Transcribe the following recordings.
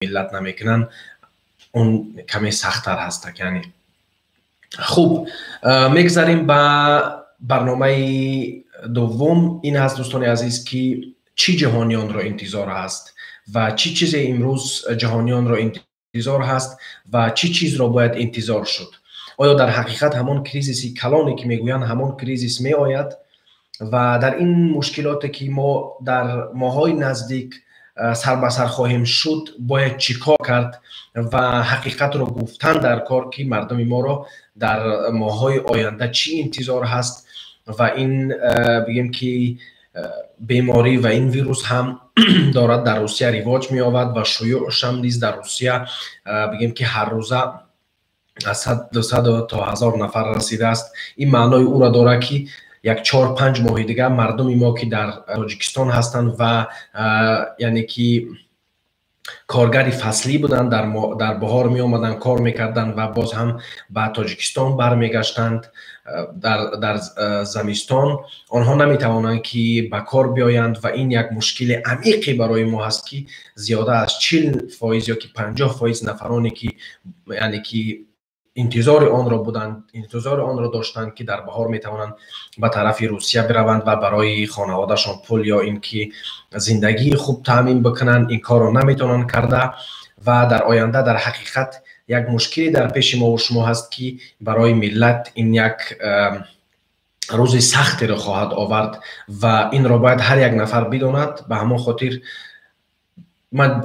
Миллат намекунанд, он каме сахттар ҳастак. Яъне хуб, мегзарем ба барномаи дуввум. Ин ҳаст, дӯстони азиз, ки чӣ ҷаҳониёнро интизор ҳаст ва чӣ чизе имрӯз ҷаҳониёнро интизор ҳаст ва чӣ чизро бояд интизор шуд. Оё дар ҳақиқат ҳамон кризиси калоне, ки мегӯянд, ҳамон кризис меояд ва дар ин мушкилоте, ки мо дар моҳҳои наздик сар ба сар хоҳем шуд, бояд чӣ кор кард ва ҳақиқатро гуфтан дар кор, ки мардуми моро дар моҳҳои оянда чӣ интизор ҳаст ва ин, бигем, ки беморӣ ва ин вирус ҳам дорад дар Русия ривоҷ меёбад ва шуюъшам низ дар Русия, бигем, ки ҳаррӯза аз 100, 200 то 1000 нафар расидааст. Ин маънои ӯро дорад, ки як 4-5 моҳи дигар мардуми мо, ки дар Тоҷикистон ҳастанд ва яъне ки коргари фаслӣ буданд, дар баҳор меомаданд, кор мекарданд ва боз ҳам ба Тоҷикистон бармегаштанд дар замистон, онҳо наметавонанд, ки ба кор биёянд ва ин як мушкили амиқе барои мо ҳаст, ки зиёда аз 40% ё ки 50% нафароне, ки яъне ки интизори онро буданд, интизори онро доштанд, ки дар баҳор метавонанд ба тарафи Русия бираванд ва барои хонаводашон пул ё ин ки зиндагии хуб таъмин бикунанд, ин корро наметавонанд карда ва дар оянда дар ҳақиқат як мушкиле дар пеши мову шумо ҳаст, ки барои миллат ин як рӯзи сахтеро хоҳад овард ва инро бояд ҳар як нафар бидонад. Ба ҳамон хотир ман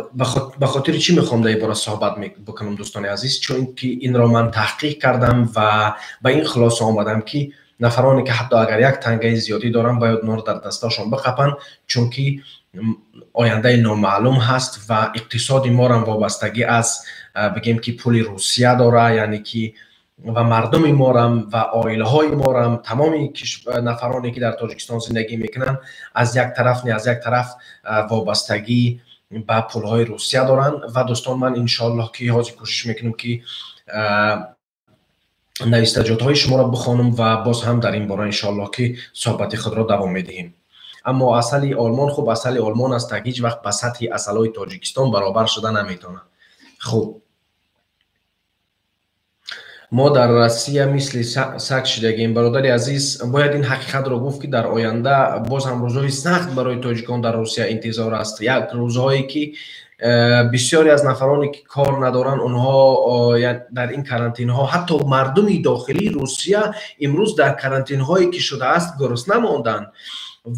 ба хотири чӣ мехоҳам дар ин бора суҳбат бикунам, дӯстони азиз? Чунки инро ман таҳқиқ кардам ва ба ин хулоса омадам, ки нафароне, ки ҳатто агар як тангаи зиёдӣ доранд, бояд онро дар дасташон биқапанд, чунки ояндаи номаълум ҳаст ва иқтисоди морам вобастагӣ аз, бигем, ки пули Русия дора, яъне ки ва мардуми морам ва оилаҳои морам, тамоми нафароне, ки дар Тоҷикистон зиндагӣ мекунанд, аз як тараф не, аз як тараф вобастагӣ ба пулҳои Русия доранд. Ва дӯстон, ман иншоаллоҳ, ки ҳозир кӯшиш мекунам, ки навистаҷотҳои шуморо бихонам ва боз ҳам дар ин бора иншоаллоҳ, ки суҳбати худро давом медиҳем. Аммо асали Олмон хуб асали Олмон аст, так ҳеҷ вақт ба сатҳи асалҳои Тоҷикистон баробар шуда наметавонад. Хуб, мо дар Россия мисли саг шидагем. Бародари азиз, бояд ин ҳақиқатро гуфт, ки дар оянда боз ҳам рӯзҳои сахт барои тоҷикон дар Русия интизор аст, як рӯзҳое, ки бисёре аз нафароне, ки кор надоранд, онҳо дар ин карантинҳо, ҳатто мардуми дохилии Русия имрӯз дар карантинҳое, ки шудааст, гурусна монданд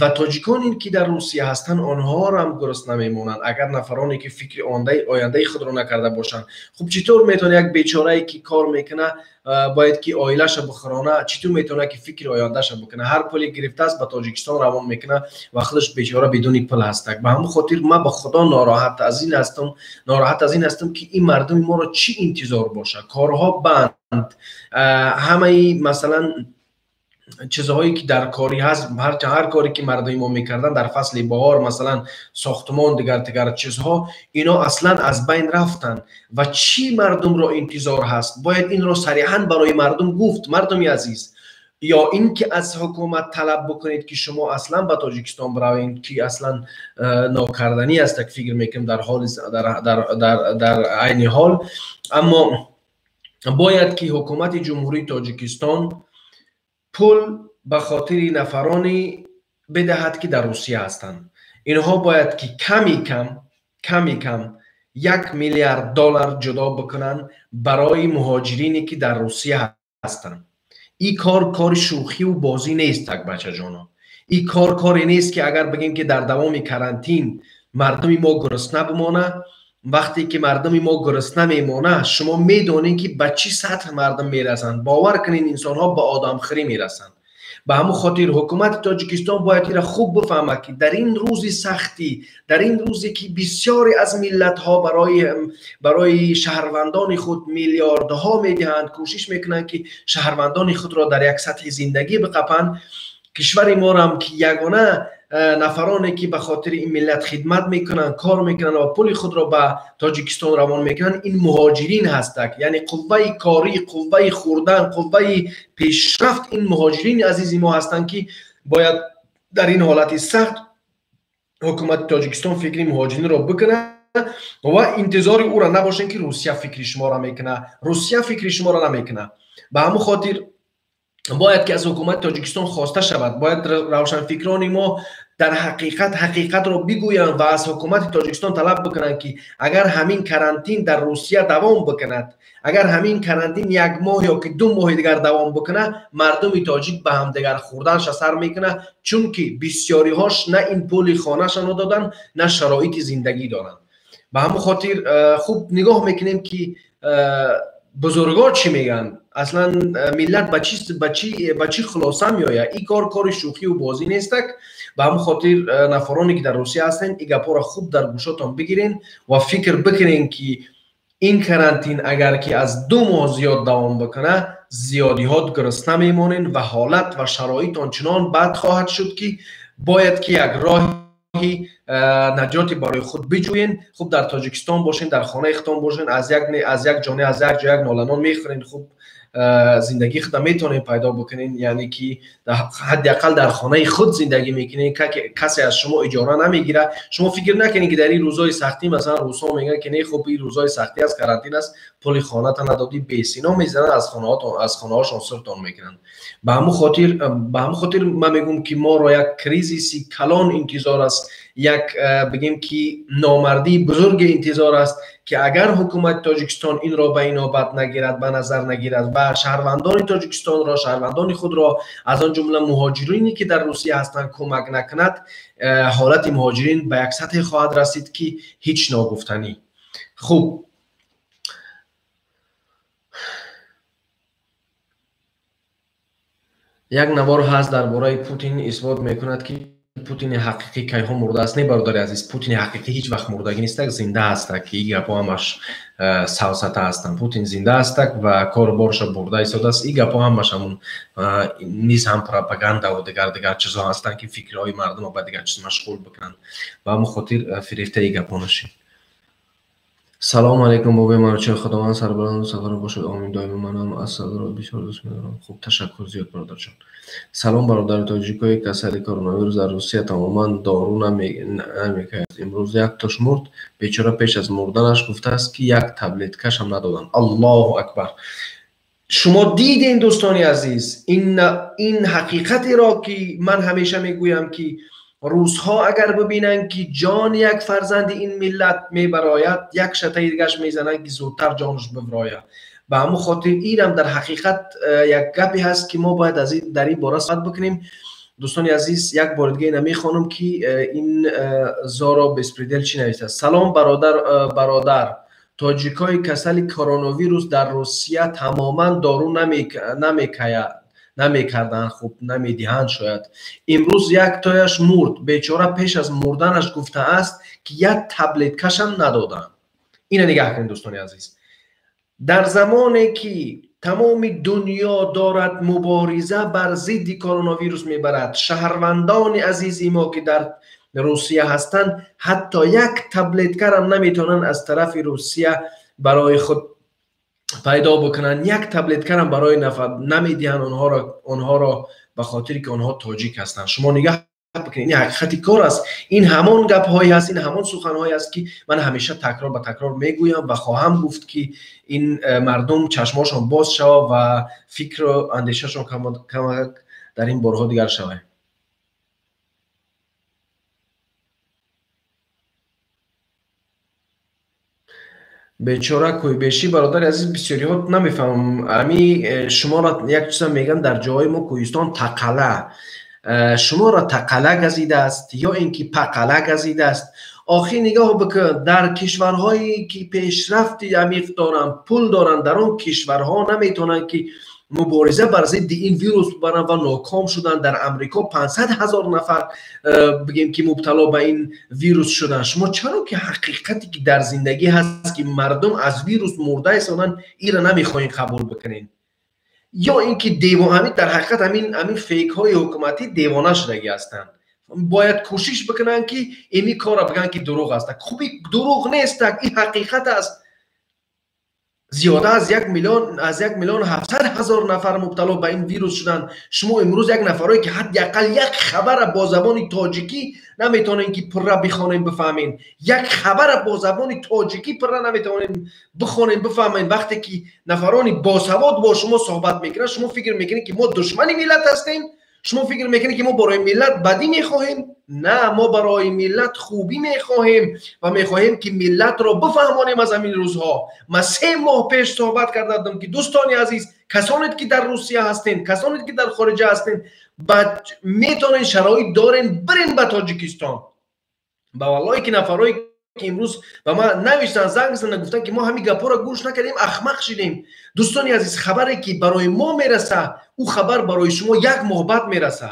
ва тоҷиконе, ки дар Русия ҳастанд, онҳоро гурусна мемонанд, агар нафароне, ки фикри ояндаи худро накарда бошанд. Хуб, чӣ тавр метавона як бечорае, ки кор мекуна, бояд ки оилаша бихӯрона, чӣ тавр метавона, ки фикри ояндаша бикуна? Ҳар пуле гирифтааст, ба Тоҷикистон равон мекуна ва худаш бечора бидуни пул ҳастак. Ба ҳамон хотир ман ба Худо нороҳат аз ин ҳастам, нороҳат аз ин ҳастам, ки ин мардуми моро чӣ интизор бошад. Корҳо банд, ҳамаи масалан чизҳое, ки дар корӣ ҳаст, ҳар коре, ки мардуми мо мекарданд дар фасли баҳор, масалан сохтмон, дигар дигар чизҳо, ино аслан аз байн рафтанд. Ва чӣ мардумро интизор ҳаст, бояд инро сариҳан барои мардум гуфт. Мардуми азиз, ё ин ки аз ҳукумат талаб бикунед, ки шумо аслан ба Тоҷикистон биравед, ки аслан нокарданӣ аст, так фикр мекунам, дар ҳоли дар айни ҳол. Аммо бояд, ки ҳукумати Ҷумҳурии Тоҷикистон пул ба хотири нафароне бидиҳад, ки дар Русия ҳастанд. Инҳо бояд, ки ками кам 1 миллиард доллар ҷудо бикунанд барои муҳоҷирине, ки дар Русия ҳастанд. Ин кор кори шӯхиву бозӣ нест, так бачаҷоно. Ин кор коре нест, ки агар бигем, ки дар давоми карантин мардуми мо гурусна бимонад. Вақте ки мардуми мо гурусна мемонад, шумо медонед, ки ба чӣ сатҳ мардум мерасанд. Бовар кунед, инсонҳо ба одамхӯрӣ мерасанд. Ба ҳамон хотир ҳукумати Тоҷикистон бояд инро хуб бифаҳмад, ки дар ин рӯзи сахтӣ, дар ин рӯзе, ки бисёре аз миллатҳо барои шаҳрвандони худ миллиардҳо медиҳанд, кӯшиш мекунанд, ки шаҳрвандони худро дар як сатҳи зиндагӣ биқапанд, кишвари морам, ки ягона нафароне, ки ба хотири ин миллат хидмат мекунанд, кор мекунанд ва пули худро ба Тоҷикистон равон мекунанд, ин муҳоҷирин ҳастак, яъне қувваи корӣ, қувваи хӯрдан, қувваи пешрафт ин муҳоҷирини азизи мо ҳастанд, ки бояд дар ин ҳолати сахт ҳукумати Тоҷикистон фикри муҳоҷиринро бикунад. ва интизори ӯро набошен, ки Русия фикри шуморо мекунад. Русия фикри шуморо намекунад. Ба ҳамон хотир бояд ки аз ҳукумати Тоҷикистон хоста шавад, бояд равшанфикрони мо дар ҳақиқат ҳақиқатро бигӯянд ва аз ҳукумати Тоҷикистон талаб бикунанд, ки агар ҳамин карантин дар Русия давом бикунад, агар ҳамин карантин як моҳ ё ки 2 моҳи дигар давом бикунад, мардуми тоҷик ба ҳамдигар хӯрданша сар мекунад, чунки бисёриҳош на ин пули хонаша надоданд, на шароити зиндагӣ доранд. Ба ҳамон хотир хуб нигоҳ мекунем, ки бузургон чӣ мегӯянд, аслан миллат ба чӣ хулоса меояд. Ин кор кори шӯхию бозӣ нестак. Ба ҳамон хотир нафароне ки дар Русия ҳастен, ин гапҳоро хуб дар гӯшотон бигирен ва фикр бикунен, ки ин карантин агар ки аз 2 моҳ зиёд давом бикунад, зиёдиҳот гурусна мемонен ва ҳолат ва шароит ончунон бад хоҳад шуд, ки бояд ки як роҳи наҷоти барои худ биҷӯен. Хуб дар Тоҷикистон бошен, дар хонаи худтон бошен, аз як ҷоне, аз як ҷо як ноланон мехӯрен, хуб зиндагии худро метавонем пайдо бикунен, яъне ки ҳадди ақал дар хонаи худ зиндагӣ мекунен, касе аз шумо иҷора намегирад. Шумо фикр накунед, ки дар ин рӯзҳои сахтӣ, масалан русҳо мегӯянд, ки не, хуб ин рӯзҳои сахтӣ аст, карантин аст, пули хоната надодӣ, бесино мезананд, аз хонаҳошон сиртон мекунанд. Ба ҳамон хотир ман мегӯям, ки моро як кризиси калон интизор аст, як бигем ки номардии бузурги интизор аст, ки агар ҳукумати Тоҷикистон инро ба инобат нагирад, ба назар нагирад ва шаҳрвандони Тоҷикистонро, шаҳрвандони худро, аз он ҷумла муҳоҷирине ки дар Русия ҳастанд, кӯмак накунад, ҳолати муҳоҷирин ба як сатҳе хоҳад расид, ки ҳеҷ ногуфтанӣ. Хуб, як навор ҳаст дар бораи Путин, исбот мекунад, ки Путини ҳақиқӣ кайҳо мурдааст. Не, бародари азиз, Путини ҳақиқӣ ҳеҷ вақт мурдагӣ нестак, зинда ҳастак. Ин гапҳо ҳамаш савсата ҳастанд. Путин зинда ҳастак ва кору борша бурда истодааст. Ин гапҳо ҳамаш ҳамун низ ҳам пропагандаву дигар чизҳо ҳастанд, ки фикрҳои мардумро ба дигар чиз машғул бикунанд. Ба ҳамон хотир фирефтаи гапҳо нашед. Салому алайкум, бобои Манучеҳр, Худованд сарбаланду сафар бошад. Омин. Доимо манам асалро бисёр дӯст медорам. Хуб, ташаккур зиёд, бародарҷон. Салом, бародари тоҷикое, касали коронавирус дар Русия тамоман дору намекард. Имрӯз яктош мурд, бечора пеш аз мурданаш гуфтааст, ки як таблеткашам надоданд. Аллоҳу акбар. Шумо дидем, дӯстони азиз, ин ҳақиқатеро, ки ман ҳамеша мегӯям, ки русҳо агар бибинанд, ки ҷони як фарзанди ин миллат мебарояд, як шатаи дигаш мезананд, ки зудтар ҷонаш бибарояд. Ба ҳамон хотир инам дар ҳақиқат як гапе ҳаст, ки мо бояд дар ин бора суҳбат бикунем. Дӯстони азиз, як бори дига ина мехонам, ки ин Зоро Беспредел чӣ навиштааст. Салом, бародар, тоҷикои касали коронавирус дар Русия тамоман дору намекарданд, хуб намедиҳанд шояд. Имрӯз яктояш мурд, бечора пеш аз мурданаш гуфтааст, ки як таблеткашам надоданд. Ина нигаҳ кунед, дӯстони азиз, дар замоне ки тамоми дунё дорад мубориза бар зидди коронавирус мебарад, шаҳрвандони азизи мо, ки дар Русия ҳастанд, ҳатто як таблеткарам наметавонанд аз тарафи Русия барои худ пайдо бикунанд, як таблеткарам барои нафар намедиҳанд онҳоро ба хотире ки онҳо тоҷик ҳастанд. Шумо нигаҳ бикунед, ин ҳақиқати кор аст. Ин ҳамон гапҳое аст, ин ҳамон суханҳое аст, ки ман ҳамеша такрор ба такрор мегӯям ва хоҳам гуфт, ки ин мардум чашмошон боз шавад ва фикру андешашон камак дар ин борҳо дигар шавад. Бечора кӯйбешӣ, бародари азиз, бисёриҳо намефаҳмам. Ами шуморо як чиза мегӯянд дар ҷоҳои мо кӯҳистон тақала. Шуморо тақала газидааст ё ин ки пақала газидааст. Охир нигоҳ бикун, дар кишварҳое ки пешрафти амиқ доранд, пул доранд, дар он кишварҳо наметавонанд, ки мубориза бар зидди ин вирус бибаранд ва ноком шуданд. Дар Амрико 500 000 нафар бигем ки мубтало ба ин вирус шуданд. Шумо чаро ки ҳақиқате ки дар зиндагӣ ҳаст, ки мардум аз вирус мурда истоданд, инро намехоҳем қабул бикунем? Ё ин ки ҳамин дар ҳақиқат ҳамин фейкҳои ҳукуматӣ девона шудагӣ ҳастанд. Бояд кӯшиш бикунанд, ки ими корро бигӯянд, ки дурӯғ аст. Хуби дурӯғ нест, ин ҳақиқат аст. Зиёда аз 1 миллион, аз 1 миллион 700 ҳазор нафар мубтало ба ин вирус шуданд. Шумо имрӯз як нафарое ки ҳадди ақал як хабара бо забони тоҷикӣ наметавонед ки пурра бихонем, бифаҳмед. Як хабара бо забони тоҷикӣ пурра наметавонед бихонем, бифаҳмед. Вақте ки нафарони босавод бо шумо суҳбат мекунанд, шумо фикр мекунед ки мо душмани миллат ҳастем? Шумо фикр мекунед ки мо барои миллат бадӣ мехоҳем? На, мо барои миллат хубӣ мехоҳем ва мехоҳем ки миллатро бифаҳмонем аз ҳамин рӯзҳо. Ман 3 моҳ пеш суҳбат карда будам ки дӯстони азиз, касоне ки дар Русия ҳастен, касоне ки дар хориҷа ҳастен, метавонед, шароит дорен, бирен ба Тоҷикистон. Ба валлоҳе ки нафарое ки имрӯз ба ман навиштанд, занг заданд, гуфтанд ки мо ҳамин гапҳоро гӯш накардем, ахмақ шидем. Дӯстони азиз, хабаре ки барои мо мераса, ӯ хабар барои шумо як моҳ баъд мераса.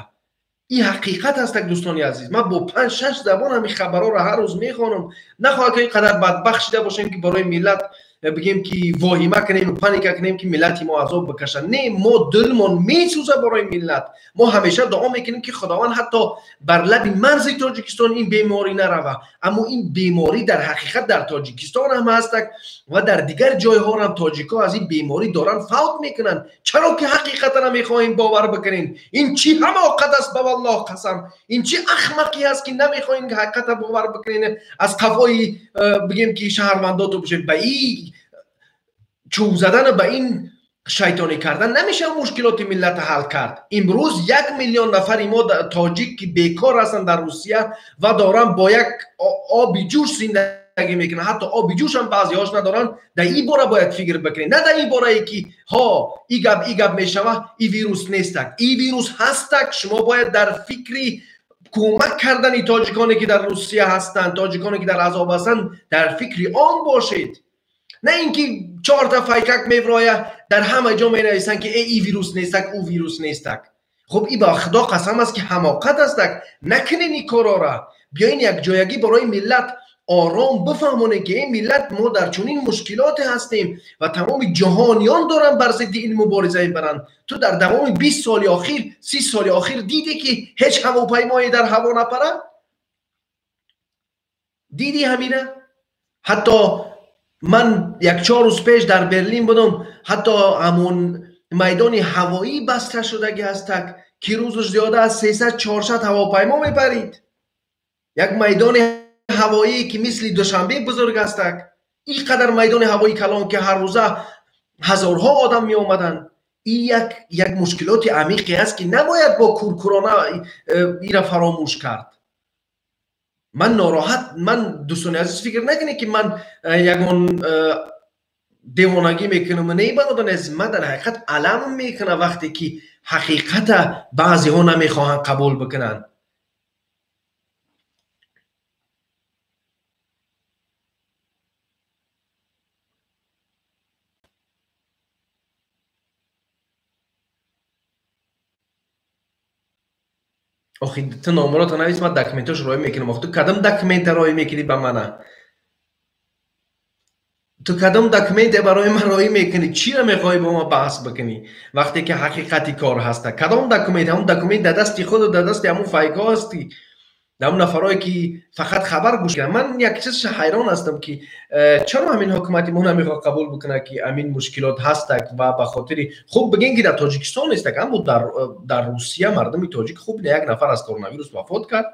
Ин ҳақиқат аст, дӯстони азиз. Ман бо 5-6 забон ҳамин хабарҳоро ҳар рӯз мехонам. Нахоҳад ки ин қадар бадбахт шида бошем ки барои миллат бигем ки воҳима кунем, паника кунем ки миллати мо азоб бикашад. Не, мо дилмон месӯзад барои миллат. Мо ҳамеша дуо мекунем ки Худованд ҳатто бар лаби марзи Тоҷикистон ин беморӣ нарава. Аммо ин беморӣ дар ҳақиқат дар Тоҷикистон ҳам ҳастак ва дар дигар ҷойҳо ҳам тоҷикҳо аз ин беморӣ доранд фавт мекунанд. Чаро ки ҳақиқатро намехоҳем бовар бикунем? Ин чӣ ҳамоқат аст, ба валлоҳ қасам? Ин чӣ ахмақӣ аст ки намехоҳем ҳақиқатро бовар бикунем? Аз қафои бигем ки шаҳрвандоту бошем, ба ин чӯб задан ба ин шайтонӣ кардан намешавад мушкилоти миллатро ҳал кард. Имрӯз 1 миллион нафари мо тоҷик ки бекор ҳастанд дар Русия ва доранд бо як оби ҷӯш зиндагӣ мекунанд, ҳатто оби ҷӯш ҳам баъзеҳош надоранд. Дар ин бора бояд фикр бикунем, на дар ин борае ки ҳо и гап и гап мешавад, и вирус нестак, и вирус ҳастак. Шумо бояд дар фикри кӯмак кардани тоҷиконе ки дар Русия ҳастанд, тоҷиконе ки дар азоб ҳастанд, дар фикри он бошед. На ин ки 4 файкак мевроя дар ҳама ҷо менависанд ки и вирус нестак, ӯ вирус нестак. Хуб, и ба Худо қасам аст ки ҳамоқат астак. Накунен ин корора. Биёин якҷоягӣ барои миллат ором бифаҳмонем ки ин миллат мо дар чунин мушкилоте ҳастем ва тамоми ҷаҳониён доранд бар зидди ин мубориза мебаранд. Ту дар давоми 20 соли охир, 30 соли охир дидӣ ки ҳеҷ ҳавопаймое дар ҳаво напарад? Дидӣ ҳамина? Ҳатто ман 1-4 рӯз пеш дар Берлин будам, ҳатто ҳамон майдони ҳавоӣ баста шудагӣ ҳастак ки рӯзаш зиёда аз 300-400 ҳавопаймо мепарид. Як майдони ҳавоӣ ки мисли Душанбе бузург ҳастак, ин қадар майдони ҳавоӣ калон ки ҳар рӯза ҳазорҳо одам меомаданд. Ин як мушкилоти амиқе аст ки набояд бо куркурона ира фаромӯш кард. Ман нороҳат, ман дӯстони азиз фикр накунед ки ман ягон девонагӣ мекунам. Не, бародари азиз, ман дар ҳақиқат алам мекунам вақте ки ҳақиқата баъзеҳо намехоҳанд қабул бикунанд. Охи ту номерото навис, ман документош роӣ мекунам. Охи ту кадом документа роӣ мекунӣ ба мана? Ту кадом документе барои ман роӣ мекунӣ? Чиро мехоҳӣ бо ман баҳс бикунӣ вақте ки ҳақиқати кор ҳаста? Кадом документ? Ҳамон документ дар дасти худу дар дасти ҳамон файкҳо ҳастӣ, ҳамон нафарое ки фақат хабар гӯш кунанд. Ман як чиз ҳайрон ҳастам ки чаро ҳамин ҳукумати мо намехоҳад қабул бикунад ки ҳамин мушкилот ҳастак ва ба хотири хуб бигем ки дар Тоҷикистон нестак, аммо дар Русия мардуми тоҷик хуб не, як нафар аз коронавирус вафот кард.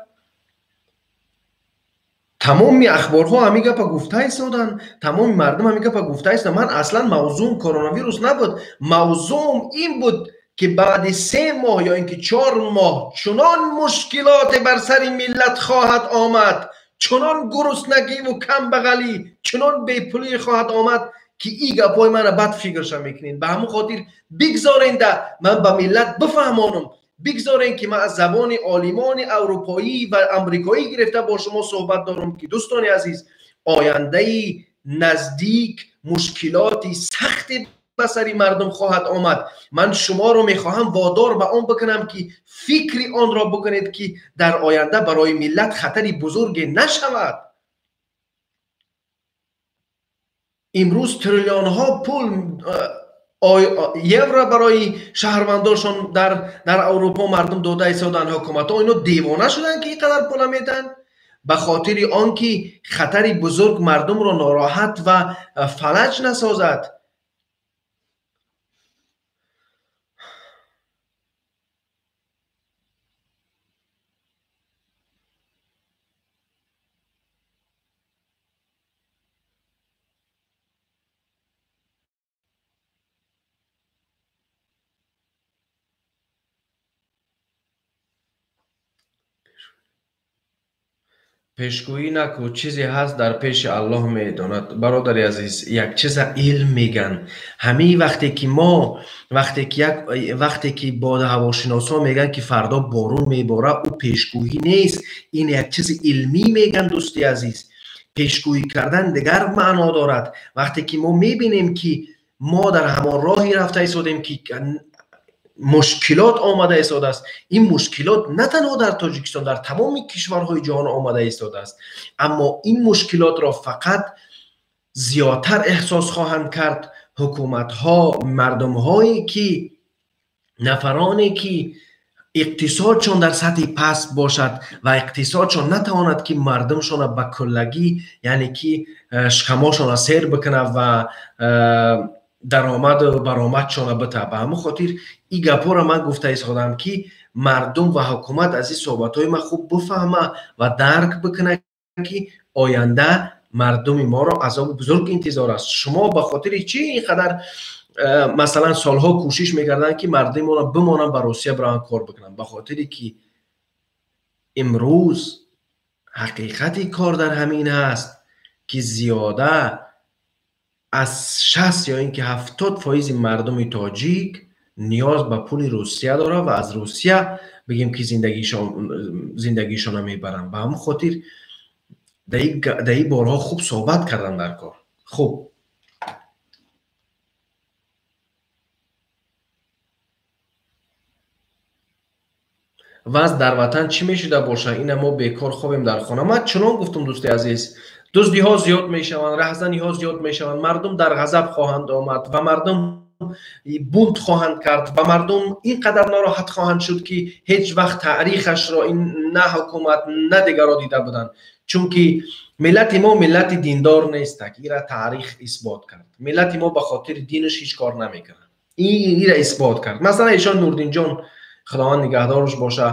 Тамоми ахборҳо ҳамин гапа гуфта истоданд, тамоми мардум ҳамин гапа гуфта истоданд. Ман аслан мавзӯъм коронавирус набуд, мавзӯъм ин буд ки баъди 3 моҳ ё ин ки 4 моҳ чунон мушкилоте бар сари миллат хоҳад омад, чунон гуруснагиву камбағалӣ, чунон бепулӣ хоҳад омад ки ин гапҳои мана бад фикрша мекунед. Ба ҳамон хотир бигзоренда ман ба миллат бифаҳмонам, бигзорен ки ман аз забони олимони аврупоӣ ва амрикоӣ гирифта бо шумо суҳбат дорам ки дӯстони азиз, ояндаи наздик мушкилоти сахте ба сари мардум хоҳад омад. Ман шуморо мехоҳам водор ба он бикунам ки фикри онро бикунед ки дар оянда барои миллат хатари бузурге нашавад. Имрӯз триллионҳо пул евро барои шаҳрвандошон дар Аврупо мардум дода истоданд. Ҳукуматҳо ино девона шуданд ки ин қадар пула медиҳанд, ба хотири он ки хатари бузург мардумро нороҳат ва фалаҷ насозад. Пешгӯӣ наку, чизе ҳаст дар пеши Аллоҳ медонад. Бародари азиз, як чиза илм меган. Ҳамин вақте ки мо, вақте ки як, вақте ки бодҳавошиносҳо меган, ки фардо борон мебора, ӯ пешгӯӣ нест. Ин як чизи илмӣ меган, дӯсти азиз. Пешгӯӣ кардан дигар маъно дорад. Вақте ки мо мебинем, ки мо дар ҳамон роҳе рафта истодем, ки мушкилот омада истодааст. Ин мушкилот на танҳо дар Тоҷикистон, дар тамоми кишварҳои ҷаҳон омада истодааст. Аммо ин мушкилотро фақат зиёдтар эҳсос хоҳанд кард ҳукуматҳо, мардумҳое ки, нафароне ки иқтисодшон дар сатҳи паст бошад ва иқтисодшон натавонад, ки мардумшона ба куллагӣ, яъне ки шикамошона сер бикунад ва даромаду баромадшона бита. Ба ҳамон хотир ин гапҳоро ман гуфта истодам, ки мардум ва ҳукумат аз ин суҳбатҳои ман хуб бифаҳма ва дарк бикунад, ки оянда мардуми моро азоби бузург интизор аст. Шумо ба хотири чӣ ин қадар масалан солҳо кӯшиш мекарданд, ки мардуми моро бимонанд, ба Русия бираванд, кор бикунанд? Ба хотире ки имрӯз ҳақиқати кор дар ҳамин аст, ки зиёда аз 60 ё ин ки 70% мардуми тоҷик ниёз ба пули Русия дорад ва аз Русия бигем ки зиндагишонро мебаранд. Ба ҳамон хотир дар ин борҳо хуб суҳбат кардан дар кор. Хуб, вазъ дар ватан чӣ мешуда бошад? Ина мо бекор хобем дар хона. Ман чунон гуфтум, дӯсти азиз, дуздиҳо зиёд мешаванд, раҳзаниҳо зиёд мешаванд, мардум дар ғазаб хоҳанд омад ва мардум бунт хоҳанд кард ва мардум ин қадар нороҳат хоҳанд шуд, ки ҳеҷ вақт таърихашро ин на ҳукумат, на дигарро дида буданд. Чунки миллати мо миллати диндор нестак. Ира таърих исбот кард. Миллати мо ба хотири динаш ҳеҷ кор намекунад. Ира исбот кард. Масалан, ишон Нурдинҷон, Худованд нигаҳдораш боша,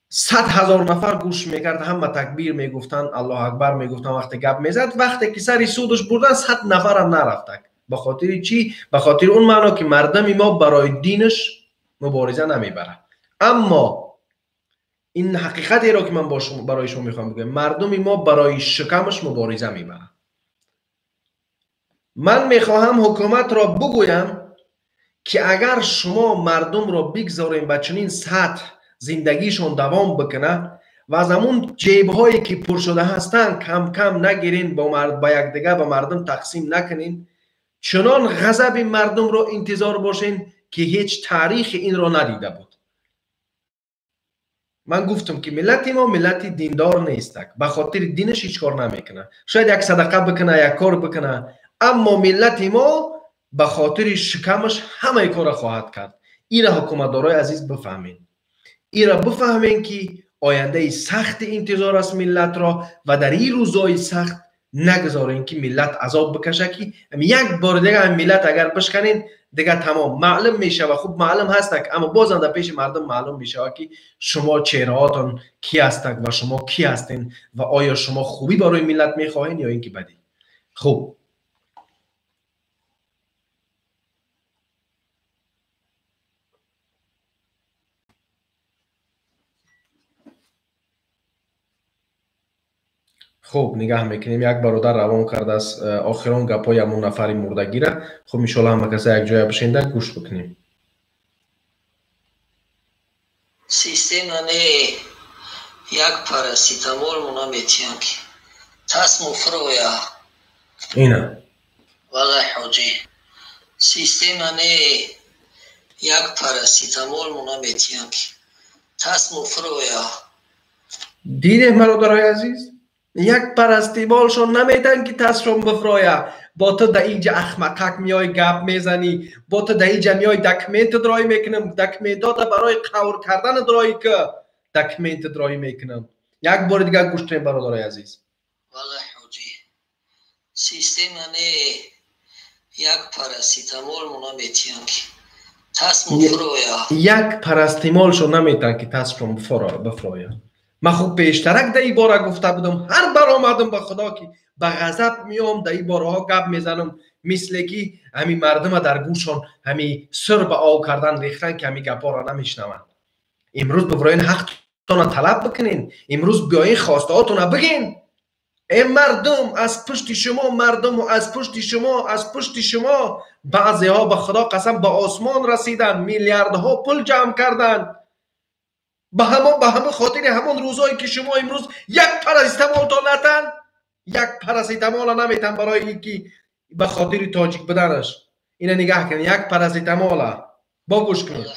100 000 нафар гӯш мекард, ҳама такбир мегуфтанд, Аллоҳ акбар мегуфтанд, вақте гап мезад. Вақте ки сари судаш бурдан, 100 нафарам нарафтак. Ба хотири чӣ? Ба хотири он маъно, ки мардуми мо барои динаш мубориза намебарад. Аммо ин ҳақиқатеро, ки ман барои шумо мехоҳам бигӯям, мардуми мо барои шикамаш мубориза мебарад. Ман мехоҳам ҳукуматро бигӯям, ки агар шумо мардумро бигзорем ба чунин сатҳ зиндагишон давом бикунад ва аз ҳамун ҷебҳое, ки пур шуда ҳастанд, кам-кам нагирин, ба якдигар ба мардум тақсим накунин, чунон ғазаби мардумро интизор бошен, ки ҳеҷ таърихи инро надида буд. Ман гуфтам, ки миллати мо миллати диндор нестак, ба хотири динаш ҳеҷ кор намекунад. Шояд як садақа бикунад, як кор бикунад, аммо миллати мо ба хотири шикамаш ҳамаи корро хоҳад кард. Ира ҳукуматдорои азиз бифаҳмед, ира бифаҳмед, ки ояндаи сахти интизор аст миллатро ва дар ин рӯзҳои сахт нагузорем, ки миллат азоб бикашад, ки як бори дигар миллат агар бишканед, дигар тамом маълум мешавад. Хуб, маълум ҳастак, аммо бозам дар пеши мардум маълум мешавад, ки шумо чеҳраҳотон ки ҳастак ва шумо ки ҳастен ва оё шумо хубӣ барои миллат мехоҳед ё ин ки бадӣ. Хуб, хуб, нигаҳ мекунем. Як бародар равон кардааст охирон гапҳои ҳамон нафари мурдагира. Хуб, иншоалло ҳама каса якҷоя бишинда гӯш бикунем. Система не, як параситамол мо наметиҳам, ки тасму фуроя. Ина. Валлаҳ, ҳоҷӣ, система не, як параситамол мо наметиҳам, ки тасму фуроя. Дидем, бародарои азиз, як парастимолшон наметан, ки тасшон бифроя. Бо ту да инҷа ахмақак меой, гап мезанӣ, бо ту да инҷа меой, документ дроӣ мекунам, документота барои қавр кардан дроӣ ки документ дроӣ мекунам. Як бори дигар гӯш кунем, бародарои азиз. Валлаҳ, ҳоҷӣ, система не, як параситамол мо наметиҳам, ки тасму фуроя. Як парастимолшон наметан, ки тасшон бифроя. Ман хуб пештарак дар ин бора гуфта будам, ҳар баромадам, ба Худо ки ба ғазаб меом, дар ин бораҳо гап мезанам, мисле ки ҳамин мардума дар гӯшон ҳамин сир ба ов кардан рехтан, ки ҳамин гапҳоро намешнаванд. Имрӯз биброин ҳақ талаб бикунен, имрӯз биёин хостаҳотона бигин. Э мардум, аз пушти шумо, мардуму аз пушти шумо, аз пушти шумо баъзеҳо ба Худо қасам ба осмон расиданд, миллиардҳо пул ҷамъ карданд. Ба ҳамон хотири ҳамон рӯзҳое ки шумо имрӯз як паразитамолтон натан, як паразитамола наметан барои ин ки ба хотири тоҷик буданаш. Ина нигаҳ кунед, як паразитамола бо гӯш кунед.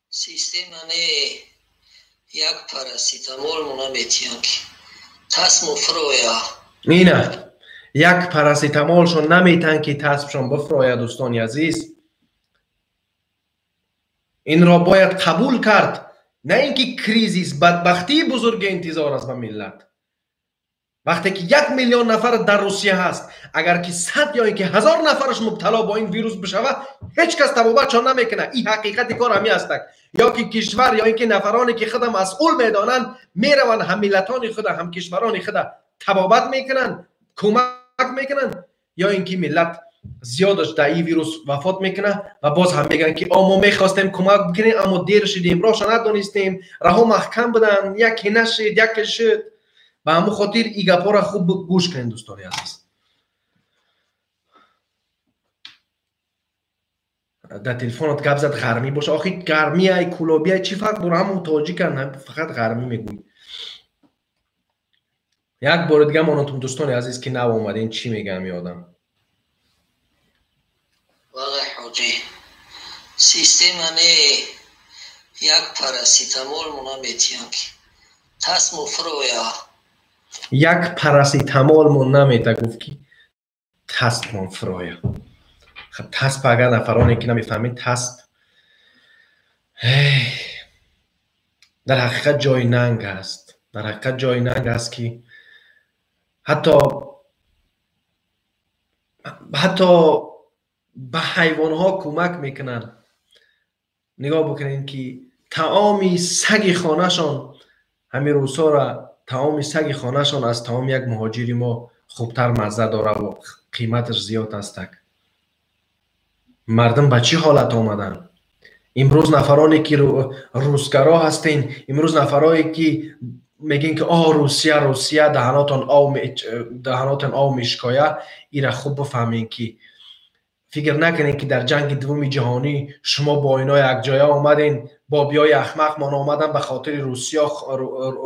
Система не, як паразитамол наметиҳам ки тасму фуроя. Ина як паразитамолшон наметан ки тасмшон бифроя. Дӯстони азиз, инро бояд қабул кард, на ин ки кризис, бадбахтии бузурги интизор аст ба миллат. Вақте ки 1 миллион нафар дар Русия ҳаст, агар ки 100 ё ин ки 1000 нафараш мубтало бо ин вирус бишавад, ҳеҷ кас табобатшон намекунад. Ин ҳақиқати кор ҳамин ҳастак. Ё ки кишвар, ё ин ки нафароне ки худа масъул медонанд, мераванд ҳаммиллатони худа, ҳамкишварони худа табобат мекунанд, кӯмак мекунанд, ё ин ки миллат зиёдаш дар ин вирус вафот мекунад ва боз ҳам мегӯянд ки мо мехостем кӯмак бикунем, аммо дер шудем, роҳша надонистем, раҳо маҳкам буданд, яке нашид, яке шуд. Ба ҳамон хотир ин гапҳоро хуб гӯш кунед, дӯстони азиз. Дар телефонат гап зад ғармӣ боша, охи гармиай, кулобиай, чӣ фарқ дора? Ҳамон тоҷикан, фақат ғармӣ мегӯй. Як бори дига монотум, дӯстони азиз, ки нав омадем, чӣ мегӯям ин одам? Валлаҳ ҳоҷӣ, система не, як паразитамол наметиҳам ки тасму фуроя. Як паразитамолмон намета, гуфт ки тасмон фуроя. Хаб тасп, агар нафароне ки намефаҳмед, тасп дар ҳақиқат ҷои нанг аст. Дар ҳақиқат ҷои нанг аст ки ҳатто ба ҳайвонҳо кӯмак мекунанд. Нигоҳ бикунед ки таоми саги хонашон, ҳамин рӯзҳоро таоми саги хонашон аз таоми як муҳоҷири мо хубтар мазза дорад ва қиматаш зиёд ҳастак. Мардум ба чӣ ҳолат омаданд? Имрӯз нафароне ки русгаро ҳастен, имрӯз нафарое ки мегӯен ки о Русия, Русия, даҳанотон ов мешикоя, ира хуб бифаҳмем ки фикр накунед ки дар ҷанги дуввуми ҷаҳонӣ шумо бо ино якҷоя омаден, бобиёи ахмақмон омадан ба хотири Русия,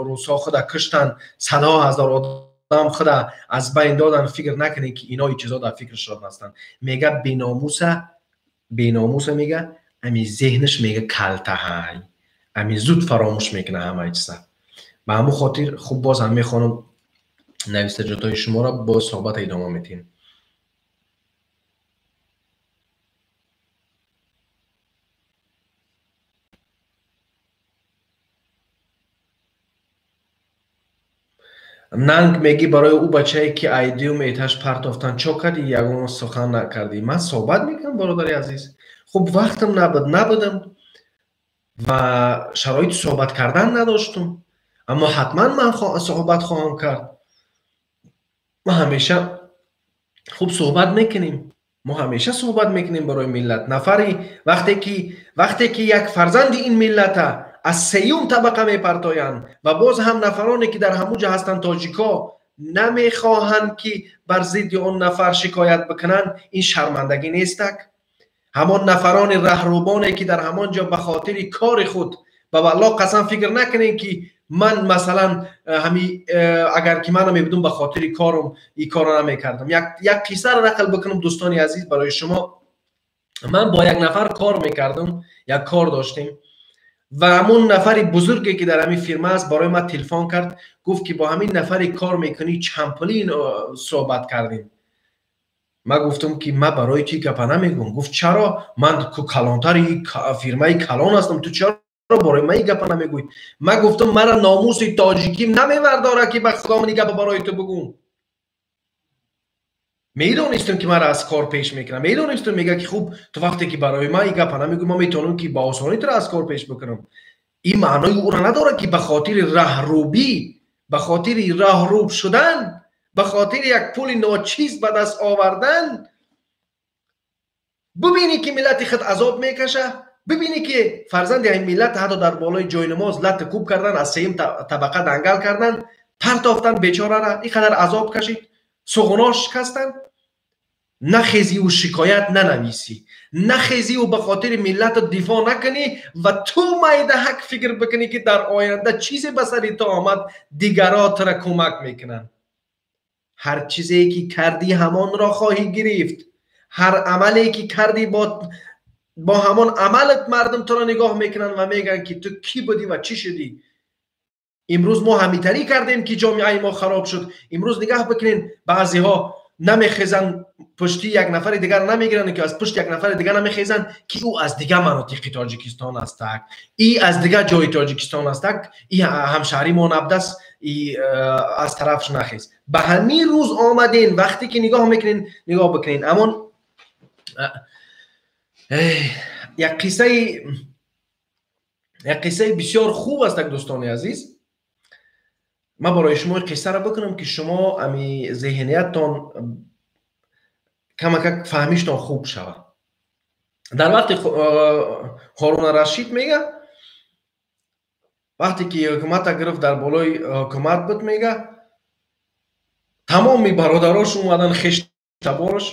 русҳо худа куштанд, садҳо ҳазор одам худа аз байн доданд. Фикр накунед ки ино чизо дар фикрашон ҳастанд. Мега беномуса, беномуса мега, ами зеҳнаш мега калтаҳай, ами зуд фаромӯш мекунад ҳамаи чиза. Ба ҳамон хотир хуб боз ҳам мехонам навистаҷотҳои шуморо, боз суҳбата идома медиҳем. Нанг мегӣ барои ӯ бачае ки айдиюм эташ партофтан, чо кардӣ, ягон сухан накардӣ? Ман суҳбат мекунам, бародари азиз. Хуб вақтам набудам ва шароити суҳбат кардан надоштум, аммо ҳатман ман суҳбат хоҳам кард. Мо ҳамеша хуб суҳбат мекунем, мо ҳамеша суҳбат мекунем барои миллат. Нафари вақте ки як фарзанди ин миллата аз сеюм табақа мепартоянд ва боз ҳам нафароне ки дар ҳамун ҷо ҳастанд, тоҷико, намехоҳанд ки бар зидди он нафар шикоят бикунанд, ин шармандагӣ нестак? Ҳамон нафарони раҳрубоне ки дар ҳамон ҷо ба хотири кори худ, ба валлоҳ қасам фикр накунем ки ман масалан ҳами агар ки ман мебудум ба хотири корум ин корро намекардам. Як қиссаро нақл бикунам, дӯстони азиз, барои шумо. Ман бо як нафар кор мекардам, як кор доштем ва ҳамон нафари бузурге ки дар ҳамин фирма аст барои ман телефон кард, гуфт ки бо ҳамин нафаре кор мекунӣ, чанд пули суҳбат кардем. Ман гуфтам ки ман барои ту гапа намегӯм. Гуфт чаро? Ман калонтари фирмаи калон ҳастам, ту чаро барои ман ин гапа намегӯӣ? Ман гуфтам мара номуси тоҷиким намевардора ки ба худо ман ин гапа барои ту бигӯм. Медонистам ки мара аз кор пеш мекунам, медонистам. Мега ки хуб, ту вақте ки барои ман ин гапа намегӯӣ, ман метавонам ки ба осонӣ туро аз кор пеш бикунам. Ин маънои ӯро надорад ки ба хотири раҳрубӣ, ба хотири раҳруб шудан, ба хотири як пули ночиз ба даст овардан, бубинӣ ки миллати худ азоб мекаша, бибинӣ ки фарзанди ҳамин миллат ҳатто дар болои ҷойнамоз латта кӯб кардан, аз сеюм табақа дангал кардан, партофтан бечорара, ин қадар азоб кашид, суғунош шикастанд. Нахезиву шикоят нанависӣ, нахезиву ба хотири миллатат дифоъ накунӣ ва ту майдаҳак фикр бикунӣ, ки дар оянда чизе ба сари ту омад, дигаро тура кӯмак мекунанд. Ҳар чизе ки кардӣ, ҳамонро хоҳӣ гирифт. Ҳар амале ки кардӣ, бо ҳамон амалат мардум туро нигоҳ мекунанд ва мегӯянд, ки ту кӣ будӣ ва чӣ шудӣ. Имрӯз мо ҳамитарӣ кардем, ки ҷомеаи мо хароб шуд. Имрӯз нигаҳ бикунед, баъзеҳо намехезанд, пушти як нафари дигар намегиранд, ки аз пушти як нафари дигар намехезанд, ки ӯ аз дигар манотиқи Тоҷикистон астак, и аз дигар ҷои Тоҷикистон астак, и ҳамшаҳри мо набудааст, и аз тарафш нахез. Ба ҳамин рӯз омаден. Вақте ки нигоҳ мекунен, нигоҳ бикунен, амон як қиссаи бисёр хуб аст, дӯстони азиз. Ман барои шумо қиссаро бикунам, ки шумо ами зеҳнияттон камакак фаҳмиштон хуб шавад. Дар вақти Ҳоруна Рашид, мега, вақте ки ҳукумата гирифт, дар болои ҳукумат буд, мега, тамоми бародарош омадан, хештабораш.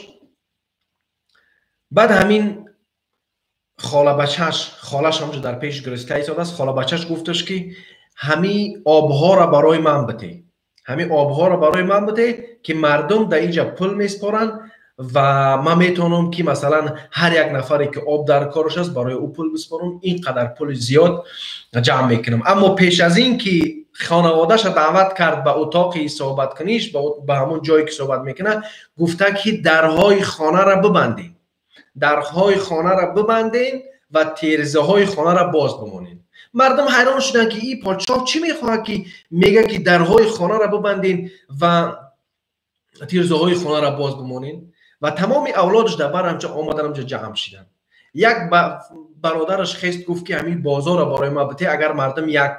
Баъд ҳамин холабачаш, холаш ҳамҷо дар пеш гириста истодааст. Холабачаш гуфташ, ки ҳамин обҳоро барои ман бите, ҳамин обҳоро барои ман бите, ки мардум дар инҷа пул меспоранд ва ман метавонам, ки масалан ҳар як нафаре ки об дар кораш аст, барои ӯ пул биспорам, ин қадар пули зиёд ҷамъ мекунам. Аммо пеш аз ин ки хонаводаша даъват кард ба утоқи суҳбаткуниш, ба ҳамон ҷое ки суҳбат мекунад, гуфта, ки дарҳои хонаро бибандем, дарҳои хонаро бибандем ва терезаҳои хонаро боз бимонем. Мардум ҳайрон шуданд, ки ин подшоҳ чӣ мехоҳад, ки мега, ки дарҳои хонаро бибандем ва тирезаҳои хонаро боз бимонем. Ва тамоми авлодаш дар бар ҳамча омадан, ҳамча ҷамъ шиданд. Як бародараш хест, гуфт, ки ҳамин бозорро барои ма бите, агар мардум як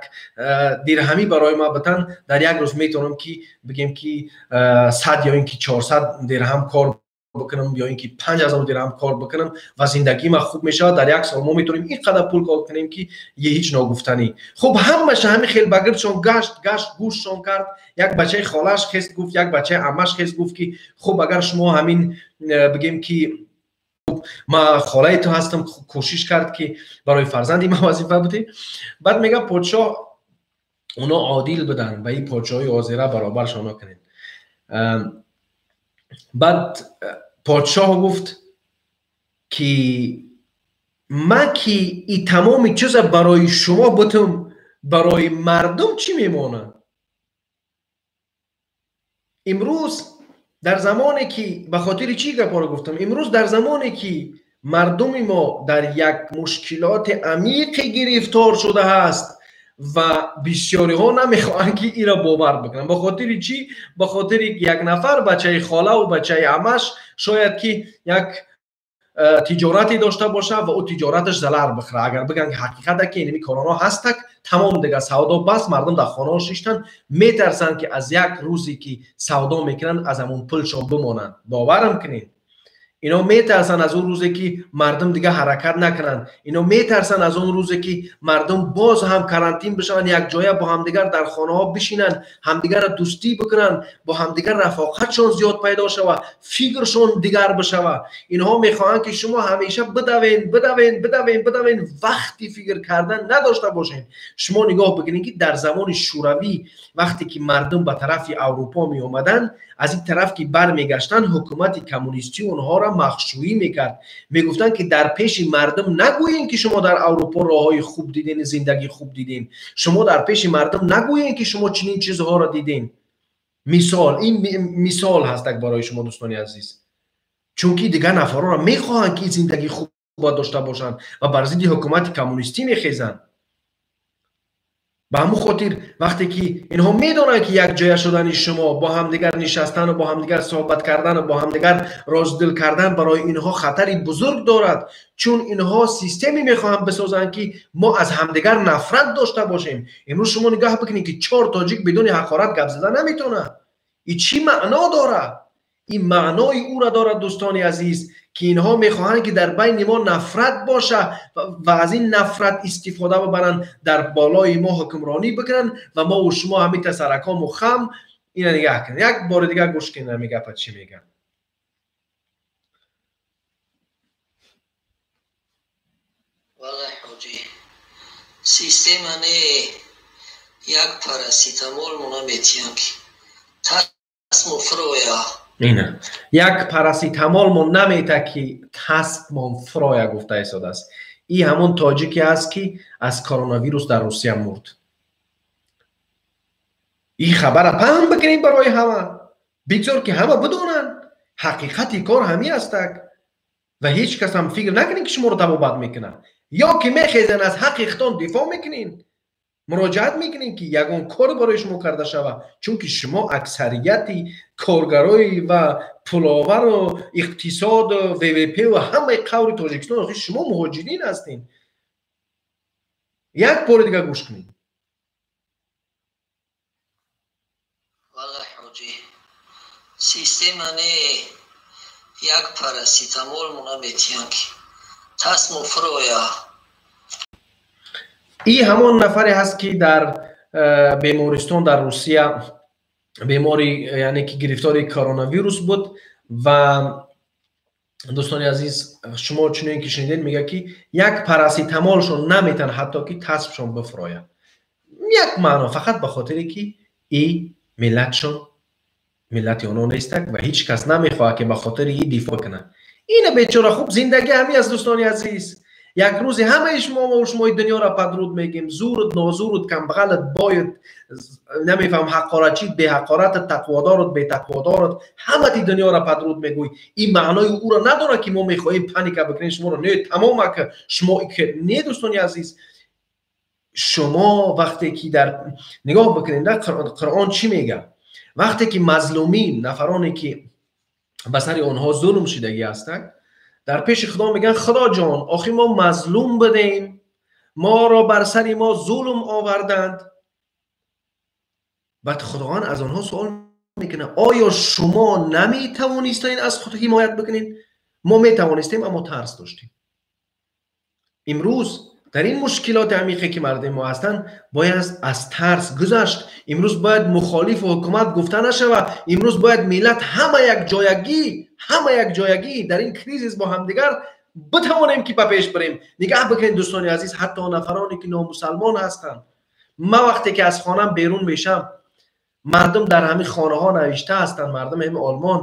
дирҳамӣ барои ма битан, дар як рӯз метавонам, ки бигем, ки 100 ё ин ки 400 дирҳам кор бикунам ё ин ки 5000 дирҳам кор бикунам ва зиндагии ма хуб мешавад. Дар як сол мо метавонем ин қадар пул кор кунем, ки ҳеҷ ногуфтанӣ. Хуб, ҳамаша ҳамин хел ба гирдшон гашт, гашт, гӯшшон кард. Як бачаи холааш хест, гуфт, як бачаи аммаш хест, гуфт, ки хуб, агар шумо ҳамин бигем, ки ма холаи ту ҳастам, кӯшиш кард, ки барои фарзанди ма вазифа будӣ. Баъд мега подшоҳ, оно одил буданд, ба ин подшоҳии ҳозира баробаршон накунед. Баъд подшоҳ гуфт, ки ман ки и тамоми чиза барои шумо бутум, барои мардум чӣ мемонад? Имрӯз дар замоне ки, ба хотири чӣ гапҳоро гуфтам, имрӯз дар замоне ки мардуми мо дар як мушкилоти амиқе гирифтор шудааст ва бисёриҳо намехоҳанд, ки инро бовар бикунанд. Ба хотири чӣ? Ба хотири як нафар бачаи холаву бачаи амаш шояд ки як тиҷорате дошта бошад ва ӯ тиҷораташ залар бихӯрад. Агар бигӯянд, ки ҳақиқата ки инами корона ҳастак, тамом, дигар савдо бас, мардум дар хонаҳо шиштанд, метарсанд, ки аз як рӯзе ки савдо мекунанд, аз ҳамон пулшон бимонанд. Боварам кунед, ино метарсанд аз он рӯзе ки мардум дигар ҳаракат накунанд. Ино метарсанд аз он рӯзе ки мардум боз ҳам карантин бишаванд, якҷоя бо ҳамдигар дар хонаҳо бишинанд, ҳамдигарро дӯстӣ бикунанд, бо ҳамдигар рафоқатшон зиёд пайдо шавад, фикршон дигар бишавад. Инҳо мехоҳанд, ки шумо ҳамеша бидавен, бидавен, бидавен, бидавен, вақти фикр кардан надошта бошед. Шумо нигоҳ бикунед, ки дар замони Шӯравӣ, вақте ки мардум ба тарафи Аврупо меомаданд, аз ин тараф ки бармегаштанд, ҳукумати коммунистӣ онҳоро мағшӯӣ мекард. Мегуфтанд, ки дар пеши мардум нагӯен, ки шумо дар Аврупо роҳҳои хуб диден, зиндагии хуб диден. Шумо дар пеши мардум нагӯен, ки шумо чунин чизҳоро диден. Мисол, ин мисол ҳастак барои шумо, дӯстони азиз, чунки дигар нафарҳоро мехоҳанд, ки зиндагии хуб дошта бошанд ва бар зидди ҳукумати коммунистӣ мехезанд. Ба ҳамун хотир, вақте ки инҳо медонанд, ки якҷоя шудани шумо, бо ҳамдигар нишастану бо ҳамдигар суҳбат кардану бо ҳамдигар роздил кардан барои инҳо хатари бузург дорад, чун инҳо системе мехоҳанд бисозанд, ки мо аз ҳамдигар нафрат дошта бошем. Имрӯз шумо нигоҳ бикунед, ки чор тоҷик бидуни ҳақорат гап зада наметавонад. И чӣ маъно дорад? Ин маънои ӯро дорад, дӯстони азиз, ки инҳо мехоҳанд, ки дар байни мо нафрат боша ва аз ин нафрат истифода бибаранд, дар болои мо ҳукмронӣ бикунанд ва мо ва шумо ҳамин тасаракому хам. Ина нигаҳ кунед, як бори дигар гӯш кунед, ҳамин гапа чӣ мегӯяд. Валлаҳ ҳоҷӣ, система не, як параситамол мо наметиҳам, ки тасмо фуроя. Ина як параситамол мо намета, ки тасмон фуроя, гуфта истодааст. И ҳамон тоҷике аст, ки аз коронавирус дар Русия мурд. Ин хабара паҳн бикунем барои ҳама, бигзор ки ҳама бидонанд ҳақиқати кор ҳамин астак ва ҳеҷ кас ҳам фикр накунед, ки шуморо табобат мекунад, ё ки мехезен аз ҳаққи худтон дифоъ мекунед, муроҷиат мекунед, ки ягон кор барои шумо карда шавад, чунки шумо аксарияти коргарои ва пуловару иқтисоду ВВП ва ҳамаи қаври Тоҷикистон, охир шумо муҳоҷирин ҳастед. Як бори дигар гӯш кунед. Валлаҳ ҳоҷӣ, система не, як параситамол мо наметиҳам, ки тасмо фуроя. И ҳамон нафаре ҳаст, ки дар бемористон дар Русия бемори, яъне ки гирифтори коронавирус буд. Ва дӯстони азиз, шумо чунин ки шунидед, мегӯяд, ки як параситамолшон наметан, ҳатто ки тасбшон бифурояд. Як маъно фақат ба хотире ки и миллатшон миллати онҳо нестак ва ҳеҷ кас намехоҳад, ки ба хотири и дифоъ кунад. Ина бечора, хуб, зиндагӣ ҳамин аст, дӯстони азиз. Як рӯзе ҳамаи шумо, мо шумои дунёро падруд мегем, зурут, нозурут, камбағалат, боят, намефаҳм, ҳақорачит, беҳақоратат, тақводорот, бетақводорот, ҳамати дунёро падруд мегӯй. Ин маънои ӯро надорад, ки мо мехоҳем паника бикунем шуморо. Не, тамомак шумо не, дӯстони азиз. Шумо вақте ки дар нигоҳ бикунед, Қуръон чӣ мегӯяд? Вақте ки мазлумин, нафароне ки ба сари онҳо зулм шидагӣ ҳастанд, дар пеши Худо мегӯянд: Худоҷон, охир мо мазлум будем, моро бар сари мо зулм оварданд. Баъд Худованд аз онҳо суол мекунад: оё шумо наметавонистед аз худ ҳимоят бикунед? Мо метавонистем, аммо тарс доштем. Имрӯз дар ин мушкилоти амиқе ки мардуми мо ҳастанд, бояд аз тарс гузашт. Имрӯз бояд мухолифу ҳукумат гуфта нашавад. Имрӯз бояд миллат ҳама якҷоягӣ, ҳама якҷоягӣ дар ин кризис бо ҳамдигар битавонем, ки ба пеш бирем. Нигаҳ бикунед, дӯстони азиз, ҳатто нафароне ки номусалмон ҳастанд. Ман вақте ки аз хонам берун мешам, мардум дар ҳамин хонаҳо навишта ҳастанд, мардуми ҳамин Олмон,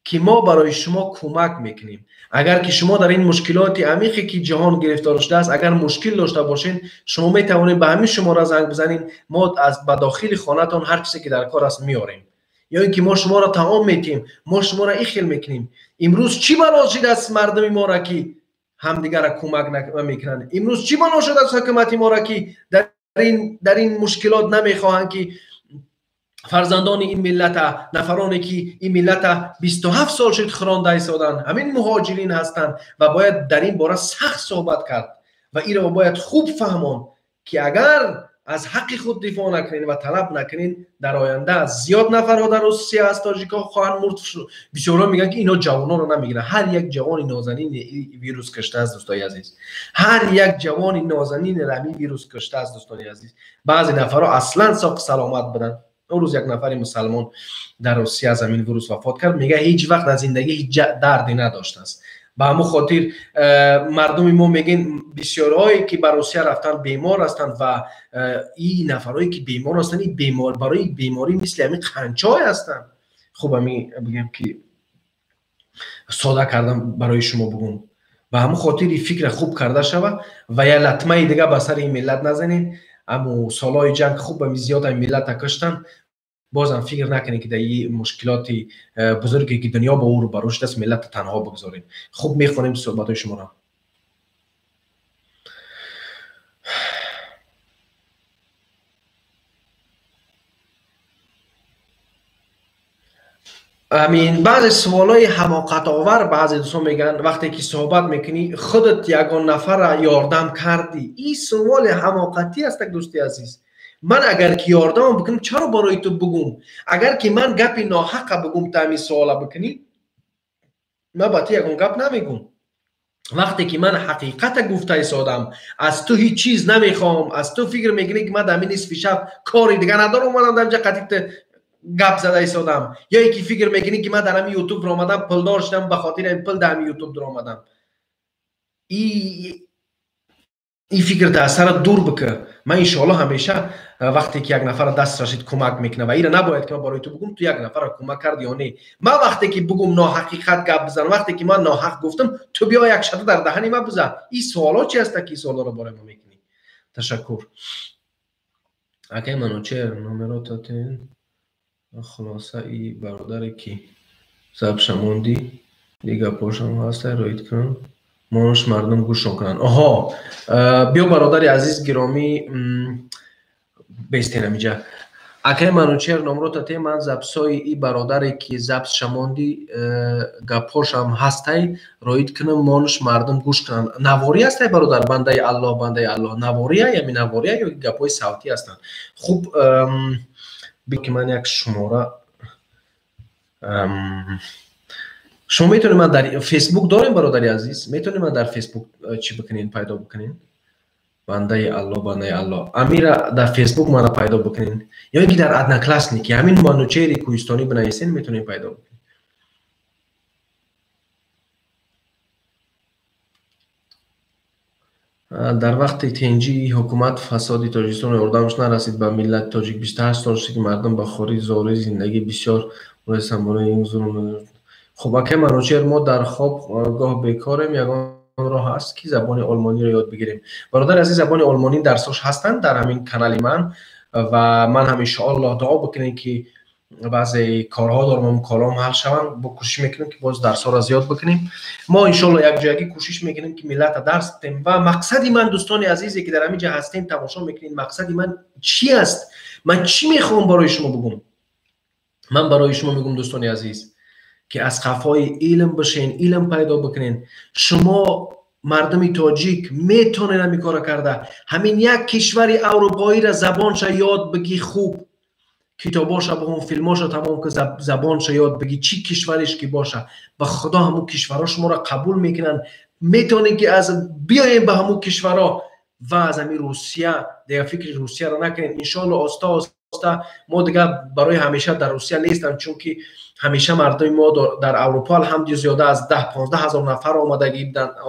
ки мо барои шумо кӯмак мекунем. Агар ки шумо дар ин мушкилоти амиқе ки ҷаҳон гирифтор шудааст, агар мушкил дошта бошед, шумо метавонед ба ҳамин шумора занг бизанед, мо аз ба дохили хонатон ҳар чизе ки дар кор аст меорем, ё ин ки мо шуморо таом метиҳем, мо шуморо ин хел мекунем. Имрӯз чӣ бало шудааст мардуми моро, ки ҳамдигарро кӯмак намекунанд? Имрӯз чӣ бало шудааст ҳукумати моро, ки дар ин мушкилот намехоҳанд, ки фарзандони ин миллата, нафароне ки ин миллата 27 сол шуд хӯронда истоданд, ҳамин муҳоҷирин ҳастанд, ва бояд дар ин бора сахт суҳбат кард ва инро бояд хуб фаҳмонд, ки агар аз ҳаққи худ дифоъ накунед ва талаб накунед, дар оянда зиёд нафарҳо дар Русия аз тоҷикҳо хоҳанд мурд. Бисёрҳо мегӯянд, ки инҳо ҷавононро намегиранд. Ҳар як ҷавони нозанин вирус куштааст, дӯстони азиз. Ҳар як ҷавони нозанин ҳамин вирус куштааст, дӯстони азиз. Баъзе нафарҳо аслан соқ саломат буданд. Он рӯз як нафари мусалмон дар Русия аз ҳамин вирус вафот кард. Мегӯяд, ҳеҷ вақт дар зиндагӣ ҳеҷ дарде надоштааст. Ба ҳамон хотир мардуми мо мегӯянд, бисёрҳое ки ба Русия рафтанд бемор ҳастанд, ва ин нафарҳое ки бемор ҳастанд, ин бемор барои беморӣ мисли ҳамин қанчҳое ҳастанд. Хуб, ҳамин бигӯям ки сода кардам барои шумо бугум. Ба ҳамон хотир ин фикра хуб карда шавад ва як латмаи дига ба сари ин миллат назанед. Аммо солҳои ҷанг хуб ҳамин зиёд ҳамин миллата куштанд. Бозам фикр накунед, ки дар ин мушкилоти бузурге ки дунё бо ӯ рӯбарӯ шудааст, миллатро танҳо бигзорем. Хуб, мехонем суҳбатҳои шуморо. Амин, баъзе суолҳои ҳамоқатовар баъзе дӯстон мегӯянд, вақте ки суҳбат мекунӣ, худат ягон нафарра ёрдам кардӣ? Ин суоли ҳамоқатӣ аст, дӯсти азиз. Ман агар ки ёрдамам бикунам, чаро барои ту бугум? Агар ки ман гапи ноҳаққа бугум, ту ҳамин суола бикунӣ, ман ба ту ягон гап намегум. Вақте ки ман ҳақиқата гуфта истодам, аз ту ҳеҷ чиз намехоҳам, аз ту фикр мекунӣ ки ман дар ҳамин нисфи шаб кори дига надорам, омадам дар инҷа қатъи гап зада истодам, ё ин ки фикр мекунӣ ки ман дар ҳамин ютуб омадам пулдор шудам, ба хотири ҳамин пул дар ҳамин ютуб омадам. Ин фикр аз сарат дур бикун. Ман иншоалло ҳамеша вақте ки як нафара даст рашид кӯмак мекунам ва ира набояд ки ман барои ту бугум ту як нафара кӯмак кард ё не. Ман вақте ки бугум ноҳақиқат гап бизанам, вақте ки ман ноҳақ гуфтам, ту биё як шата дар даҳани ман бизан. Ин суоло чи ҳаста ки ин суолоро барои мо мекунӣ? Ташаккур. Акай Манучер номеротатен хулоса и бародаре ки забша мондӣ, дига пошам ҳаста роид кун. Монош мардум гӯшон кунанд. Оҳо, биё бародари азиз гиромӣ, бестен ҳаминҷа. Акай Манучер номротате ман запсои и бародаре ки запсша монди, гапҳошам ҳастай, роид кунам, монош мардум гӯш кунанд. Наворӣ ҳастай бародар, бандаи Аллоҳ, бандаи Аллоҳ. Навория ями навория ё гапҳои савтӣ ҳастанд? Хуб, ки ман як шумора шумо метавонед ман дар фейсбук дорем бародари азиз, метавонед ман дар фейсбук чӣ бикунед, пайдо бикунед? Бандаи Аллоҳ, бандаи Аллоҳ. Амира дар фейсбук мана пайдо бикунед ё ин ки дар Одноклассники ҳамин Манучери Кӯҳистонӣ бинависед, метавонед пайдо бикунед. Дар вақти тенҷии ҳукумат фасоди Тоҷикистон ёрдамаш нарасид ба миллати тоҷик. 28 сол шуд ки мардум ба хорӣ зорӣ зиндагӣ бисёр муресанд барои ин зулм. Хуб, акай Манучер, мо дар хоб гоҳ бекорем, ягон роҳ ҳаст ки забони олмониро ёд бигирем? Бародари азиз, забони олмонӣ дарсош ҳастанд дар ҳамин канали ман ва ман ҳам иншоаллоҳ дуо бикунем ки баъзе корҳо дорам, он корҳоам ҳал шаванд, бо кӯшиш мекунем ки боз дарсҳоро зиёд бикунем. Мо иншоаллоҳ якҷоягӣ кӯшиш мекунем ки миллата дарс бидем ва мақсади ман дӯстони азизе ки дар ҳамин ҷа ҳастем, тамошо мекунед, мақсади ман чӣ аст? Ман чӣ мехоҳам барои шумо бигӯм? Ман барои шумо мегӯм дӯстони азиз ки аз қафои илм бишен, илм пайдо бикунед. Шумо мардуми тоҷик метавонед ҳамин корро карда. Ҳамин як кишвари аврупоиро забонша ёд бигӣ, хуб китобоша бихон, филмоша тамом ки забонша ёд бигӣ, чӣ кишвареш ки боша, ба худо ҳамун кишварҳо шуморо қабул мекунанд. Метавонед ки аз биёем ба ҳамун кишварҳо ва аз ҳамин Русия, дигар фикри Русияро накунед. Иншоалло оста оста мо дигар барои ҳамеша дар Русия нестам, чунки ҳамеша мардуми мо дар Аврупо алҳамду зиёда аз 10-15 ҳазор нафар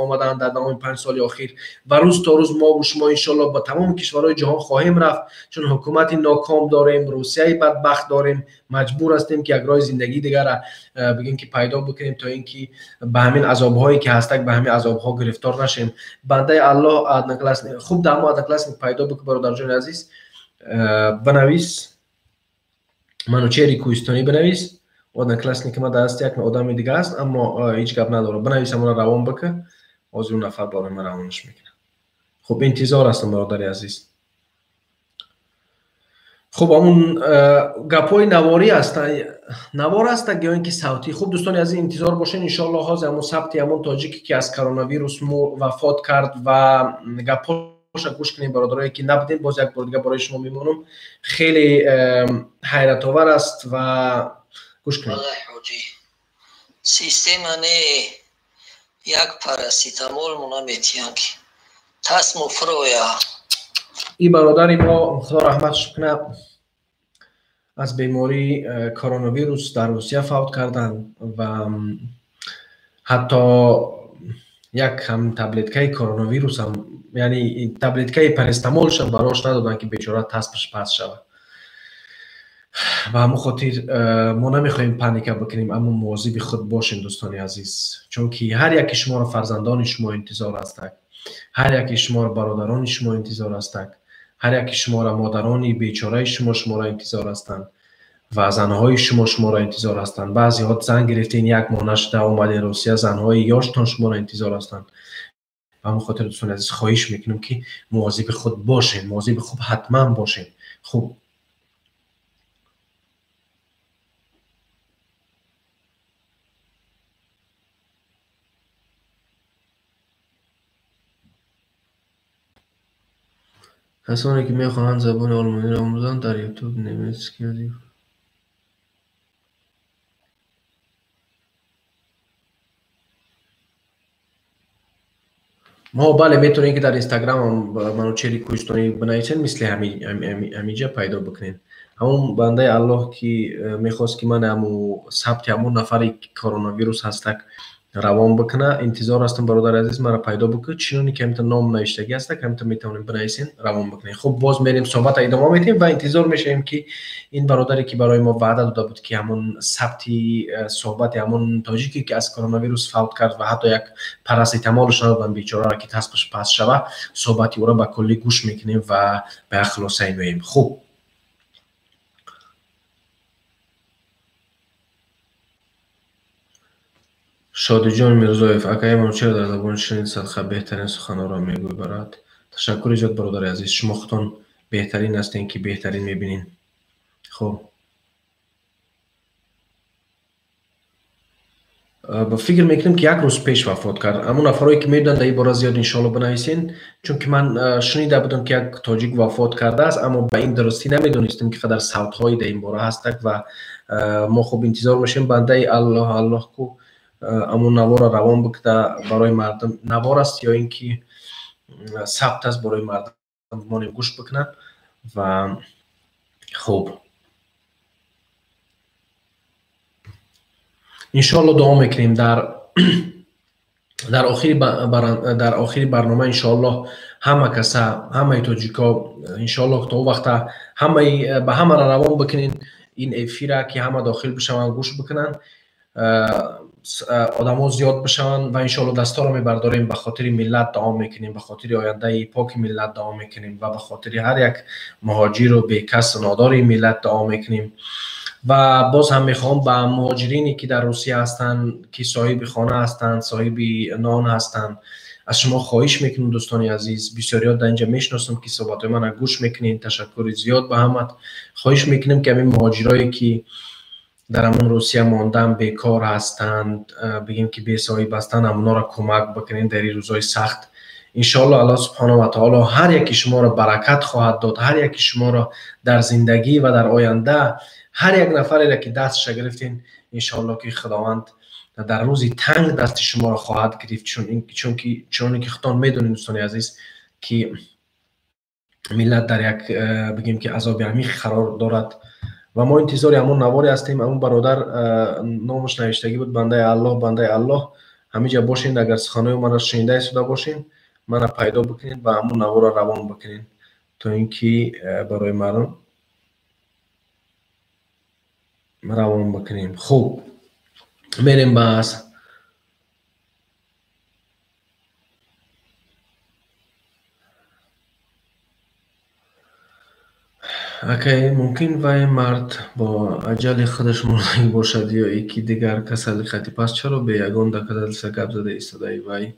омадаанд дар давоми 5 соли охир ва рӯз то рӯз мо бу шумо иншоалло ба тамоми кишварҳои ҷаҳон хоҳем рафт, чун ҳукумати ноком дорем, Русияи бадбахт дорем, маҷбур ҳастем ки як роҳи зиндагии дигара бигем ки пайдо бикунем то ин ки ба ҳамин азобҳое ки ҳастак ба ҳамин азобҳо гирифтор нашем. Бандаи Аллоҳ, Одноклассник хуб дар мо Одноклассник пайдо бикун бародарҷони азиз, бинавис Манучери Кӯҳистонӣ бинавис. Одноклассники ма дар даст як одами дига аст, аммо ҳеҷ гап надорам. Бинавис, ҳамонро равон бикун, ҳозир он нафар барои ман равонаш мекунад. Хуб, интизор ҳастам бародари азиз. Хуб, ҳамун гапҳои наворӣ ҳастанд, навор ҳастанд ё ин ки савтӣ? Хуб дӯстони азиз, интизор бошед, иншоаллоҳ ҳозир ҳамун сабти ҳамун тоҷике ки аз коронавирус вафот кард ва гапҳоша гӯш кунем бародарое ки набудем, боз як бор дига барои шумо мемонам. Хеле ҳайратовар аст ва гӯш кунед. Система не, як параситамол мо наметиҳанд ки тасму фуроя. Ин бародари мо худо раҳматш кунад, аз бемории коронавирус дар Русия фавт карданд ва ҳатто як ҳам таблеткаи коронавирусам, яъне таблеткаи парастамолшам барош надоданд ки бечора таспаш паст шавад. Ба ҳамон хотир мо намехоҳем паника бикунем, аммо мувозиби худ бошем дӯстони азиз, чунки ҳар яке шуморо фарзандони шумо интизор ҳастанд, ҳар яке шуморо бародарони шумо интизор ҳастанд, ҳар яке шуморо модарони бечораи шумо шуморо интизор ҳастанд ва занҳои шумо шуморо интизор ҳастанд. Баъзеҳо зан гирифтен, як моҳ нашуда омаден Русия, занҳои ёштон шуморо интизор ҳастанд. Ба ҳамон хотир дӯстони азиз хоҳиш мекунем ки мувозиби худ бошем, мувозиби хуб ҳатман бошем. Хуб, Касоне ки мехоҳанд забони олмониро омӯзанд, дар Ютуб немецкий. Мо бале, метавонем, ки дар Инстаграмам Манучери Кӯҳистонӣ бинависен, мисли ҳамиҷа пайдо бикунед. Ҳамон бандаи Аллоҳ, ки мехост, ки ман ҳаму сабти ҳамон нафаре, ки коронавирус ҳастак, равон бикуна, интизор ҳастам. Бародари азиз, маро пайдо бикун, чуноне ки ҳамита ном навиштагӣ ҳастак, ҳамита метавонем бинависен, равон бикунем. Хуб, боз мерем, суҳбата идома медиҳем ва интизор мешавем, ки ин бародаре, ки барои мо ваъда дода буд, ки ҳамон сабти суҳбати ҳамон тоҷике, ки аз коронавирус фавт кард ва ҳатто як параситамолш надоданд бечораро, ки таспаш паст шава, суҳбати ӯро ба куллӣ гӯш мекунем ва ба як хулосае меоем. Хуб, Шодиҷон Мирзоев: акаи Манучер, дар забони ширин садқа беҳтарин суханҳоро мегӯй, барад. Ташаккури зиёд, бародари азиз, шумо худтон беҳтарин ҳастем, ки беҳтарин мебинед. Хуб, фикр мекунем, ки як рӯз пеш вафот кард. Ҳамон нафарое, ки медонанд дар ин бора, зиёд иншоалло бинависен, чунки ман шунида будам, ки як тоҷик вафот кардааст, аммо ба ин дурустӣ намедонистем, ки қадар савтҳое дар ин бора ҳастак. Ва мо хуб интизор мешавем, бандаи Аллоҳ, Аллоҳ ку, ҳамон наворро равон бикунда барои мардум. Навор аст ё ин ки сабт аст, барои мардум монем, гӯш бикунанд. Ва хуб, иншоалло дуо мекунем дар охири барнома, иншоаллоҳ, ҳама каса, ҳамаи тоҷико, иншоаллоҳ, то он вақта ҳамаи ба ҳамаро равон бикунен ин эфира, ки ҳама дохил бишаванд, гӯш бикунанд, одамо зиёд бишаванд. Ва иншоалло дастҳоро мебардорем, ба хотири миллат дуо мекунем, ба хотири ояндаи поки миллат дуо мекунем ва ба хотири ҳар як муҳоҷиру бекасу нодори миллат дуо мекунем. Ва боз ҳам мехоҳам ба муҳоҷирине, ки дар Русия ҳастанд, ки соҳиби хона ҳастанд, соҳиби нон ҳастанд, аз шумо хоҳиш мекунам. Дӯстони азиз, бисёриҳо дар инҷа мешиносам, ки суҳбатҳои мана гӯш мекунед, ташаккури зиёд ба ҳамат. Хоҳиш мекунем, ки ҳамин муҳоҷирое, ки дар ҳамон Русия мондан, бекор ҳастанд, бигем, ки бесоҳиб ҳастанд, ҳамонҳоро кӯмак бикунед дар ин рӯзҳои сахт. Иншоалло, Аллоҳ субҳонаҳу ва таоло ҳар яки шуморо баракат хоҳад дод, ҳар яки шуморо дар зиндагӣ ва дар оянда. Ҳар як нафареро, ки дастша гирифтем, иншоалло, ки Худованд дар рӯзи танг дасти шуморо хоҳад гирифт, чунки чуноне ки худтон медонед, дӯстони азиз, ки миллат дар як, бигем, ки азоби амиқ қарор дорад. Ва мо интизори ҳамон наворе ҳастем. Ҳамон бародар, номаш навиштагӣ буд, бандаи Аллоҳ. Бандаи Аллоҳ, ҳамиҷа бошед, агар суханои маро шунида истода бошед, мана пайдо бикунед ва ҳамон наворро равон бикунед, то ин ки барои мардум равон бикунем. Хуб, мерем ба акай. Мумкин вай мард бо аҷали худаш мурдагӣ бошад ё ки дигар касали хати. Пас чаро бе ягон доказательства гап зада истодаи вай?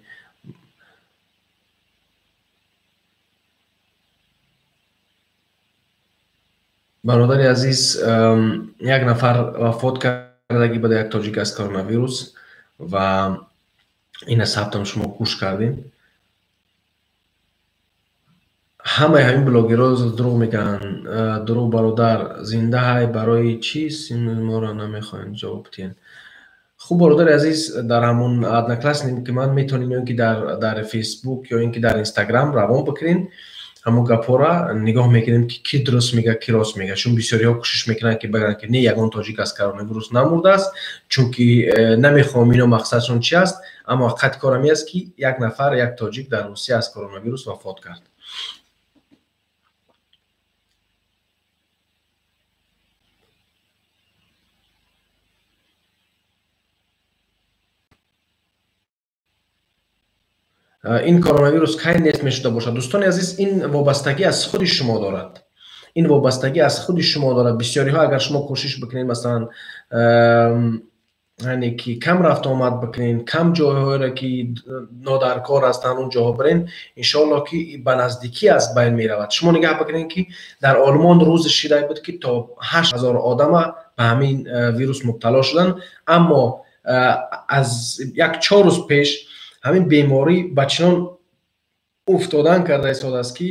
Бародари азиз, як нафар вафот кардагӣ буда, як тоҷик, аз коронавирус, ва ина сабтам шумо гӯш кардем. Ҳамаи ҳамин блогерҳо дурӯғ мегӯянд. Дурӯғ, бародар, зинда ҳай. Барои чӣ моро намехоҳем ҷавоб диҳем? Хуб, бародари азиз, дар ҳамон Одноклассник ман метавонед ё ин ки дар Фейсбук, ё ин ки дар Инстаграм равон бикунед ҳамон гапҳоро, нигоҳ мекунем, ки кӣ дуруст мега, кӣ рост мега. Чун бисёриҳо кӯшиш мекунанд, ки бигӯянд, ки не, ягон тоҷик аз коронавирус намурдааст, чунки намехоҳам ино мақсадшон чи аст, аммо ҳақиқати кор ҳамин аст, ки як нафар, як тоҷик дар Русия аз коронавирус вафот кард. Ин коронавирус кай нест мешуда бошад? Дӯстони азиз, ин вобастагӣ аз худи шумо дорад, ин вобастагӣ аз худи шумо дорад. Бисёриҳо, агар шумо кӯшиш бикунед, масалан, яъне ки кам рафтуомад бикунед, кам ҷойҳоеро, ки нодаркор ҳастанд, он ҷоҳо бирен, иншоалло, ки ба наздикӣ аз байн меравад. Шумо нигаҳ бикунед, ки дар Олмон рӯзи шидай буд, ки то 8000 одама ба ҳамин вирус мубтало шуданд, аммо аз як 4 рӯз пеш ҳамин беморӣ ба чунон уфтодан карда истодааст, ки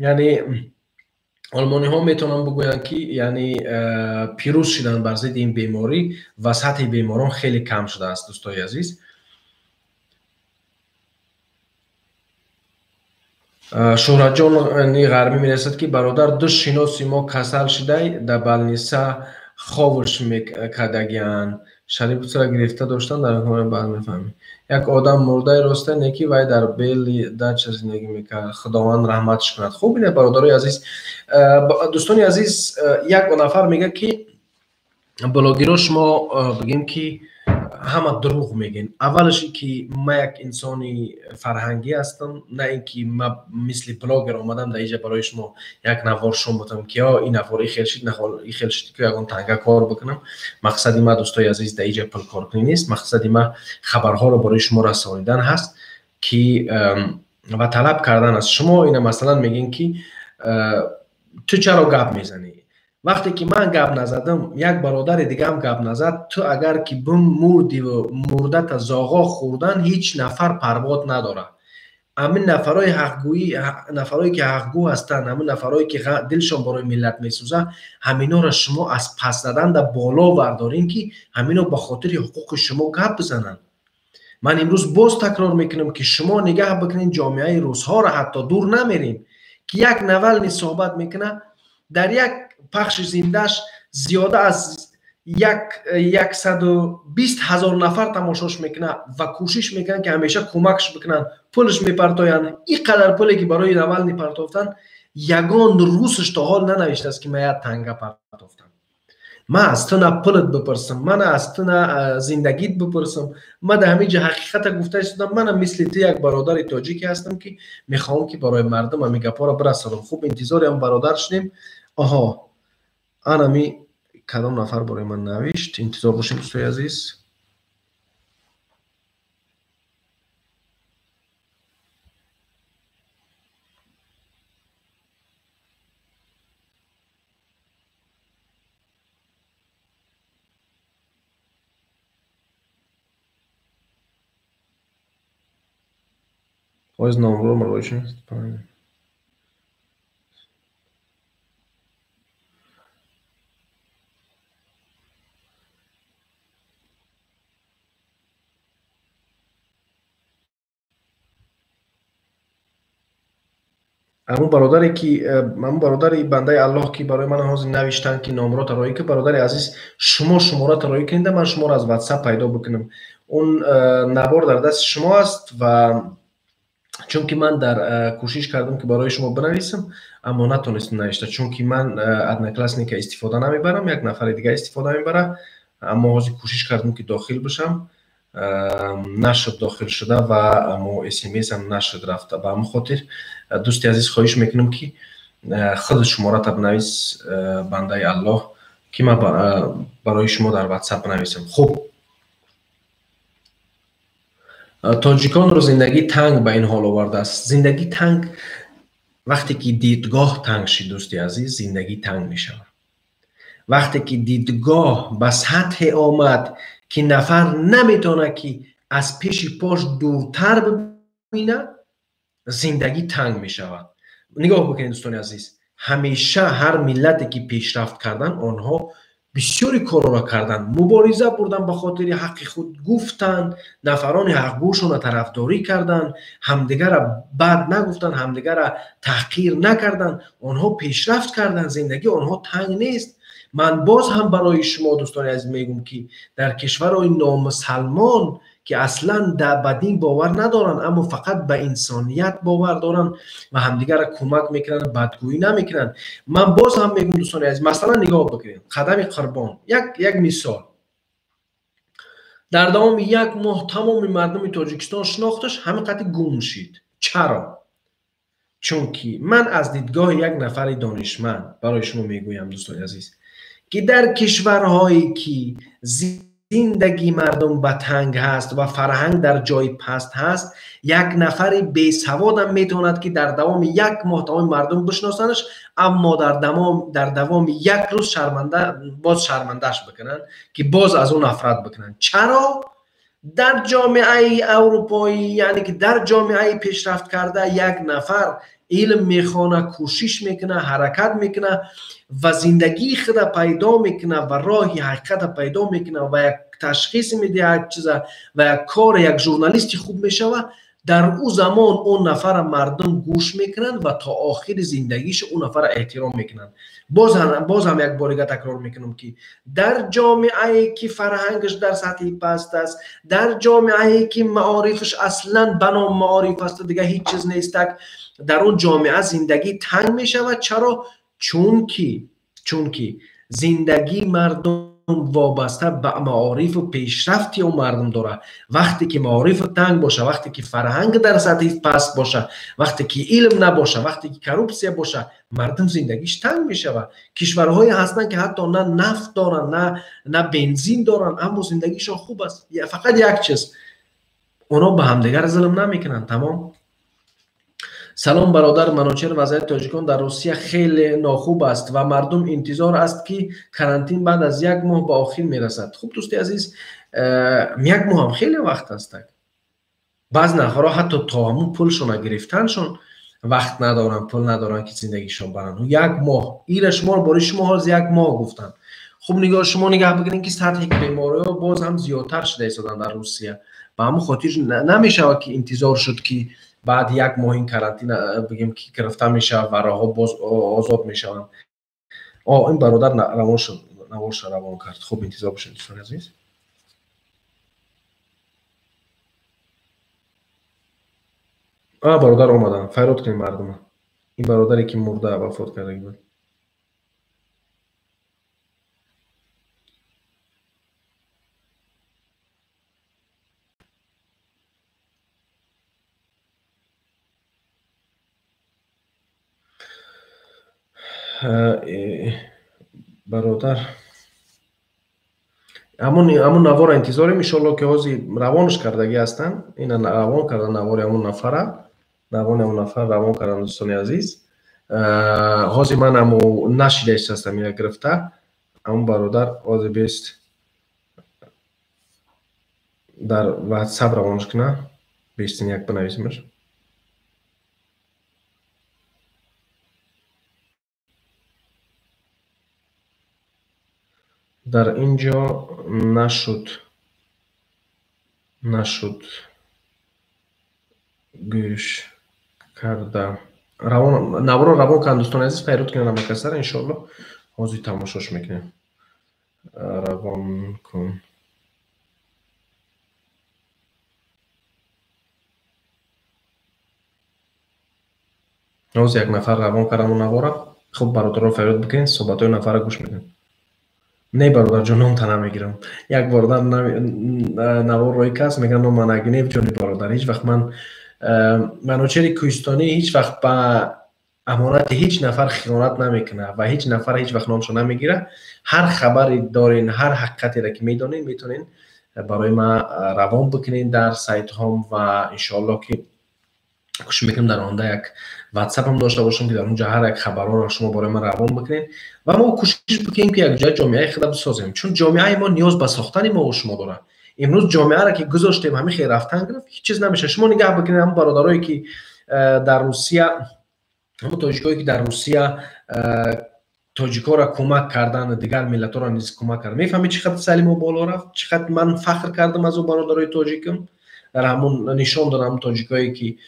Яъне олмониҳо метавонанд бигӯянд, ки яъне пирӯз шуданд бар зидди ин беморӣ ва сатҳи беморон хеле кам шудааст, дӯстои азиз. Шӯҳратҷони ғарбӣ мерасад, ки бародар, ду шиноси мо касал шудай, дар балниса ховш мекардагиянд. Шарифро гирифта доштанд, дар баъд мефаҳмем. Як одам мурдаи роста неки вай дар бели дача зиндагӣ мекард. Худованд раҳматш кунад. Хуб, ина бародарои азиз, дӯстони азиз, як нафар мегӯяд, ки блогеро шумо бигем, ки ҳама дурӯғ мегӯен. Аввалаш, ки ман як инсони фарҳангӣ ҳастам, на ин ки ман мисли блогер омадам дар инҷа барои шумо як навор шум будам, ки о ин навор ихел шид, ихел шид, ки ягон танга кор бикунам. Мақсади ман, дӯстои азиз, дар инҷа пулкоркунӣ нест. Мақсади ман хабарҳоро барои шумо расонидан ҳаст, ки ва талаб кардан аз шумо. Ина масалан мегӯем, ки ту чаро гап мезанӣ? Вақте ки ман гап назадам, як бародари дигаам гап назад, ту агар ки бимурдиву мурдата зоғо хӯрдан, ҳеҷ нафар парвот надорад. Ҳамин нафарҳои ҳақгӯӣ, нафарҳое ки ҳақгӯ ҳастанд, ҳамин нафарҳое ки дилшон барои миллат месӯзад, ҳаминҳоро шумо аз пас задан дар боло бардорем, ки ҳаминҳо ба хотири ҳуқуқи шумо гап бизананд. Ман имрӯз боз такрор мекунам, ки шумо нигаҳ бикунед ҷомеаи русҳоро, ҳатто дур намерем, ки як Навални суҳбат мекунад, дар як пахши зиндаш зиёда аз 120 000 нафар тамошош мекунад ва кӯшиш мекунанд, ки ҳамеша кӯмакш бикунанд, пулш мепартоянд. Ин қадар пуле ки барои Навални партофтанд, ягон русш то ҳол нанавиштааст, ки ман як танга партофтам. Ман аз ту на пулат бипурсам, ман аз ту на зиндагит бипурсам. Ман дар ҳамин ҷо ҳақиқата гуфта истодам. Манам мисли ту як бародари тоҷике ҳастам, ки мехоҳам, ки барои мардум ҳамин гапҳоро бирасонам. Хуб, интизори ҳам бародар шудем. Оҳо, анами кадом нафар барои ман навишт? Интизор бошем, дӯстои азиз. Оз номро мароишин. Ҳамун бародаре ки, ҳамун бародари бандаи Аллоҳ, ки барои ман ҳозир навиштанд, ки номро тароӣ ки, бародари азиз, шумо шумора тароӣ кунед, ман шуморо аз WhatsApp пайдо бикунам. Он навор дар дасти шумо аст ва чунки ман дар кӯшиш кардам, ки барои шумо бинависам, аммо натонистам навишта, чунки ман Одноклассника истифода намебарам, як нафари дига истифода мебарад. Аммо ҳозир кӯшиш кардам, ки дохил бишам, нашуд дохил шуда ва амо смсам нашуд рафта. Ба ҳамин хотир, дӯсти азиз, хоҳиш мекунам, ки худ шумората бинавис, бандаи Аллоҳ, ки ман барои шумо дар WhatsApp бинависам. Хуб, тоҷиконро зиндагӣ танг ба ин ҳол овардааст. Зиндагӣ танг, вақте ки дидгоҳ танг шид, дӯсти азиз, зиндагӣ танг мешавад. Вақте ки дидгоҳ ба сатҳе омад, ки нафар наметавонад, ки аз пеши пош дуртар бибинад, зиндагӣ танг мешавад. Нигоҳ бикунед, дӯстони азиз, ҳамеша ҳар миллате ки пешрафт карданд, онҳо бисёри корҳоро карданд, мубориза бурданд, ба хотири ҳаққи худ гуфтанд, нафарони ҳақгӯшонро тарафдорӣ карданд, ҳамдигарро бад нагуфтанд, ҳамдигарро таҳқир накарданд, онҳо пешрафт карданд, зиндагии онҳо танг нест. Ман боз ҳам барои шумо, дӯстони азиз, мегӯм, ки дар кишварҳои номусалмон, ки аслан ба дин бовар надоранд, аммо фақат ба инсоният бовар доранд ва ҳамдигарро кӯмак мекунанд, бадгӯӣ намекунанд. Ман боз ҳам мегӯм, дӯстони азиз, масалан, нигоҳ бикунед, Қадами Қурбон, як мисол, дар давоми як моҳ тамоми мардуми Тоҷикистон шинохташ, ҳамин қадри гум шид. Чаро? Чунки ман аз дидгоҳи як нафари донишманд барои шумо мегӯям, дӯстони азиз, ки дар кишварҳое ки зиндагии мардум ба танг ҳаст ва фарҳанг дар ҷои паст ҳаст, як нафари бесаводам метавонад, ки дар давоми як моҳ тамоми мардум бишносанаш, аммо дар давоми як рӯз шарманда, боз шармандааш бикунанд, ки боз аз ӯ нафрат бикунанд. Чаро? Дар ҷомеаи аврупоӣ, яъне ки дар ҷомеаи пешрафт карда, як нафар илм мехона, кӯшиш мекуна, ҳаракат мекуна ва зиндагии худа пайдо мекуна ва роҳи ҳақиқата пайдо мекуна ва як ташхис медиҳад чиза ва як кор, як журналисти хуб мешава, дар ӯ замон он нафара мардум гӯш мекунанд ва то охири зиндагиш ӯ нафара эҳтиром мекунанд. Боз ҳам як борига такрор мекунам, ки дар ҷомеае ки фарҳангаш дар сатҳи паст аст, дар ҷомеае ки маорифаш аслан ба ном маориф аст, дигар ҳеҷ чиз нестак, дар он ҷомеа зиндагӣ танг мешавад. Чаро? Чунки зиндагии мардум вобаста ба маорифу пешрафти он мардум дорад. Вақте ки маорифу танг боша, вақте ки фарҳанг дар сатҳи паст боша, вақте ки илм набоша, вақте ки коррупсия боша, мардум зиндагиш танг мешавад. Кишварҳое ҳастанд, ки ҳатто на нафт доранд, на бензин доранд, аммо зиндагишон хуб аст. Фақат як чиз, онҳо ба ҳамдигар зулм намекунанд. Тамом. Салом бародар Манучер, вазъияти тоҷикон дар Русия хеле нохуб аст ва мардум интизор аст, ки карантин баъд аз як моҳ ба охир мерасад. Хуб, дӯсти азиз, як моҳ ҳам хеле вақт аст. Баъзе нафарҳо ҳатто то ҳамун пулшона гирифтаншон вақт надоранд, пул надоранд, ки зиндагишон баранд. Як моҳ ира шуморо бори шумо ҳоз як моҳ гуфтанд. Хуб, нигоҳ шумо нигаҳ бикунед, ки сатҳи бемориҳо боз ҳам зиёдтар шуда истоданд дар Русия. Ба ҳамун хотир намешавад, ки интизор шуд, ки баъд як моҳ ин карантин бигем, ки гирифта мешавад ва роҳҳо боз озод мешаванд. Ин бародар равон шуд, наворша равон кард. Хуб, интизор бошед, дӯстони азиз. Бародар омаданд, файрод кунед мардума. Ин бародаре ки мурда вафот кардаги буд. Бародар, ҳамун навора интизорем, иншоалло, ки ҳозир равонш кардагӣ ҳастанд. Ина равон кардан навори ҳамун нафара, навони ҳамун нафар равон кардан, дӯстони азиз. Ҳозир ман ҳаму нашида истастам, ина гирифта ҳамун бародар ҳозир бест дар ватсап равонш куна, бестин як бинависимаш. Дар ин ҷо нашуд гӯш карда. Наворо равон кардам, дӯстони азиз, файрод кунед ҳамакасара, иншоалло ҳозир тамошош мекунем. Равон кун. Ҳозир як нафар равон кардам навора. Хуб, бародаро, файрод бикунед, суҳбатҳои нафара гӯш мекунем. Не, бародарҷон, номта намегирам. Як бародар навор рӯи кас мегӯяд, нома нагинев, ҷони бародар. Ҳеҷ вақт ман Манучери Кӯҳистонӣ ҳеҷ вақт ба амонати ҳеҷ нафар хиёнат намекунад ва ҳеҷ нафар ҳеҷ вақт номшо намегирад. Ҳар хабаре дорен, ҳар ҳақиқатеро ки медонед, метавонед барои ман равон бикунед дар сайтҳом ва иншоалло ки кӯшиш мекунем дар оянда як ватсапам дошта бошам, ки дар он ҷо ҳар як хабарҳоро шумо барои ман равон бикунед ва мо кӯшиш бикунем, ки якҷоя ҷомеаи худа бисозем, чун ҷомеаи мо ниёз ба сохтани мо ва шумо дорад. Имрӯз ҷомеаро ки гузоштем, ҳамин хел рафтан гирифт, ҳеҷ чиз намешавад. Шумо нигаҳ бикунед, ҳамон бародарое ки дар Русия, ҳамон тоҷикое ки дар Русия тоҷикоро кӯмак кардан, дигар миллатҳоро низ кӯмак кардан, мефаҳмед чӣ қадр сали мо боло рафт, чӣ қадр ман фахр кардам аз он бародарои тоҷикам. Дар ҳамун нишон додам тоҷикое ки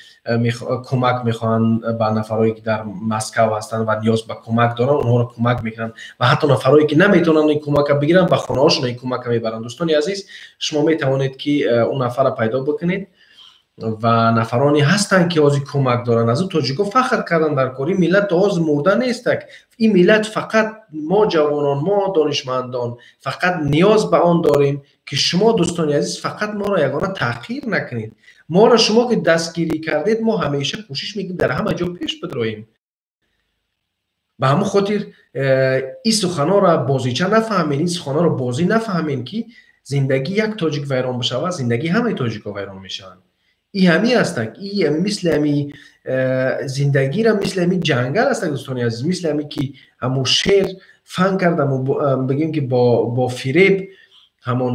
кӯмак мехоҳанд ба нафарое ки дар Москав ҳастанд ва ниёз ба кӯмак доранд, онҳоро кӯмак мекунанд ва ҳатто нафарое ки наметавонанд ин кӯмака бигиранд, ба хонаҳошон ин кӯмака мебаранд. Дӯстони азиз, шумо метавонед, ки он нафарро пайдо бикунед ва нафароне ҳастанд, ки ҳозир кӯмак доранд. Аз он тоҷико фахр кардан дар кор. Ин миллат то ҳозир мурда нестак. Ин миллат фақат мо ҷавонон, мо донишмандон фақат ниёз ба он дорем, ки шумо дӯстони азиз фақат моро ягона таҳқир накунед. Моро шумо ки дастгирӣ кардед, мо ҳамеша кӯшиш мекунем дар ҳама ҷо пеш бидроем. Ба ҳамон хотир ин суханҳоро бозича нафаҳмед, ин суханҳоро бозӣ нафаҳмед, ки зиндагии як тоҷик вайрон бишавад, зиндагии ҳамаи тоҷикҳо вайрон мешаванд. И ҳами ҳастак, и мисли ҳами зиндагиро мисли ҳами ҷангал ҳастак, дӯстони азиз, мисли ҳами ки ҳамун шер фан кард, ҳамун бигем ки бо фиреб ҳамон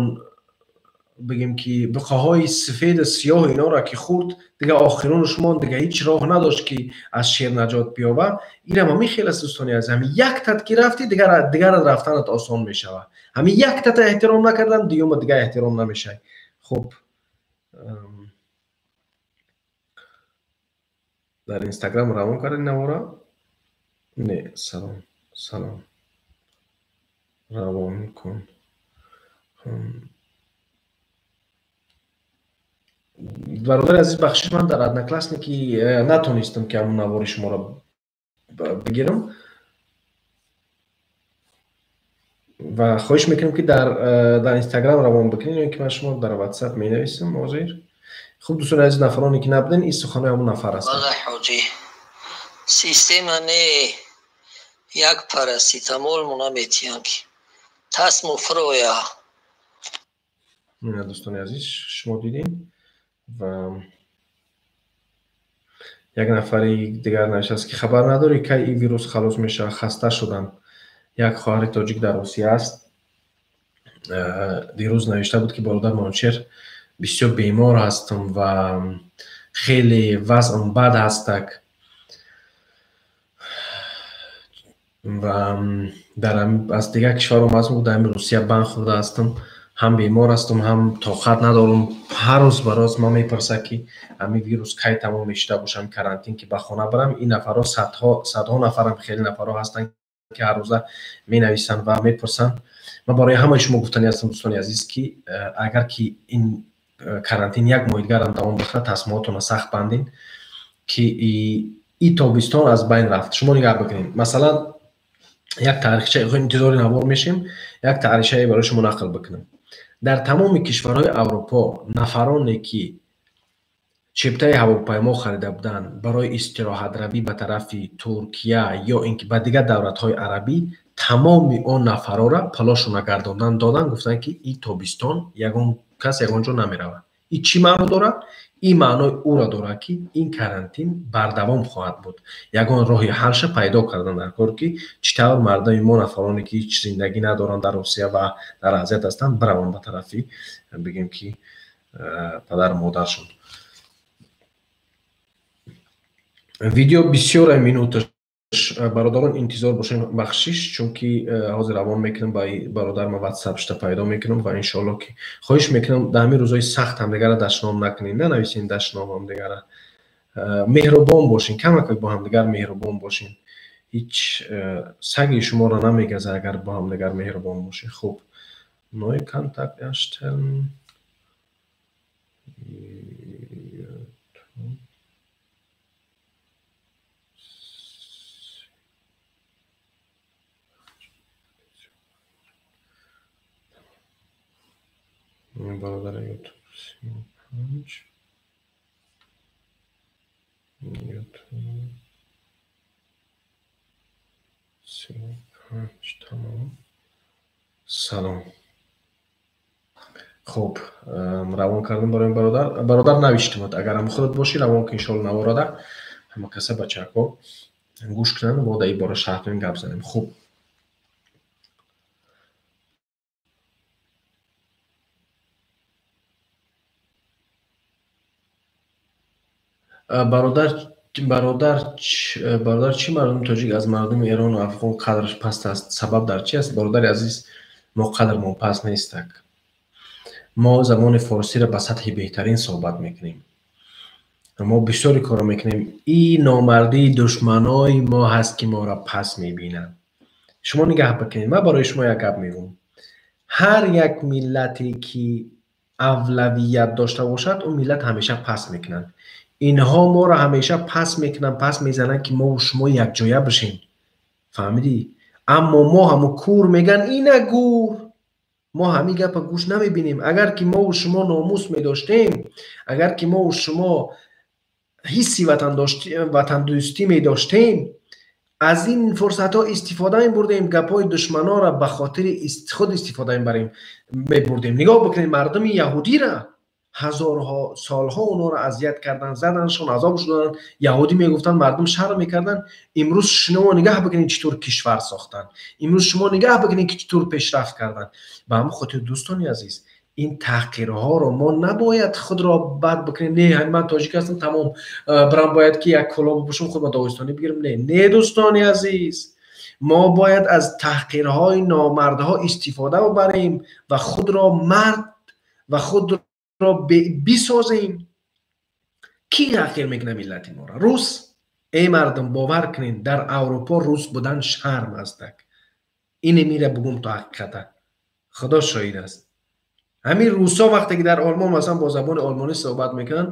бигем ки буқаҳои сифеду сиёҳ инора ки хӯрд, дига охиронаш монд, дига ҳеҷ роҳ надошт ки аз шер наҷот биёбад. Инам ҳамин хел аст, дӯстони азиз. Ҳамин яктат ки рафтӣ, дигарат рафтанат осон мешавад. Ҳамин яктата эҳтиром накардан, дуюма дига эҳтиром намешавӣ. Хуб, дар Инстаграм равон кардед навора? Не, салом, салом. Равон кун. Бародари азиз, бахшиш, ман дар Одноклассники натонистам ки ҳамон навори шуморо бигирам ва хоҳиш мекунам ки дар Инстаграм равон бикунед ё ки ман шуморо дар WhatsApp менависам ҳозир. Хуб, дӯстони азиз, нафароне ки набуден, ин суханои ҳамон нафар ҳастанд. Валла ҳоҷӣ, система не, як параситамол мо наметиҳанд ки тасму фуроя. Ина, дӯстони азиз, шумо дидем. Ва як нафари дигар навиштааст ки хабар надорӣ кай ин вирус халос мешавад, хаста шудам. Як хоҳари тоҷик дар Русия аст, дирӯз навишта буд ки бародар Манучер, бисёр бемор ҳастам ва хеле вазъам бад ҳастак ва аз дигар кишвар омадам, дар ҳамин Русия банд хӯрда ҳастам, ҳам бемор ҳастам, ҳам тоқат надорам. Ҳар рӯз ба рӯз ман мепурсам ки ҳамин вирус кай тамом мешуда бошам, карантин ки ба хона барам. Ин нафарҳо садҳо нафарам, хеле нафарҳо ҳастанд ки ҳар рӯза менависанд ва мепурсанд. Ман барои ҳамаи шумо гуфтанӣ ҳастам, дӯстони азиз, ки агар ки ин карантин як моҳи дигарам давом бихӯрад, тасмаҳотонро сахт бандин ки и тобистон аз байн рафт. Шумо нигаҳ бикунед, масалан як таърихча, интизори навор мешем, як таърихчае барои шумо нақл бикунам. Дар тамоми кишварҳои Аврупо нафароне ки чиптаи ҳавопаймо харида буданд барои истироҳатравӣ ба тарафи Туркия ё ин ки ба дигар давлатҳои арабӣ, тамоми он нафарора палошона гардондан доданд, гуфтанд ки ин тобистон ягон кас ягон ҷо намеравад. Ин чӣ маъно дорад? Ин маънои ӯро дорад ки ин карантин бардавом хоҳад буд. Ягон роҳи ҳалша пайдо кардан дар кор ки чӣ тавр мардуми мо, нафароне ки ҳеҷ зиндагӣ надоранд дар Русия ва дар азият ҳастанд, бираванд ба тарафи, бигем ки, падару модаршон. Видео бисёре минуташ, бародарон, интизор бошем, бахшиш, чунки ҳозир равон мекунам ба бародар, ман WhatsApp шта пайдо мекунам ва иншоалло ки хоҳиш мекунам дар ҳамин рӯзҳои сахт ҳамдигарро дашном накунед, нанависен дашном ҳамдигарро, меҳрубон бошен, камак бо ҳамдигар меҳрубон бошен. Ҳеҷ саги шуморо намегазад агар бо ҳамдигар меҳрубон бошед. Хуб, neue Kontakt erstellen. Бародар YouTube 35 YouTube 35 тамом. Салом. Хуб, равон кардам барои бародар. Бародар навиштимад, агар ҳам худат бошӣ равон кун, иншоалло наворода ҳама каса бачаҳо гӯш кунанд, мо дар ин бора шарҳ дорем, гап занем. Хуб, бародар, бародар, бародар, чӣ мардуми тоҷик аз мардуми Эрону Афғон қадраш паст аст? Сабаб дар чи аст? Бародари азиз, мо қадрмон паст нестак. Мо забони форсиро ба сатҳи беҳтарин суҳбат мекунем. Мо бисёри корро мекунем. Ин номардии душманои мо ҳаст ки моро пас мебинанд. Шумо нигаҳ бикунед, ман барои шумо як гап мегӯям. Ҳар як миллате ки авлавият дошта бошад, он миллат ҳамеша пас мекунанд. Инҳо моро ҳамеша пас мекунанд, пас мезананд ки мо шумо якҷоя бишем. Фаҳмидӣ? Аммо мо ҳамо кур меган, ина гур. Мо ҳамин гапа гӯш намебинем. Агар ки мо шумо номус медоштем, агар ки мо шумо ҳисси ватандӯстӣ медоштем, аз ин фурсатҳо истифода мебурдем, гапҳои душманонро ба хотири худ истифода мебурдем. Нигоҳ бикунед мардуми яҳудиро, ҳазорҳо солҳо онҳоро азият карданд, заданшон, азоб шуданд. Яҳудӣ мегуфтанд, мардум шарм мекарданд. Имрӯз шумо нигаҳ бикунед чӣ тур кишвар сохтанд. Имрӯз шумо нигаҳ бикунед ки чӣ тур пешрафт карданд. Ба ҳамин хотир, дӯстони азиз, Ин таҳқирҳоро мо набояд худро бад бикунем. Не, ман тоҷик ҳастам, тамом, барам бояд ки як кӯлоб бипӯшам, худро доғистонӣ бигирам. Не, не, дӯстони азиз, мо бояд аз таҳқирҳои номардҳо истифода бибарем ва худро мард ва худро бисозем. Кӣ таҳқир мекунад миллати моро? Рус. Эй мардум, бовар кунед, дар Аврупо рус будан шарм астак. Ине мира бугум то ҳақиқата, Худо шоҳид аст. Ҳамин русҳо вақте ки дар Олмон масалан бо забони олмонӣ суҳбат мекунанд,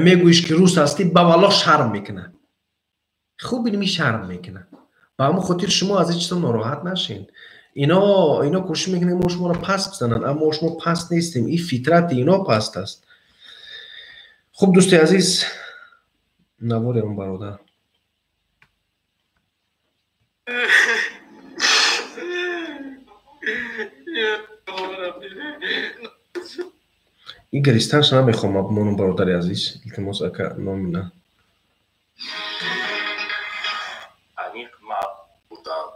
мегӯиш ки рус ҳастӣ, ба валлоҳ шарм мекунад. Хуб, инми шарм мекунад. Ба ҳамон хотир шумо аз ин чизо нороҳат нашед. Ино кӯшиш мекунанд мо шуморо паст бизананд, аммо шумо паст нестем. Ин фитрати ино паст аст. Хуб, дӯсти азиз, навори он бародар. Ин гиристанаш намехоҳам бимонам, бародари азиз, илтимос, ака, номина. Аниқ бурданд.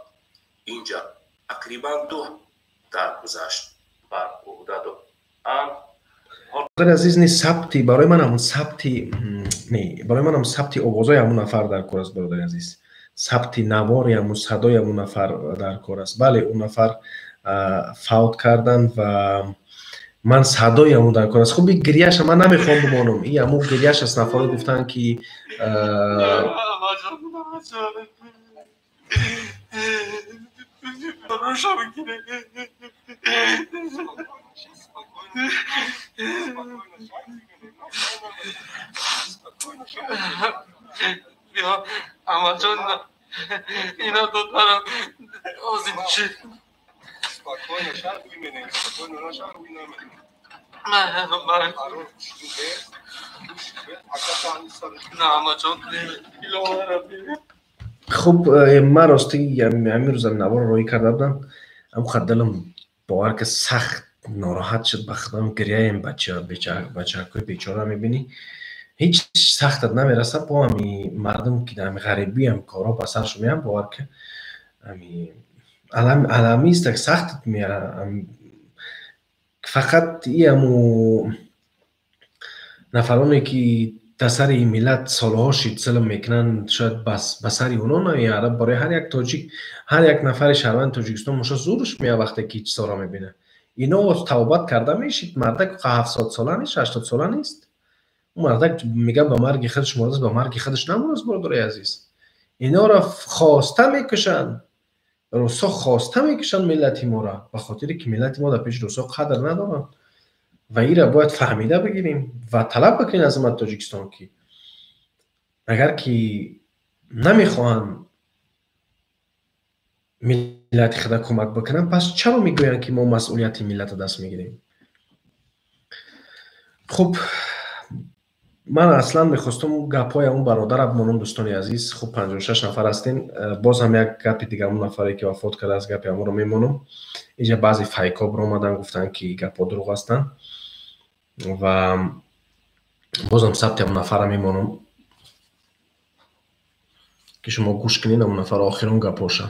Инҷа тақрибан 2 ҳафта гузашт бар ӯҳда доранд. Бародари азиз, не сабти барои ман ҳамун сабти не, барои ман ҳам сабти овозҳои ҳамун нафар дар кор аст, бародари азиз. Сабти навори ҳамун садои ҳамун нафар дар кор аст. Бале, он нафар фавт карданд ва ман садои ҳамун дар кор аст. Хуб, ин гирияша ман намехоҳам бимонам. Ин ҳамун гирияш аст. Нафарҳо гуфтанд ки Хуб, ман рости ҳамин рӯзам наворро роҳӣ карда будам, ҳамқадр дилам бовар ки сахт нороҳат шуд. Ба худам гиряем бачаҳакҳои бечора мебинӣ, ҳеҷ сахтат намерасад. Бо ҳами мардум ки дар ҳами ғарибӣ ҳам корҳо ба саршон меянд, бовар ки ҳами аламист, сахтат меяд. Фақат и ҳаму нафароне ки дар сари ин миллат солҳо шид зулм мекунанд, шояд ба сари онҳо наояд. Барои ҳар як тоҷик, ҳар як нафари шаҳрванди Тоҷикистон моша зурш меяд вақте ки чизҳоро мебинад. Ино тавбат карда мешид. Мардак 70 сола нест, 80 сола нест. Ӯ мардак мегӯяд ба марги худаш мурдааст, ба марги худаш намурдааст, бародари азиз. Инора хоста мекушанд. Русҳо хоста мекушанд миллати моро, ба хотире ки миллати мо дар пеши русҳо қадр надоранд. Ва инро бояд фаҳмида бигирем ва талаб бикунем аз уммати Тоҷикистон, ки агар ки намехоҳанд миллати худа кӯмак бикунанд, пас чаро мегӯянд ки мо масъулияти миллатро даст мегирем? Хуб, ман аслан мехостам гапҳои он бародара бимонам, дӯстони азиз. Хуб, 56 нафар ҳастем. Боз ҳам як гапи дига, ҳамон нафаре ки вафот кардааст, гапи ҳамонро мемонам. Инҷа баъзе файкҳо биромаданд, гуфтанд ки гапҳо дурӯғ ҳастанд ва бозам сабти ҳамон нафарро мемонам ки шумо гӯш кунед ҳамон нафар охирон гапҳоша.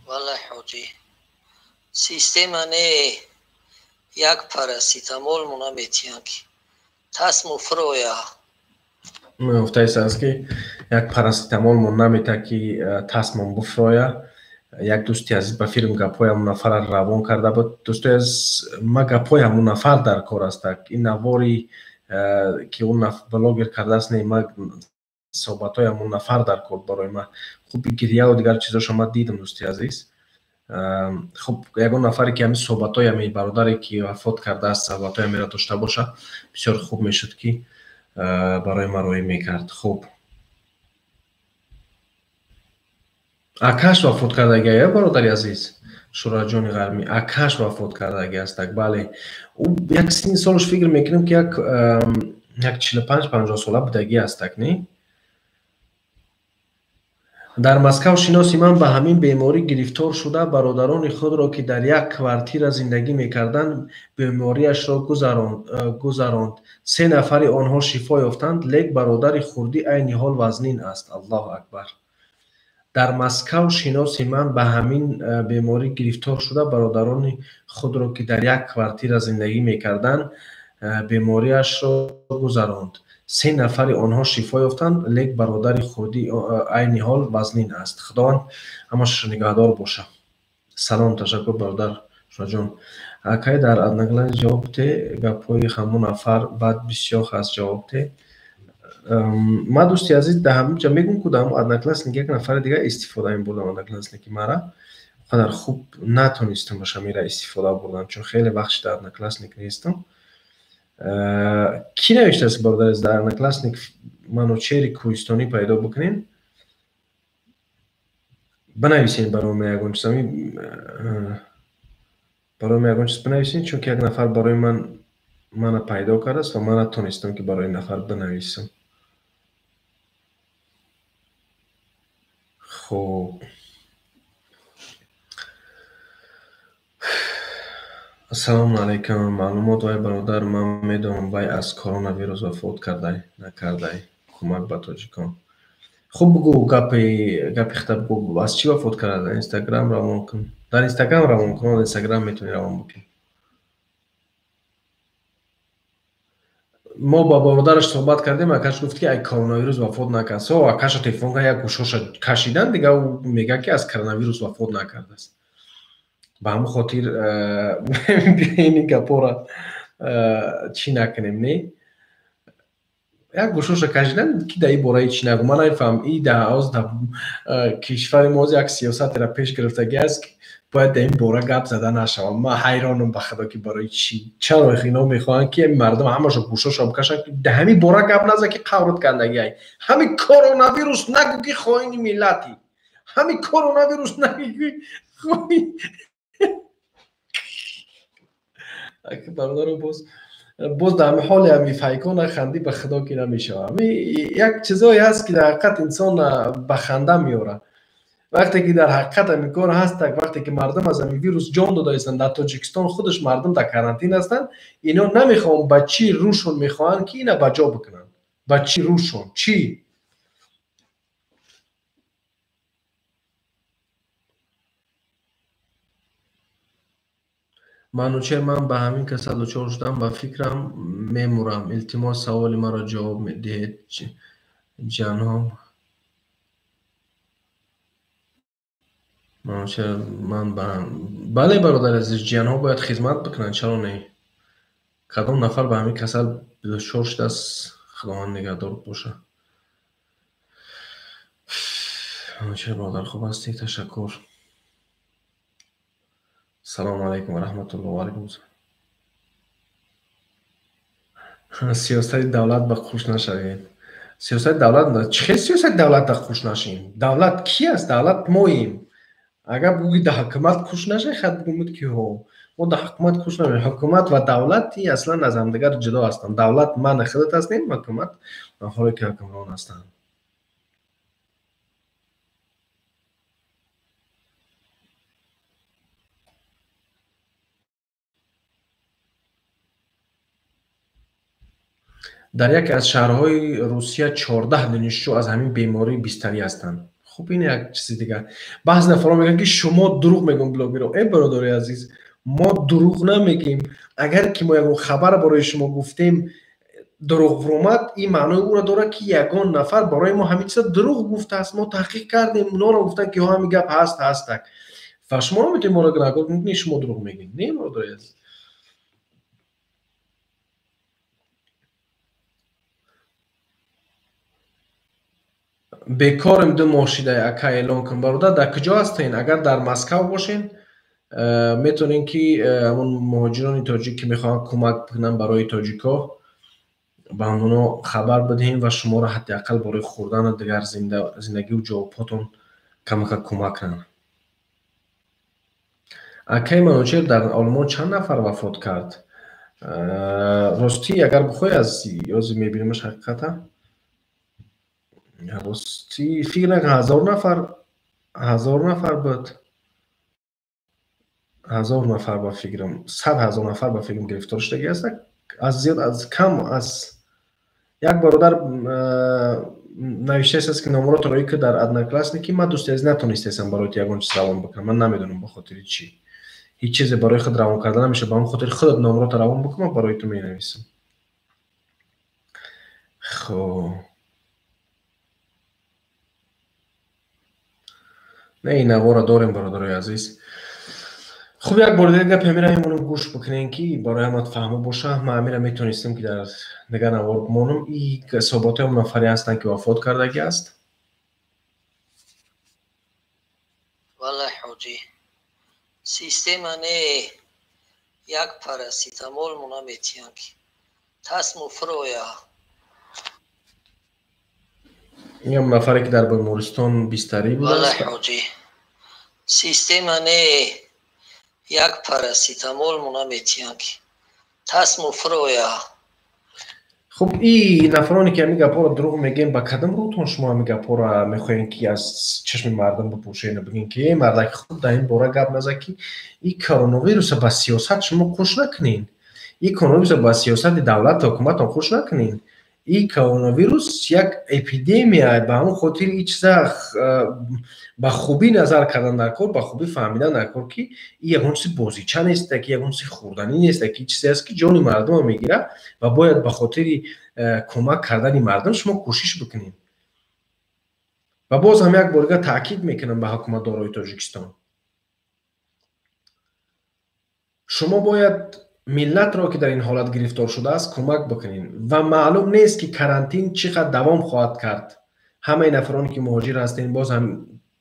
Валлаҳ ҳоҷӣ, система не, як параситамол мо наметиҳанд ки тасму фуроя. Гуфтааст аст ки як параситамол мо наметиҳад ки тасмон буфроя. Як дӯсти азиз ба филм гапҳои ҳамон нафарро равон карда буд. Дӯстои азиз, ма гапҳои ҳамон нафар дар кор астак. Ин навори ки он блогер кардааст, не, ма суҳбатҳои ҳамон нафар дар кор барои ма. Хуб, гирьяву дигар чизошо ма дидам, дӯсти азиз. Хуб, ягон нафаре ки ҳамин суҳбатҳои ҳамин бародаре ки вафот кардааст, суҳбатҳои ҳаминро дошта бошад, бисёр хуб мешуд ки барои ма роҳӣ мекард. Хуб, акаш вафот кардаги, ё бародари азиз Шураҷони Ғармӣ, акаш вафот кардаги астак. Бале, ӯ як синни солаш фикр мекунем ки як 45-50 сола будагӣ астак, не? Дар Москав шиноси ман ба ҳамин беморӣ гирифтор шуда, бародарони худро, ки дар як квартира зиндагӣ мекарданд, бемориашро гузаронд. 3 нафари онҳо шифо ёфтанд, лек бародари хурдӣ айни ҳол вазнин аст. Аллоҳу акбар. Дар Москав шиноси ман ба ҳамин беморӣ гирифтор шуда, бародарони худро, ки дар як квартира зиндагӣ мекарданд, бемориашро гузаронд. 3 нафари онҳо шифо ёфтанд, лек бародари хурдӣ айни ҳол вазнин аст. Худованд ҳамашро нигаҳдор боша. Салом, ташаккур бародар Шоҷон. Акай дар Одноклассник ҷавоб те, гапҳои ҳамон нафар баъд бисёр ҳаст, ҷавоб те. Ман дӯсти азиз дар ҳамин ҷо мегӯм, ку дар ҳамон Одноклассник як нафари дигар истифода мебурдам. Одноклассники мара қадар хуб натонистам бошам ира истифода бурдан, чун хеле вақт дар Одноклассник нестам. Кӣ навиштааст, бародар, дар Одноклассник Манучери Кӯҳистонӣ пайдо бикунем? Бинависен барои ман ягон чиз, барои ман ягон чиз бинависен, чунки як нафар барои ман мана пайдо кардааст ва ман натонистам, ки барои нафар бинависам. Хуб, ассалому алайкум. Маълумот вай бародар, ман медонам вай аз коронавирус вафот кардай накардай. Кӯмак ба тоҷикон. Хуб, бугӯ гапи хита, бугӯ, аз чӣ вафот карда? Дар Инстаграм равон кун. Дар Инстаграм равон кун, дар Инстаграм метавонӣ равон бикунӣ. Мо ба бародараш суҳбат кардем, акаш гуфт, ки ай коронавирус вафот накард. Со акаша телефон кард, як гӯшоша кашидан, дига ӯ мегӯяд, ки аз коронавирус вафот накардааст. Ба ҳамон хотир биёем ин гапҳоро чӣ накунем, не? Як гӯшоша кашидан, ки дар ин бора ҳеҷ нагӯ. Ман намефаҳмам, и дар дар кишвари мо як сиёсатеро пеш гирифтагӣ аст, ки бояд дар ин бора гап зада нашавад. Ман ҳайронам ба худо, ки барои чӣ, чаро ино мехоҳанд, ки мардум ҳамашо гӯшошо бикашанд, ки дар ҳамин бора гап наза, ки қаврат кандагӣ ай. Ҳамин коронавирус нагӯ, ки хоини миллатӣ. Ҳамин коронавирус нагӯ, ки хоин. Бародаро, боз дар ҳамин ҳоле ҳами файкона хандӣ ба худо ки намешавад. Як чизое ҳаст, ки дар ҳақиқат инсон ба ханда меорад. Вақте ки дар ҳақиқат ҳамин кор ҳастак, вақте ки мардум аз ҳамин вирус ҷон дода истанд, дар Тоҷикистон худаш мардум дар карантин ҳастанд, ино намехоҳанд, ба чӣ рӯшон мехоҳанд, ки ина ба ҷо бикунанд? Ба чӣ рӯшон? Чӣ? Манучер, ман ба ҳамин касал дучор шудам, ба фикрам мемурам. Илтимос, саволи маро ҷавоб диҳед. Ҷаноб Манучер, ман ба бале, бародари азиз, ҷиянҳо бояд хизмат бикунанд, чаро не? Кадом нафар ба ҳамин касал дучор шудааст, Худованд нигаҳдор бошад. Манучер бародар, хуб ҳастӣ? Ташаккур. Салому алайкум ва раҳматуллоҳ. Ва алайкум ассалом. Сиёсати давлат ба хуш нашавед. Сиёсати давлат чӣ хел сиёсати давлат ба хуш нашем? Давлат ки аст? Давлат моем. Агар бугӯи дар ҳукумат хуш нашавед, хат бугӯмед, ки ҳо, мо дар ҳукумат хуш намешавем. Ҳукумат ва давлат аслан аз ҳамдигар ҷудо ҳастанд. Давлат ман худат ҳастем, ҳукумат нафаре ки ҳукмрон ҳастанд. Дар яке аз шаҳрҳои Русия 14 донишҷӯ аз ҳамин беморӣ бистарӣ ҳастанд. Хуб, ин як чизи дигар. Баъзе нафарҳо мегӯянд, ки шумо дурӯғ мегӯем, блогерро. Э бародари азиз, мо дурӯғ намегӯем. Агар ки мо ягон хабар барои шумо гуфтем, дурӯғ омад, ин маънои ӯро дорад, ки ягон нафар барои мо ҳамин чиза дурӯғ гуфтааст. Мо таҳқиқ кардем, онҳоро гуфтанд, ки ҳамин гап ҳаст, ҳастак. Ва шумо наметавонед моро гунаҳкор кунед, ки шумо дурӯғ мегӯед. Не, бародари азиз. Бекорем 2 моҳ шида, ака, эълон кун. Бародар, дар куҷо ҳастен? Агар дар Москав бошен, метавонем, ки ҳамон муҳоҷирони тоҷик, ки мехоҳанд кӯмак кунанд барои тоҷикҳо, ба ҳамоно хабар бидиҳем ва шуморо ҳадди ақал барои хӯрдану дигар зиндагиву ҷавобҳотон камака кӯмак кунанд. Акаи Манучер, дар Олмон чанд нафар вафот кард? Ростӣ, агар бихоҳӣ, аз ёзи мебинемаш ҳақиқата. Ростӣ, фикр накун, 1000 нафар, 1000 нафар буд. 1000 нафар ба фикрам, 100 000 нафар ба фикрам гирифтор шудагӣ аст. Аз зиёд, аз кам аз як бародар. Навиштааст, ки номротро роӣ ки дар Одноклассники. Ман, дӯсти азиз, натонистаам барои ту ягон чиз равон бикунам. Ман намедонам ба хотири чӣ. Ҳеҷ чизе барои худ равон карда намешавад. Ба ҳамон хотир худат номротро равон бикун, ман барои ту менависам. Хоб. Не, ин наворо дорем, бародарои азиз. Хуб, як бори дигар гапи Амира мемонам, гӯш бикунем, ки барои ҳамат фаҳмо боша. Ман Амира метонистам, ки дар дигар навор бимонам. И суҳбатҳои он нафаре ҳастанд, ки вафот кардагӣ аст. Валлаҳ, ҳоҷӣ, система не, як параситамол мо наметиҳанд, ки тасму фуроя. Ин нафаре, ки дар бемористон бистарӣ Валлаҳ, будааст. ҳоҷӣ, система не, як параситамол мо наметиҳанд, ки тасму фуроя. Хуб, и нафароне, ки ҳамин гапҳоро дурӯғ мегӯем, ба кадом рӯтон шумо ҳамин гапҳоро мехоҳем, ки аз чашми мардум бипӯшед, бигӯем, ки э мардаки, хуб, дар ин бора гап назад, ки ин коронавируса ба сиёсат шумо қуш накунед, ин коронавируса ба сиёсати давлату ҳукуматон қуш накунед. Ин коронавирус як эпидемия, ба ҳамон хотир ин чиза ба хубӣ назар кардан дар кор, ба хубӣ фаҳмидан дар кор, ки ин ягон чизи бозича нест, ки ягон чизи хӯрданӣ нест, ки чизе аст, ки ҷони мардумро мегирад ва бояд ба хотири кӯмак кардани мардум шумо кӯшиш бикунед. Ва боз ҳам як бор дигар таъкид мекунам ба ҳукуматдорои Тоҷикистон: шумо бояд миллатро, ки дар ин ҳолат гирифтор шудааст, кӯмак бикунед. Ва маълум нест, ки карантин чӣ қадр давом хоҳад кард. Ҳамаи нафароне, ки муҳоҷир ҳастен, боз ҳам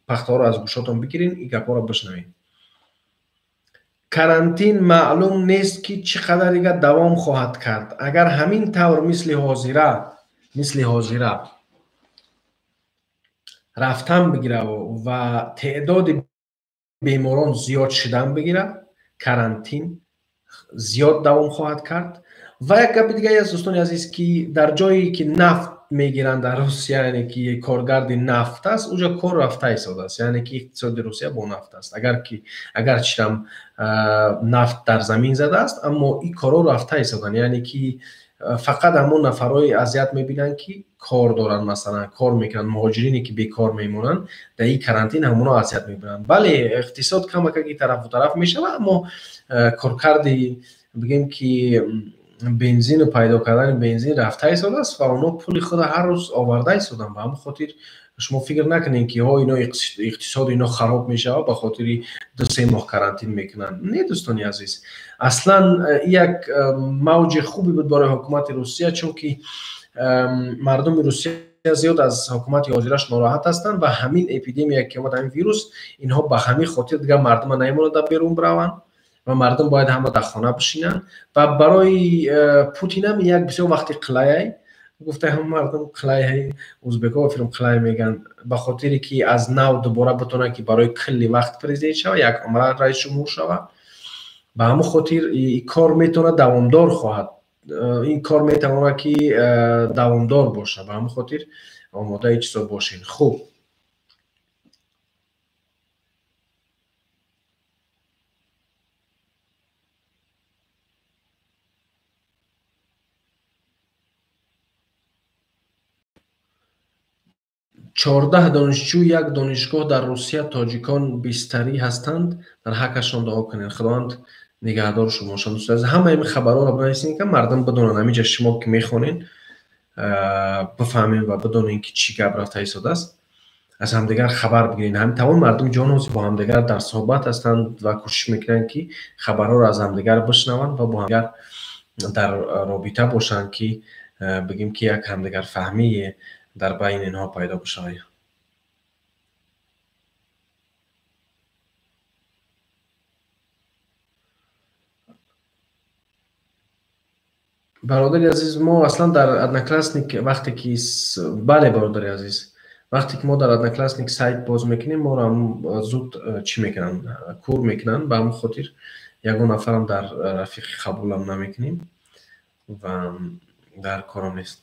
пахтаҳоро аз гӯшотон бигирен, ин гапҳоро бишнавед. Карантин маълум нест, ки чӣ қадар дигар давом хоҳад кард. Агар ҳамин тавр мисли ҳозира рафтан бигираву ва теъдоди беморон зиёд шудан бигирад, карантин зиёд давом хоҳад кард. Ва як гапи дигаре аст, дӯстони азиз, ки дар ҷое ки нафт мегиранд дар Русия, яъне ки коргарди нафт аст, уҷо кор рафта истодааст, яъне ки иқтисоди Русия бо нафт аст. Агар ки агарчирам нафт дар замин задааст, аммо ин корҳо рафта истоданд, яъне ки фақат ҳамон нафарҳое азият мебинанд, ки кор доранд, масалан, кор мекунанд. Муҳоҷирине, ки бекор мемонанд дар ин карантин, ҳамонҳо азият мебинанд. Бале, иқтисод камакаки тарафу тараф мешавад, аммо коркарди, бигем ки, бензину пайдо кардани бензин рафта истодааст ва онҳо пули худро ҳар рӯз оварда истоданд. Ба ҳамон хотир шумо фикр накунед, ки ҳо, ино иқтисоди ино хароб мешавад, ба хотири 2-3 моҳ карантин мекунанд. Не, дӯстони азиз, аслан як мавҷи хубе буд барои ҳукумати Русия, чунки мардуми Русия зиёд аз ҳукумати ҳозираш нороҳат ҳастанд ва ҳамин эпидемия, ки омад, ҳамин вирус, инҳо ба ҳамин хотир дигар мардума намемонад дар берун бираванд ва мардум бояд ҳама дар хона бишинанд. Ва барои Путинам як бисёр вақти қулайай, гуфта ҳам мардум қулай, узбекҳо фирм қулай мегӯянд, ба хотире ки аз нав дубора битонад, ки барои кулли вақт президент шава, як умра раисҷумҳур шава. Ба ҳамон хотир ин кор метавонад давомдор хоҳад, ин кор метавонад, ки давомдор бошад. Ба ҳамон хотир омодаи чизо бошед. Хуб. 14 донишҷӯ як донишгоҳ дар Русия тоҷикон бистарӣ ҳастанд. Дар ҳаққашон дуо кунед, Худованд нигаҳдор шумо бошад. Дӯстони азиз, ҳамаи ин хабарҳоро бинависед, ки мардум бидонанд. Ҳаминҷа шумо ки мехонед, бифаҳмем ва бидонем, ки чӣ гап рафта истодааст, аз ҳамдигар хабар бигиред. Ҳамин тамоми мардуми ҷаҳон ҳозир бо ҳамдигар дар суҳбат ҳастанд ва кӯшиш мекунанд, ки хабарҳоро аз ҳамдигар бишнаванд ва бо ҳамдигар дар робита бошанд, ки бигем, ки як ҳамдигарфаҳмие дар байни инҳо пайдо бишавад. Бародари азиз, мо аслан дар Одноклассник вақте ки, бале, бародари азиз, вақте ки мо дар Одноклассник сайт боз мекунем, моро зуд чӣ мекунанд, кур мекунанд. Ба ҳамон хотир ягон нафарам дар рафиқи қабулам намекунем ва дар корам нест.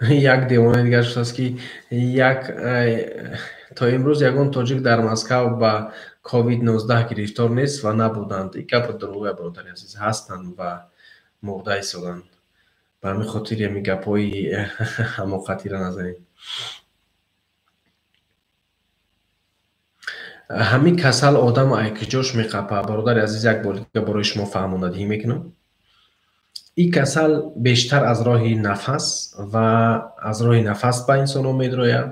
Як девонаи дигар шудааст, ки як то имрӯз ягон тоҷик дар Москав ба COVID-19 гирифтор нест ва набуданд. Ин гапи дурӯғе, бародари азиз, ҳастанд ва мурда истоданд. Ба ҳамин хотир ҳамин гапҳои ҳамоқатиро назанед. Ҳамин касал одам айкиҷош меқапа. Бародари азиз, як бор дига барои шумо фаҳмондадиҳӣ мекунам. Ин касал бештар аз роҳи нафас ва аз роҳи нафас ба инсонҳо медрояд.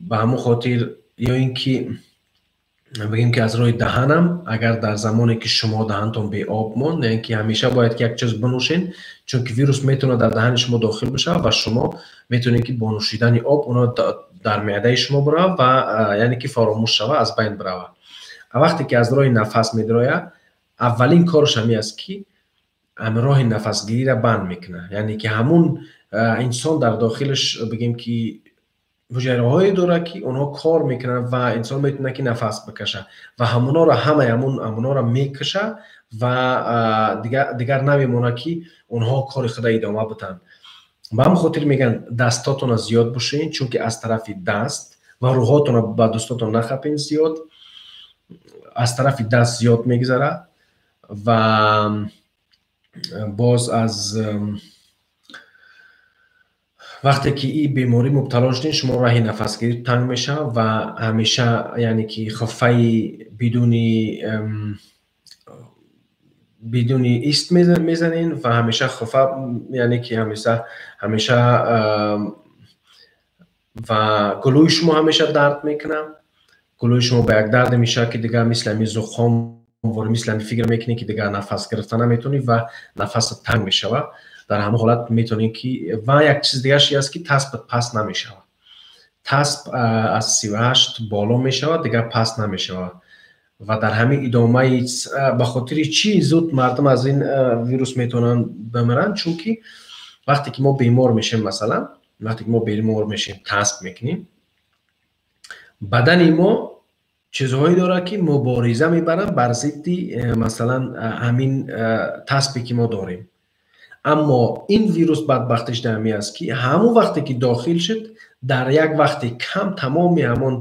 Ба ҳамон хотир ё ин ки бигем ки аз роҳи даҳанам, агар дар замоне ки шумо даҳантон беоб монд, яъне ки ҳамеша бояд ки як чиз бинӯшед, чунки вирус метавонад дар даҳани шумо дохил бишавад ва шумо метавонед ки бо нӯшидани об оно дар меъдаи шумо биравад ва яъне ки фаромӯш шавад, аз байн биравад. Вақте ки аз роҳи нафас медрояд, аввалин кораш ҳамин аст ки роҳи нафасгириро банд мекунад. Яъне ки ҳамун инсон дар дохилаш бигем ки ҳуҷайраҳое дорад, ки онҳо кор мекунанд ва инсон метавонад ки нафас бикашад ва ҳамонҳоро ҳамаи ҳамонҳоро мекашад ва дигар намемонад ки онҳо кори худа идома бидиҳанд. Ба ҳамин хотир мегӯянд дастотонро зиёд бушӯед, чунки аз тарафи даст ва рӯҳотонро ба дӯстотон нахапед зиёд, аз тарафи даст зиёд мегузарад ва боз аз вақте ки ин беморӣ мубтало шудед, шумо роҳи нафасгирӣ танг мешавад ва ҳамеша яъне ки хуффаи бидуни ист мезанед ва ҳамеша хуффа, яъне ки ҳамеша ва гулӯи шумо ҳамеша дард мекунад. Гулӯи шумо ба як дарде мешавад ки дигар мисли ҳамин зуқом вор мисли ҳамин фикр мекунед ки дигар нафас гирифта наметавонӣ ва нафасат танг мешавад. Дар ҳамон ҳолат метавонед ки ва як чиз дигараш ин аст ки таспат паст намешавад. Тасп аз 38 боло мешавад, дигар паст намешавад. Ва дар ҳамин идомаи ба хотири чӣ зуд мардум аз ин вирус метавонанд бимиранд? Чунки вақте ки мо бемор мешем, масалан вақте ки мо бемор мешем, тасп мекунем, бадани мо чизҳое дорад ки мубориза мебаранд бар зидди масалан ҳамин таспе ки мо дорем. Аммо ин вирус бадбахтиш дар ҳамин аст ки ҳамон вақте ки дохил шуд, дар як вақти кам тамоми ҳамон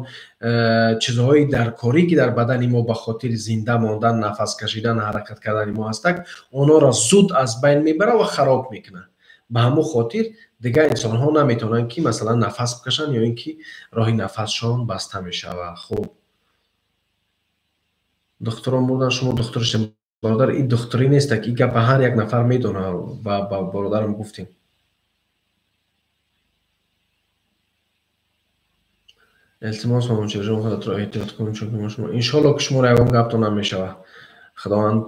чизҳои даркорӣ ки дар бадани мо ба хотири зинда мондан, нафас кашидан, ҳаракат кардани мо ҳастак, онҳоро зуд аз байн мебарад ва хароб мекунад. Ба ҳамон хотир дигар инсонҳо наметавонанд ки масалан нафас бикашанд ё ин ки роҳи нафасшон баста мешавад. Хуб, духтурон бурдан, шумо духтур шудед. Бародар, ин духтурӣ нест, ки ин гапа ҳар як нафар медонад ва ба бародарам гуфтем. Илтимос, мамончирҷон, худатро эҳтиёт кун, чунки мо шумо иншоалло ки шуморо ягон гаптон намешавад. Худованд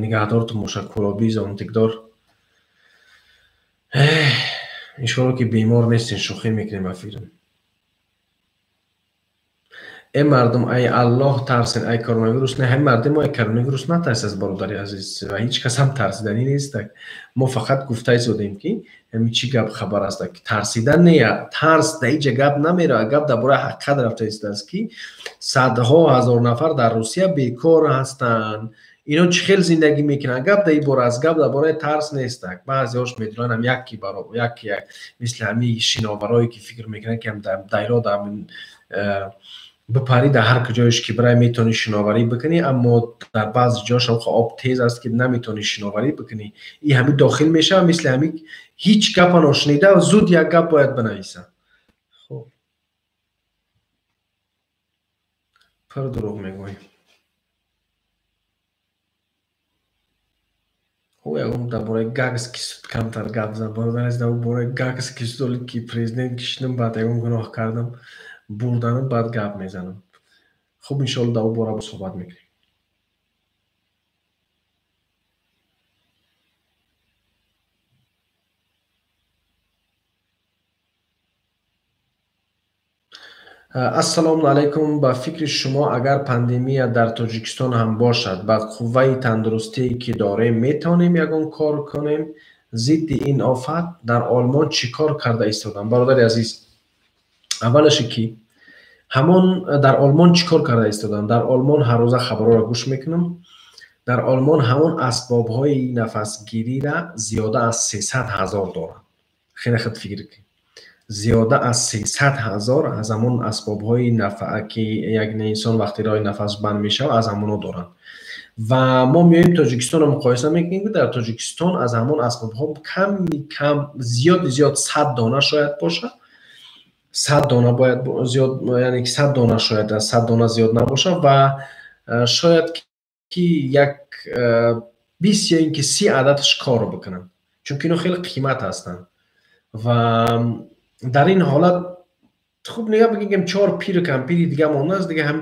нигаҳдортон бошад, кӯлобӣ, зонтикдор. Иншоалло ки бемор нестен, шӯхӣ мекунем афирм. Э мардум, ай Аллоҳ тарсен, ай коронавирус не, ҳамин мардум мо ай коронавирус натарсад, бародари азиз, ва ҳеҷ кас ҳам тарсиданӣ нест. Мо фақат гуфта истодем ки ҳамин чӣ гап хабар аст, ки тарсидан не, тарс дар инҷа гап намеравад, гап дар бораи ҳақиқат рафта истодааст ки садҳо ҳазор нафар дар Русия бекор ҳастанд. Ино чӣ хел зиндагӣ мекунанд? Гап дар ин бора аст, гап дар бораи тарс нест. Баъзеҳош медонанд ҳам яке яке мисли ҳамин шиноварое ки фикр мекунанд ки ҳам дайро дар бипарӣ, дар ҳар куҷоеш ки бирай метавонӣ шиноварӣ бикунӣ, аммо дар баъзе ҷош об тез аст ки наметавонӣ шиноварӣ бикунӣ. Ин ҳамин дохил мешавад, мисли ҳамин ҳеҷ гапа ношунида зуд як гап бояд бинависад. Хуб, пур дурӯғ мегӯӣ. Хуб, ягон дар бораи Гагский суд камтар гап зад. Бародар азиз, дар бораи Гагский суд ки президент кишидам, баъд ягон гуноҳ кардам, бурданам, баъд гап мезанам. Хуб, иншоалло дар он бора суҳбат мекунем. Ассалому алайкум. Ба фикри шумо, агар пандемия дар Тоҷикистон ҳам бошад, ба қувваи тандурустие ки дорем, метавонем ягон кор кунем зидди ин офат? Дар Олмон чӣ кор карда истодам? Бародари азиз, аввалаше ки ҳамон дар Олмон чӣ кор карда истодам? Дар Олмон ҳар рӯза хабарҳоро гӯш мекунам. Дар Олмон ҳамон асбобҳои нафасгириро зиёда аз 300 000 доранд. Хеле худ фикр кунед, зиёда аз 300 ҳазор аз ҳамон асбобҳои ки як инсон вақти роҳи нафас банд мешавад, аз ҳамонҳо доранд. Ва мо меоем Тоҷикистонро муқоиса мекунем, ки дар Тоҷикистон аз ҳамон асбобҳо ками кам, зиёди зиёд 100 дона шояд бошад, 100 дона бояд зиёд, яъне ки 100 дона шояд аз 100 дона зиёд набошад ва шояд ки як 20 ё ин ки 30 ададаш кор бикунанд, чунки ино хеле қимат ҳастанд. Ва дар ин ҳолат хуб нигаҳ бигем, 4 пиру кампири дига мондааст, дига ҳам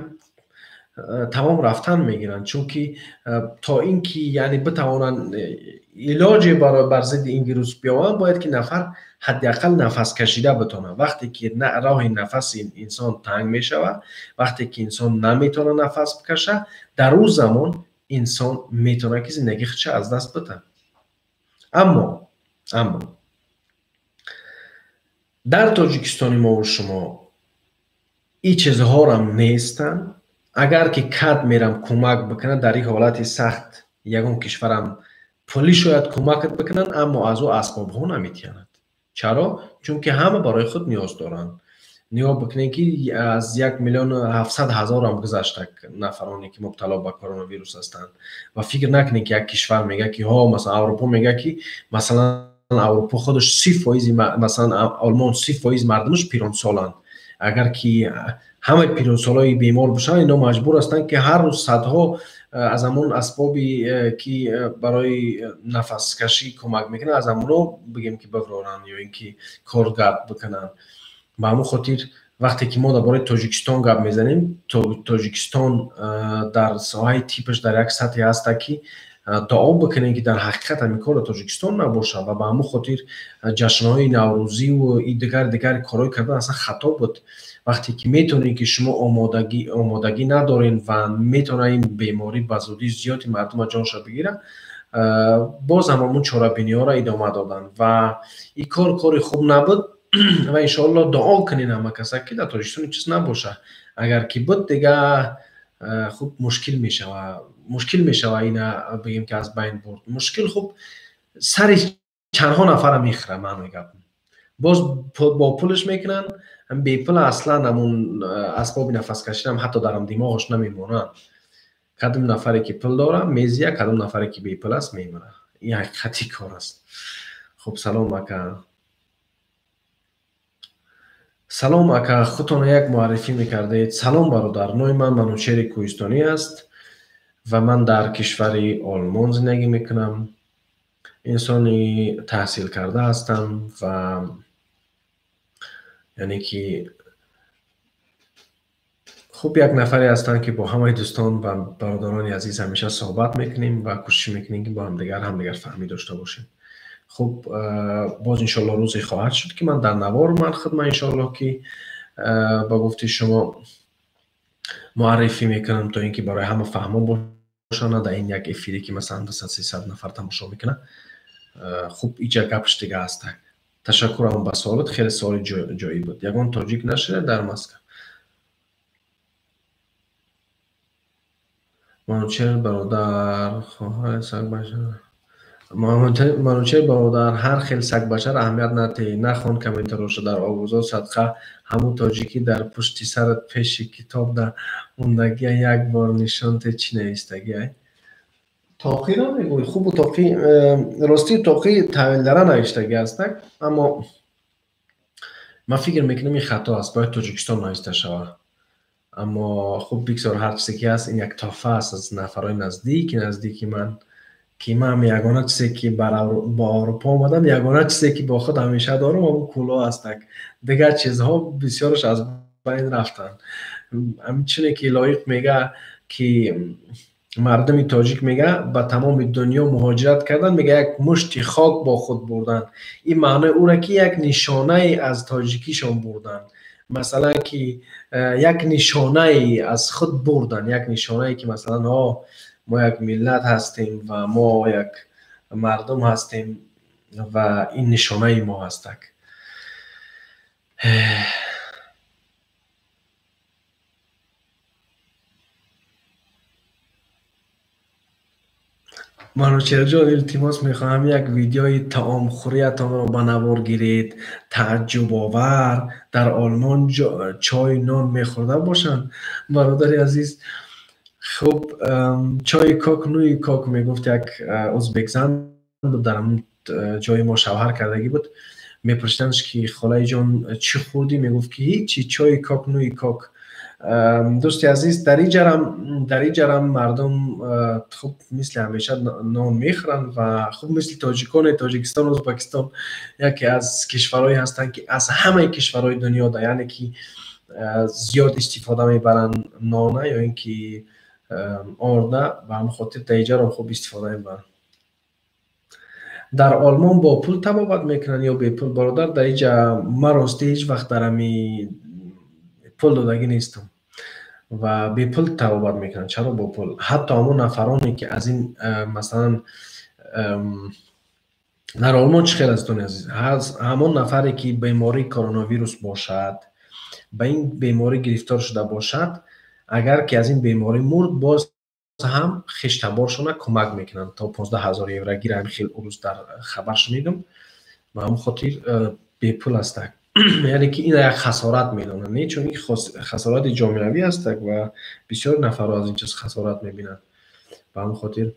тамом рафтан мегиранд, чунки то ин ки яъне битавонанд илоҷе барои бар зидди ин вирус биёванд, бояд ки нафар ҳадди ақал нафас кашида битонад. Вақте ки роҳи нафаси инсон танг мешавад, вақте ки инсон наметавонад нафас бикашад, дар ӯ замон инсон метавонад ки зиндагии худша аз даст бидиҳад. Аммо дар Тоҷикистони мову шумо ин чизҳорам нестанд. Агар ки кад мерам кӯмак бикунад, дар ин ҳолати сахт ягон кишварам пулӣ шояд кӯмакат бикунанд, аммо аз ӯ асбобҳо наметиҳанд. Чаро? Чунки ҳама барои худ ниёз доранд. Нигоҳ бикунед, ки аз 1 700 000 ҳам гузашта нафароне ки мубтало ба коронавирус ҳастанд. Ва фикр накунед, ки як кишвар мега ки ҳо, масалан Аврупо мега ки масалан Аврупо худаш 30%, масалан Олмон 30% мардумаш пиронсоланд. Агар ки ҳамаи пиронсолои бемор бошанд, ино маҷбур ҳастанд ки ҳар рӯз садҳо аз ҳамон асбоби ки барои нафаскашӣ кӯмак мекунанд, аз ҳамонҳо бигем ки бивроранд ё ин ки коргард бикунанд. Ба ҳамон хотир вақте ки мо дар бораи Тоҷикистон гап мезанем, Тоҷикистон дар соҳаи типаш дар як сатҳе ҳаста ки дуо бикунем, ки дар ҳақиқат ҳамин кор дар Тоҷикистон набошад. Ва ба ҳамон хотир ҷашнҳои наврӯзиву дигар корҳое кардан аслан хато буд. Вақте ки метавонед ки шумо омодагӣ надоред ва метавонад ин беморӣ ба зудӣ зиёди мардума ҷонша бигирад, боз ҳам ҳамон чорабиниҳоро идома доданд ва ин кор кори хуб набуд. Ва иншоалло дуо кунед ҳама каса ки дар Тоҷикистон ин чиз набошад. Агар ки буд, дига хуб мушкил мешавад, мушкил мешавад ина бигем ки аз байн бурд. Мушкил хуб сари чандҳо нафара мехӯрад, маънои гап. Боз бо пулаш мекунанд, бепул аслан ҳамон асбоби нафаскашиам ҳатто дар димоғаш намемонанд. Кадом нафаре ки пул дора мезия, кадом нафаре ки бепул аст мемирад. Ин ҳақиқати кор аст. Хуб, салом ака. Салом ака, худтонро як муаррифӣ мекардед. Салом бародар, номи ман Манучери Кӯҳистонӣ аст ва ман дар кишвари Олмон зиндагӣ мекунам. Инсони таҳсилкарда ҳастам ва яъне ки хуб як нафаре ҳастам ки бо ҳамаи дӯстон ва бародарони азиз ҳамеша суҳбат мекунем ва кӯшиш мекунем ки бо ҳамдигар фаҳмӣ дошта бошем. Хуб, боз иншоалло рӯзе хоҳад шуд ки ман дар навор ман худман иншоалло ки ба гуфти шумо муаррифӣ мекунам, то ин ки барои ҳама фаҳмо бошад, на дар ин як эфире ки масалан 200-300 нафар тамошо мекунад. Хуб, иҷа гапш дига ҳаст. Ташаккурам ба суолат, хеле суоли ҷоиб буд. Ягон тоҷик нашида дар Москва? Манучер бародар, хоҳари сагбача. Манучер бародар, ҳар хел сагбачаро аҳамият надиҳ, нахон комментароша, дар овозо садқа ҳамун тоҷикӣ дар пушти сарат пеши китоб дар мондагия як бор нишон те чӣ навистагиай. Тоқиро мегӯй? Хубу тоқи, ростӣ тоқи Тавилдара навиштагӣ ҳастак, аммо ман фикр мекунам ин хато аст, бояд Тоҷикистон нависта шавад. Аммо хуб, бигзор ҳар чизе ки ҳаст, ин як тӯҳфа аст аз нафарҳои наздики ман, ки ман ягона чизе ки бо Аврупо омадам, ягона чизе ки бо худ ҳамеша дорам ҳамун кӯло ҳастак. Дигар чизҳо бисёраш аз байн рафтанд. Ҳамин чине ки лоиқ мега ки мардуми тоҷик мега ба тамоми дунё муҳоҷират кардан, мега як мушти хок бо худ бурдан. Ин маънои ӯра ки як нишонае аз тоҷикишон бурдан, масалан ки як нишонае аз худ бурдан, як нишонае ки масалан ҳо мо як миллат ҳастем ва мо як мардум ҳастем ва ин нишонаи мо ҳастак. Манучерҷон, илтимос мехоҳам як видеои таомхӯриятонро ба навор гиред. Тааҷҷубовар, дар Олмон чой нон мехӯрда бошанд. Бародари азиз, хуб, чойи кок нӯи кок мегуфт як узбекзан буд, дар ҳамон ҷои мо шавҳар кардагӣ буд. Мепурсидандш ки холаиҷон чӣ хӯрдӣ? Мегуфт ки ҳичи, чойи кок нӯи кок. Дӯсти азиз, дар иҷарам мардум хуб мисли ҳамеша нон мехӯранд ва хуб мисли тоҷиконе Тоҷикистон, Ӯзбекистон яке аз кишварҳое ҳастанд ки аз ҳамаи кишварҳои дунё да, яъне ки зиёд истифода мебаранд нона ё ин ки орда, ба ҳамин хотир дар иҷарам хуб истифода мебаранд. Дар Олмон бо пул табобат мекунанд ё бепул? Бародар, дар иҷа ман ростӣ ҳеҷ вақт дар ҳами пул додагӣ нестам ва бепул табобат мекунанд. Чаро бо пул? Ҳатто ҳамон нафароне ки аз ин масалан дар Олмон чӣ хел аст, дӯстони азиз, ҳамон нафаре ки бемории коронавирус бошад, ба ин беморӣ гирифтор шуда бошад, агар ки аз ин беморӣ мурд, боз ҳам хештаборшона кӯмак мекунанд то 15 000 евро гира. Ҳамин хел урӯз дар хабар шунидам. Ба ҳамон хотир бепул ҳастак, яъне ки ин як хасорат медонанд, не, чун ин хасорати ҷомеавӣ ҳастак ва бисёр нафарҳо аз ин чиз хасорат мебинанд. Ба ҳамон хотир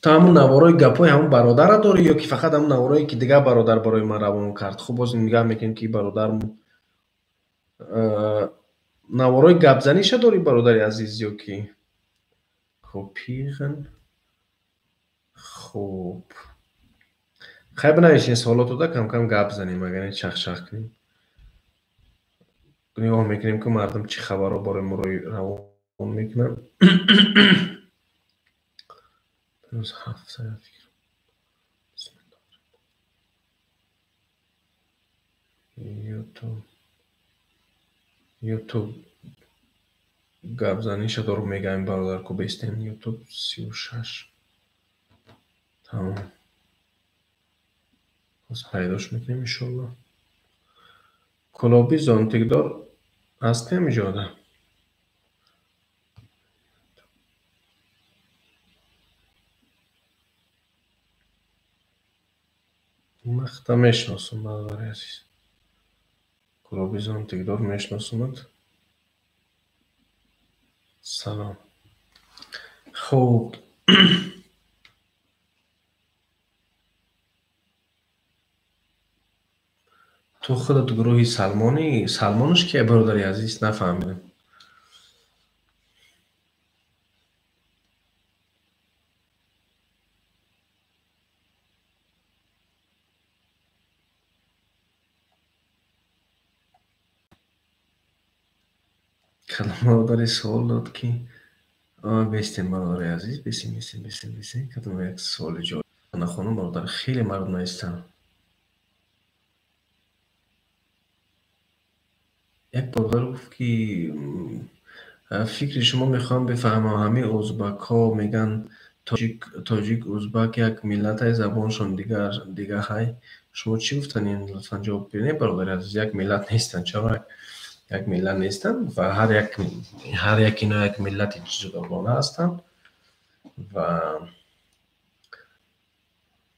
ту ҳамун наворои гапҳои ҳамун бародарро дорӣ ё ки фақат ҳамун наворое ки дигар бародар барои ман равон кард? Хуб, боз нигоҳ мекунем ки бародар наворои гапзаниша дорӣ, бародари азиз, ё ки копиғн? Хуб, хай, бинависед саволотода, кам-кам гап занем, агар не чахчах кунем. Нигоҳ мекунем ки мардум чӣ хабарҳо барои мо равон мекунанд. +7 фикр. Ютуб гапзаниша дору мегаем, бародар, ку бестем. Ютуб 36, тамом, боз пайдош мекунем иншолло. Кулоби зонтикдор ҳастем иҷода. Махта мешиносам, бародари азиз, кулоби зонтикдор мешиносамад. Салом. Хуб, ту худат гурӯҳи Салмонӣ? Салмонаш кия, бародари азиз, нафаҳмидам. Кадом бародаре суол дод ки бестем, бародари азиз, бесем, бесем, бесем, бесем. Кадом як суоли ҷолиб нахонам, бародар, хеле мардум наистанд. Як бародар гуфт ки фикри шумо мехоҳам бифаҳмам, ҳамин ӯзбакҳо мегӯянд тоҷик узбак як миллате, забоншон дигар ҳай. Шумо чӣ гуфтанед? Лутфан ҷавоб бидиҳед, бародари азиз. Як миллат нестанд. Чаро як миллат нестанд? Ва ҳар як ино як миллати ҷудогона ҳастанд ва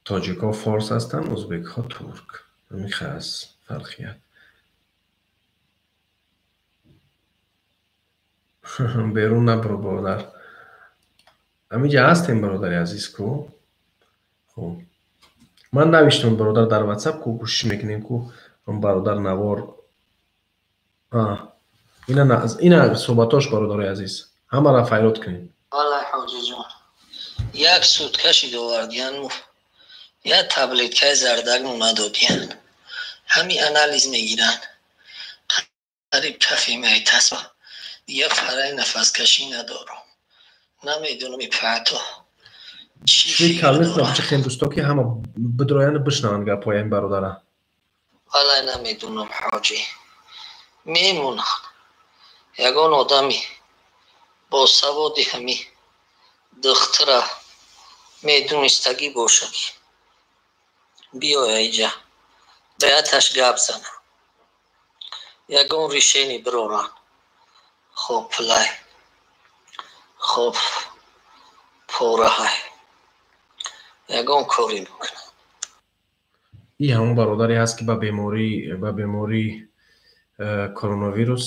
тоҷикҳо форс ҳастанд, ӯзбекҳо турк. Ҳамин аст фарқият. Берун набуро, бародар, ҳаминҷа ҳастем, бародари азиз, ку. Хуб, ман навиштам, бародар, дар ватсап, ку кӯшиш мекунем, ку бародар навор. Ина суҳбатош, бародари азиз, ҳамаро файрод кунем. Валлай, ҳоҷиҷон, як сутка шид овардиян, як таблеткаи зардагмо надодиян, ҳами анализ мегиранд, қариб кафи майтасба, дигар фараи нафаскашӣ надорам, намедонам ипаато. Хел дӯсто ки ҳама бидрояну бишнаванд гапҳои ин бародара. Валлай, намедонам, ҳоҷӣ, мемонанд ягон одами босаводи ҳами духтура медонистагӣ бошад, биёя иҷа, ба яташ гап зана, ягон решение бироранд. Хоб пулай, хоб пораҳай, ягон коре бикунам. И ҳамон бародаре ҳаст, ки ба бемории коронавирус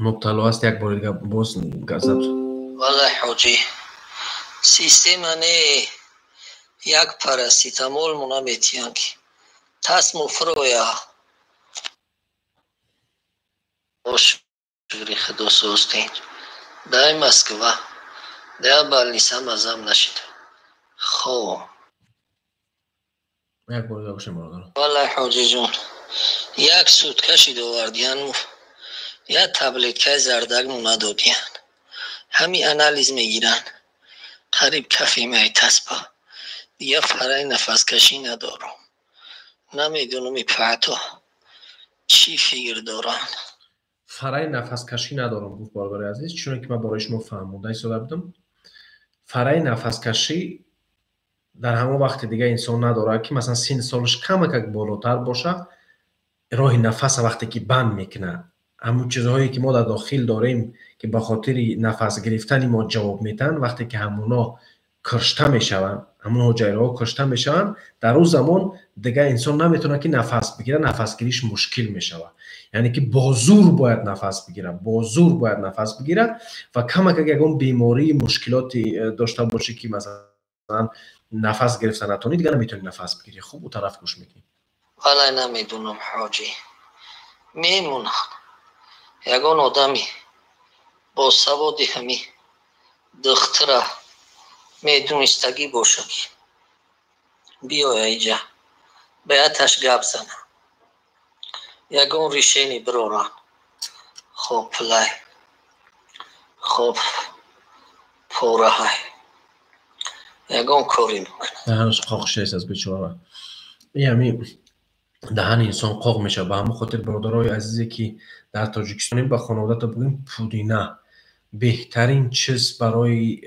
мубтало аст. Як бори дига боз газат. Валлай ҳоҷӣ, система не, як параситамол мо наметиҳанд, ки тасму фуроя. Шукри худо созтен. Дай Москва, дай больница мазам нашид. Хоб. Як бор дига гӯшем, бародаро. Валлай ҳоҷиҷон, як сутка шид овардиян, як таблеткаи зардак мо надодиян. Ҳами анализ мегиранд. Қариб кафи майтаспа. Дига фараи нафаскашӣ надорам. Намедонам и паъто чӣ фикр доранд. Фараи нафаскашӣ надорам, гуфт бародари азиз, чуноне ки ман барои шумо фаҳмонда истода будам. Фараи нафаскашӣ дар ҳамон вақти дига инсон надорад, ки масалан синни солаш камакак болотар боша, роҳи нафаса вақте ки банд мекунад, ҳамон чизҳое ки мо дар дохил дорем, ки ба хотири нафас гирифтани мо ҷавоб метаҳанд, вақте ки ҳамоно кушта мешаванд, ҳамон ҳуҷайраҳо кушта мешаванд, дар он замон дига инсон наметавонад ки нафас бигирад, нафасгириш мушкил мешавад. Яъне ки бо зур бояд нафас бигирад, бо зур бояд нафас бигирад ва камакак ягон бемории мушкилоти дошта бошӣ, ки масалан нафас гирифта натонӣ, дига наметавонӣ нафас бигирӣ. Хуб, у тараф гӯш мекунӣ. Валай намедонам ҳоҷӣ, мемонад ягон одами бо саводи ҳами духтура медонистагӣ боша, ки биёя иҷа ба яташ гап зана, ягон решение бироранд. Хоб пулай, хоб пораҳай, ягон коре бикунам. Даҳанаш қоқ шудааст аз бечора. И ҳами даҳани инсон қоқ мешавад. Ба ҳамон хотир, бародарои азизе, ки дар Тоҷикистонем, ба хонаводата бигӯем, пудина беҳтарин чиз барои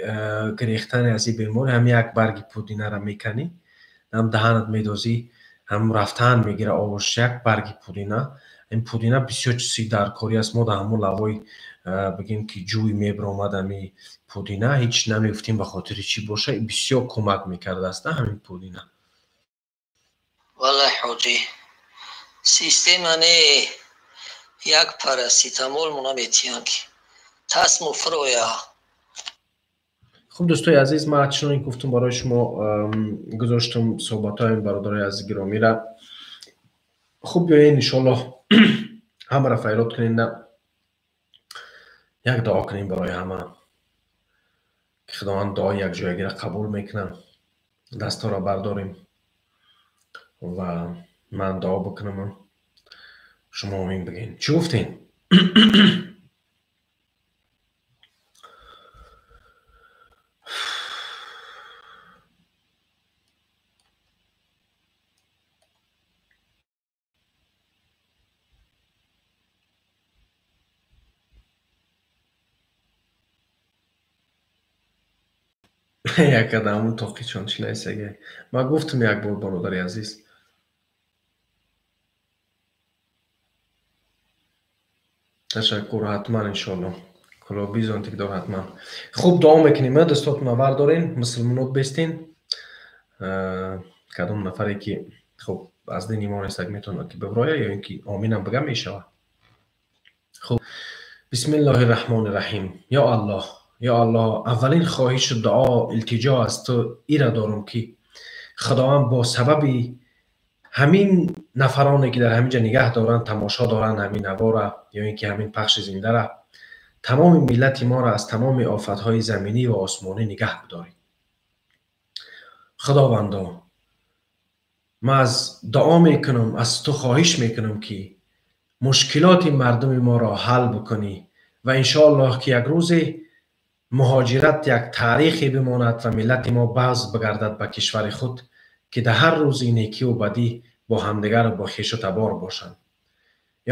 гирехтани аз ин беморӣ. Ҳам як барги пудинара меканӣ, ҳам даҳанат медозӣ, ҳам рафтан мегира овош. Як барги пудина. Ин пудина бисёр чизи даркорӣ аст. Мо дар ҳамон лавои бигем ки ҷӯй мебиромад ҳами пудина, ҳеҷ намегуфтем ба хотири чӣ боша, бисёр кӯмак мекардааст ҳамин пудина. Валлай ҳоҷӣ, система не, як параситамол мо наметиҳанд, ки тасму фуроя. Хуб, дӯстои азиз, ман чуноне гуфтам барои шумо гузоштам суҳбатҳои бародарои азиз гиромира. Хуб, биёед иншоаллоҳ ҳамаро файрод кунем, як дуо кунем барои ҳама, ки Худованд дуои якҷоягиро қабул мекунад. Дастҳоро бардорем ва ман дуо бикунам, шумо омин бигӯед. Чӣ гуфтем? Як адаму тоқичон чӣ нависага? Ман гуфтам як бор, бародари азиз. Ташаккур, ҳатман иншоалло. Кулоби зонтикдор ҳатман. Хуб, дуо мекунем, дастотонро бардорен, мусулмонот бестен. Кадом нафаре ки хуб аз дини мо нестак метавонад ки биброя ё ин ки оминам бигам мешавад. Хуб, бисмиллоҳи раҳмони раҳим. Ё Аллоҳ, ё Аллоҳ, аввалин хоҳишу дуо, илтиҷо аз ту ира дорам, ки Худованд бо сабаби ҳамин нафароне, ки дар ҳамин ҷа нигаҳ доранд, тамошо доранд ҳамин навора ё ин ки ҳамин пахши зиндара, тамоми миллати моро аз тамоми офатҳои заминӣ ва осмонӣ нигаҳ бидорӣ. Худовандо, ман аз дуо мекунам, аз ту хоҳиш мекунам, ки мушкилоти мардуми моро ҳал бикунӣ ва иншоаллоҳ ки як рӯзе муҳоҷират як таърихе бимонад ва миллати мо баз бигардад ба кишвари худ, ки дар ҳар рӯзи некиву бадӣ бо ҳамдигару бо хешу табор бошанд.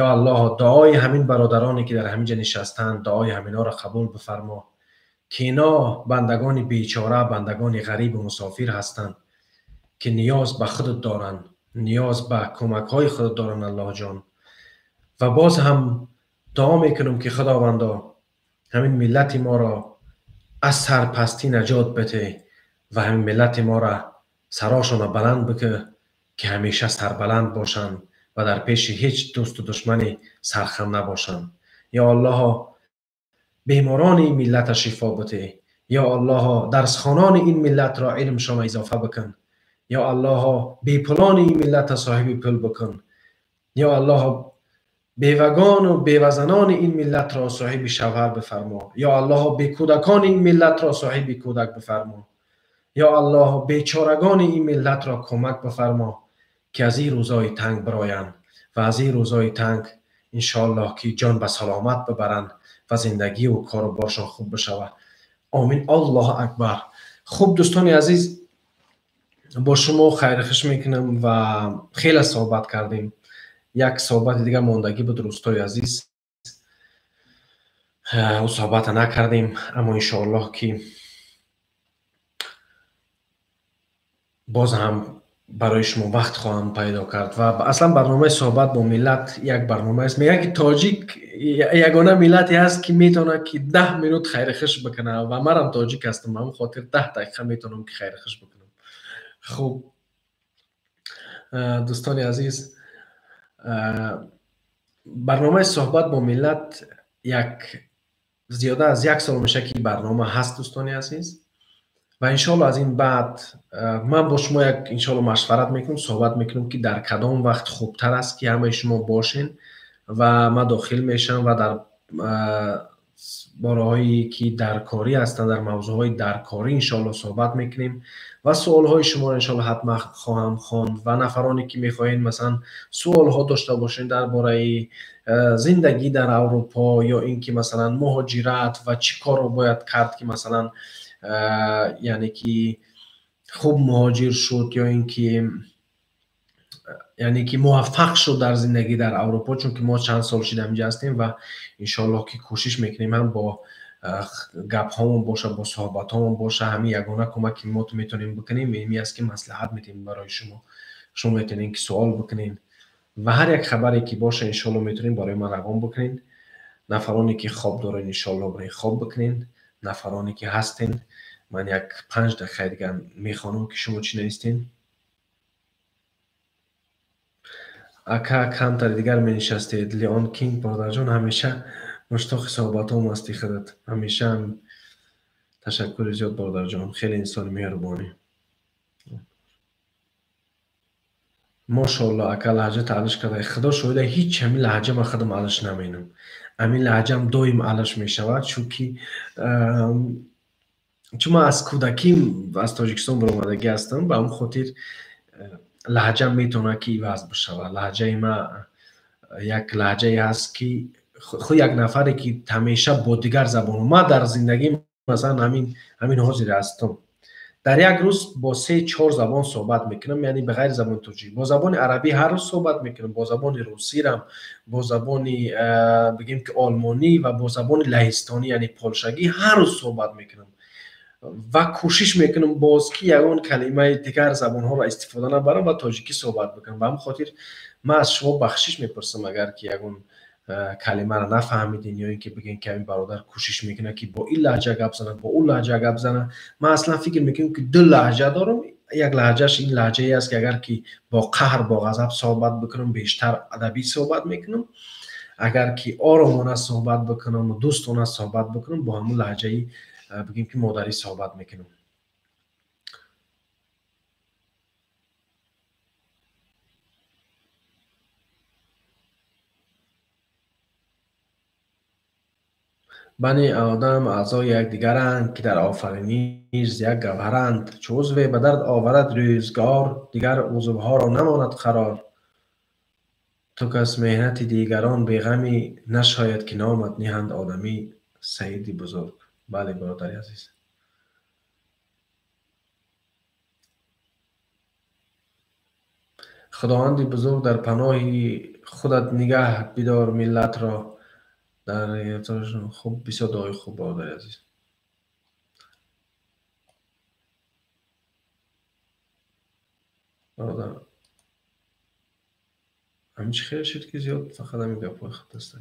Ё Аллоҳ, дуои ҳамин бародароне, ки дар ҳамин ҷа нишастанд, дуои ҳаминҳоро қабул бифармо, ки ино бандагони бечора, бандагони ғарибу мусофир ҳастанд, ки ниёз ба худат доранд, ниёз ба кӯмакҳои худат доранд, Аллоҳҷон. Ва боз ҳам Дуо мекунам ки Худовандо ҳамин миллати моро аз сарпастӣ наҷот бите ва ҳамин миллати моро сарошона баланд бикӣ ки ҳамеша сарбаланд бошанд ва дар пеши ҳеҷ дӯсту душмане сархам набошанд. Ё Аллоҳо, беморони ин миллата шифо бите. Ё Аллоҳо, дарсхонони ин миллатро илмшон изофа бикун. Ё Аллоҳо, бепулони ин миллата соҳиби пул бикун. Ё Аллоҳо, бевагону бевазанони ин миллатро соҳиби шавҳар бифармо. Ё Аллоҳо, бекӯдакони ин миллатро соҳиби кӯдак бифармо. Ё Аллоҳо, бечорагони ин миллатро кӯмак бифармо ки аз ин рӯзҳои танг бироянд ва аз ин рӯзҳои танг иншоаллоҳ ки ҷон ба саломат бибаранд ва зиндагию кору боршон хуб бишавад. Омин. Аллоҳу акбар. Хуб, дӯстони азиз, бо шумо хайрхуш мекунам ва хеле суҳбат кардем. Як суҳбати дигар мондагӣ буд, рӯстои азиз, ӯ суҳбата накардем, аммо иншоаллоҳ ки боз ҳам барои шумо вақт хоҳам пайдо кард. Ва аслан барномаи суҳбат бо миллат як барнома аст. Мегӯяд ки тоҷик ягона миллате ҳаст ки метавонад ки 10 минут хайрхуш бикунад ва манам тоҷик ҳастам, ба ҳамин хотир 10 дақиқа метавонам ки хайрхуш бикунам. Хуб, дӯстони азиз, барномаи суҳбат бо миллат як зиёда аз як сол мешавад ки барнома ҳаст, дӯстони азиз, ва иншоалло аз ин баъд ман бо шумо як иншоалло машварат мекунам, суҳбат мекунам ки дар кадом вақт хубтар аст ки ҳамаи шумо бошен ва ман дохил мешавам ва дар бораҳое ки даркорӣ ҳастанд, дар мавзӯъҳои даркорӣ иншоалло суҳбат мекунем ва суолҳои шуморо иншоалло ҳатман хоҳам хонд. Ва нафароне ки мехоҳед масалан суолҳо дошта бошед дар бораи зиндагӣ дар Аврупо ё ин ки масалан муҳоҷират ва чӣ корро бояд кард ки масалан яъне ки хуб муҳоҷир шуд ё ин ки яъне ки муваффақ шуд дар зиндагӣ дар Аврупо, чунки мо чанд сол шуда инҷа ҳастем ва иншоаллоҳ ки кӯшиш мекунем ҳам бо гапҳомон боша, бо суҳбатҳомон боша. Ҳамин ягона кӯмак ки мо метавонем бикунем ин аст ки маслиҳат медиҳем барои шумо. Шумо метавонед ки суол бикунед ва ҳар як хабаре ки боша иншоаллоҳ метавонед барои ман равон бикунед. Нафароне ки хоб доред иншоаллоҳ барои хоб бикунед. Нафароне ки ҳастен, ман як 5 дақиқаи дигар мехонам ки шумо чӣ навистен. Ака, камтар дигар менишастед. Леон Кинг, бародарҷон, ҳамеша муштоқи суҳбатҳом ҳасти худат. Ҳамеша ташаккури зиёд, бародарҷон, хеле инсони меҳрубонӣ. Мошоалло, ака, лаҳҷа таълиш карда. Худо шоҳида, ҳеҷ ҳамин лаҳҷа ман худам алиш наменам. Ҳамин лаҳҷаам доим алиш мешавад, чунки чун ман аз кӯдаким аз Тоҷикистон баромадагӣ ҳастам, ба ҳамин хотир лаҳҷам метавонад ки иваз бишавад. Лаҳҷаи ман як лаҳҷае ҳаст ки худ як нафаре ки ҳамеша бо дигар забонҳо, ман дар зиндагим масалан ҳамин ҳозир ҳастам, дар як рӯз бо 3-4 забон суҳбат мекунам, яъне ба ғайри забони тоҷик бо забони арабӣ ҳар рӯз суҳбат мекунам, бо забони русирам, бо забони бигем ки олмонӣ ва бо забони лаҳистонӣ, яъне полшагӣ ҳар рӯз суҳбат мекунам ва кӯшиш мекунам боз ки ягон калимаи дигар забонҳоро истифода набарам ва тоҷикӣ суҳбат бикунам. Ба ҳамин хотир ман аз шумо бахшиш мепурсам агар ки ягон калимаро нафаҳмидин ё ин ки бигӯен ки ҳамин бародар кӯшиш мекунад ки бо ин лаҳҷа гап занад, бо ӯ лаҳҷа гап занад. Ман аслан фикр мекунам ки 2 лаҳҷа дорам. Як лаҳҷаш ин лаҳҷае аст ки агар ки бо қаҳр, бо ғазаб суҳбат бикунам, бештар адабӣ суҳбат мекунам. Агар ки оромона суҳбат бикунам, дӯстона суҳбат бикунам, бо ҳамон лаҳҷаи бигем ки модарӣ суҳбат мекунам. Бани одам аъзои якдигаранд ки дар офариниш як гавҳаранд. Чу узве ба дард оварад рӯзгор, дигар узвҳоро намонад қарор. Ту кас меҳнати дигарон беғамӣ, нашояд ки номат ниҳанд одамӣ. Саиди бузург. Бале, бародари азиз. Худованди бузург дар паноҳи худат нигаҳ бидор миллатро. Дар хуб, бисёр дуои хуб, бародари азиз. Бародар Ҳамин чӣ хел шуд, ки зиёд фақат ҳамин гапҳои худ аст?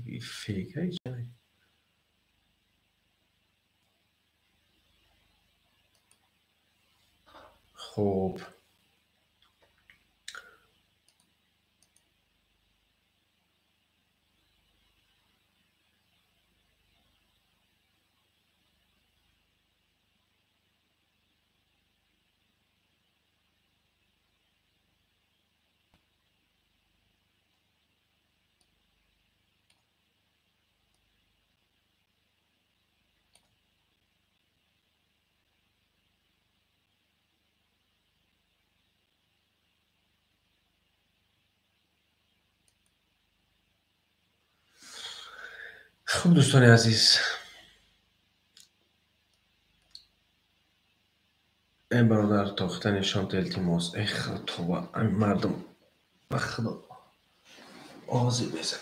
Фейк хуб. Хуб, дӯстони азиз, э бародар, тохта нишон та, илтимос. Эх, тоба, ами мардум, ба худо, овози безад.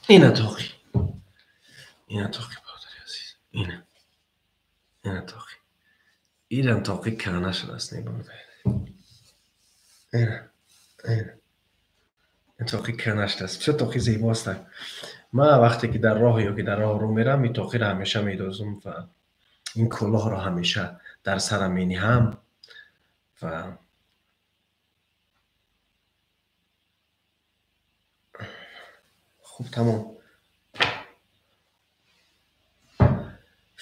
Ина тоқи, ина тоқи, бародари азиз, ина, ина тоқи, инам тоқи кана шудааст, не, бародари? Ина, ина, ин тоқи кана шудааст, бисёр тоқи зебост. Ман вақте ки дар роҳ ё ки дар роҳ рӯ мерам, ин тоқиро ҳамеша медозум ва ин кӯлоҳро ҳамеша дар сарам мениҳам ва хуб, тамом.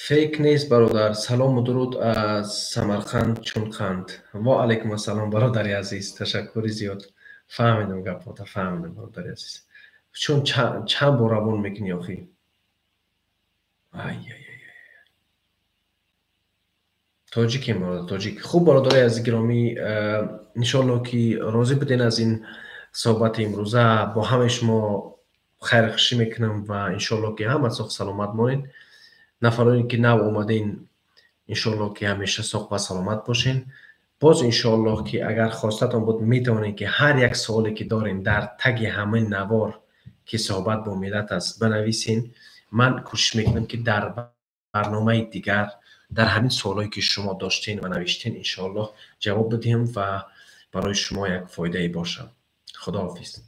Фейк нест, бародар. Салому дуруд аз Самарқанд чун қанд. Ва алайкум ассалом, бародари азиз, ташаккури зиёд. Фаҳмидам гапота, фаҳмидам, бародари азиз. Чун чанд бор равон мекунӣ охӣ? Ай, тоҷикем, бародар, тоҷик. Хуб, бародари азизи гиромӣ, иншоалло ки розӣ буден аз ин суҳбати имрӯза. Бо ҳамаи шумо хайрхушӣ мекунам ва иншоалло ки ҳама соқ саломат монед. Нафароне ки нав омаден, иншоалло ки ҳамеша соқ ва саломат бошен. Боз иншоалло ки агар хостатон буд, метавонед ки ҳар як суоле ки дорем, дар таги ҳамин навор, ки суҳбат бо миллат аст, бинависен. Ман кӯшиш мекунам, ки дар барномаи дигар дар ҳамин суолое ки шумо доштен ва навиштен, иншоаллоҳ, ҷавоб бидиҳам ва барои шумо як фоидае бошам. Худоҳофиз.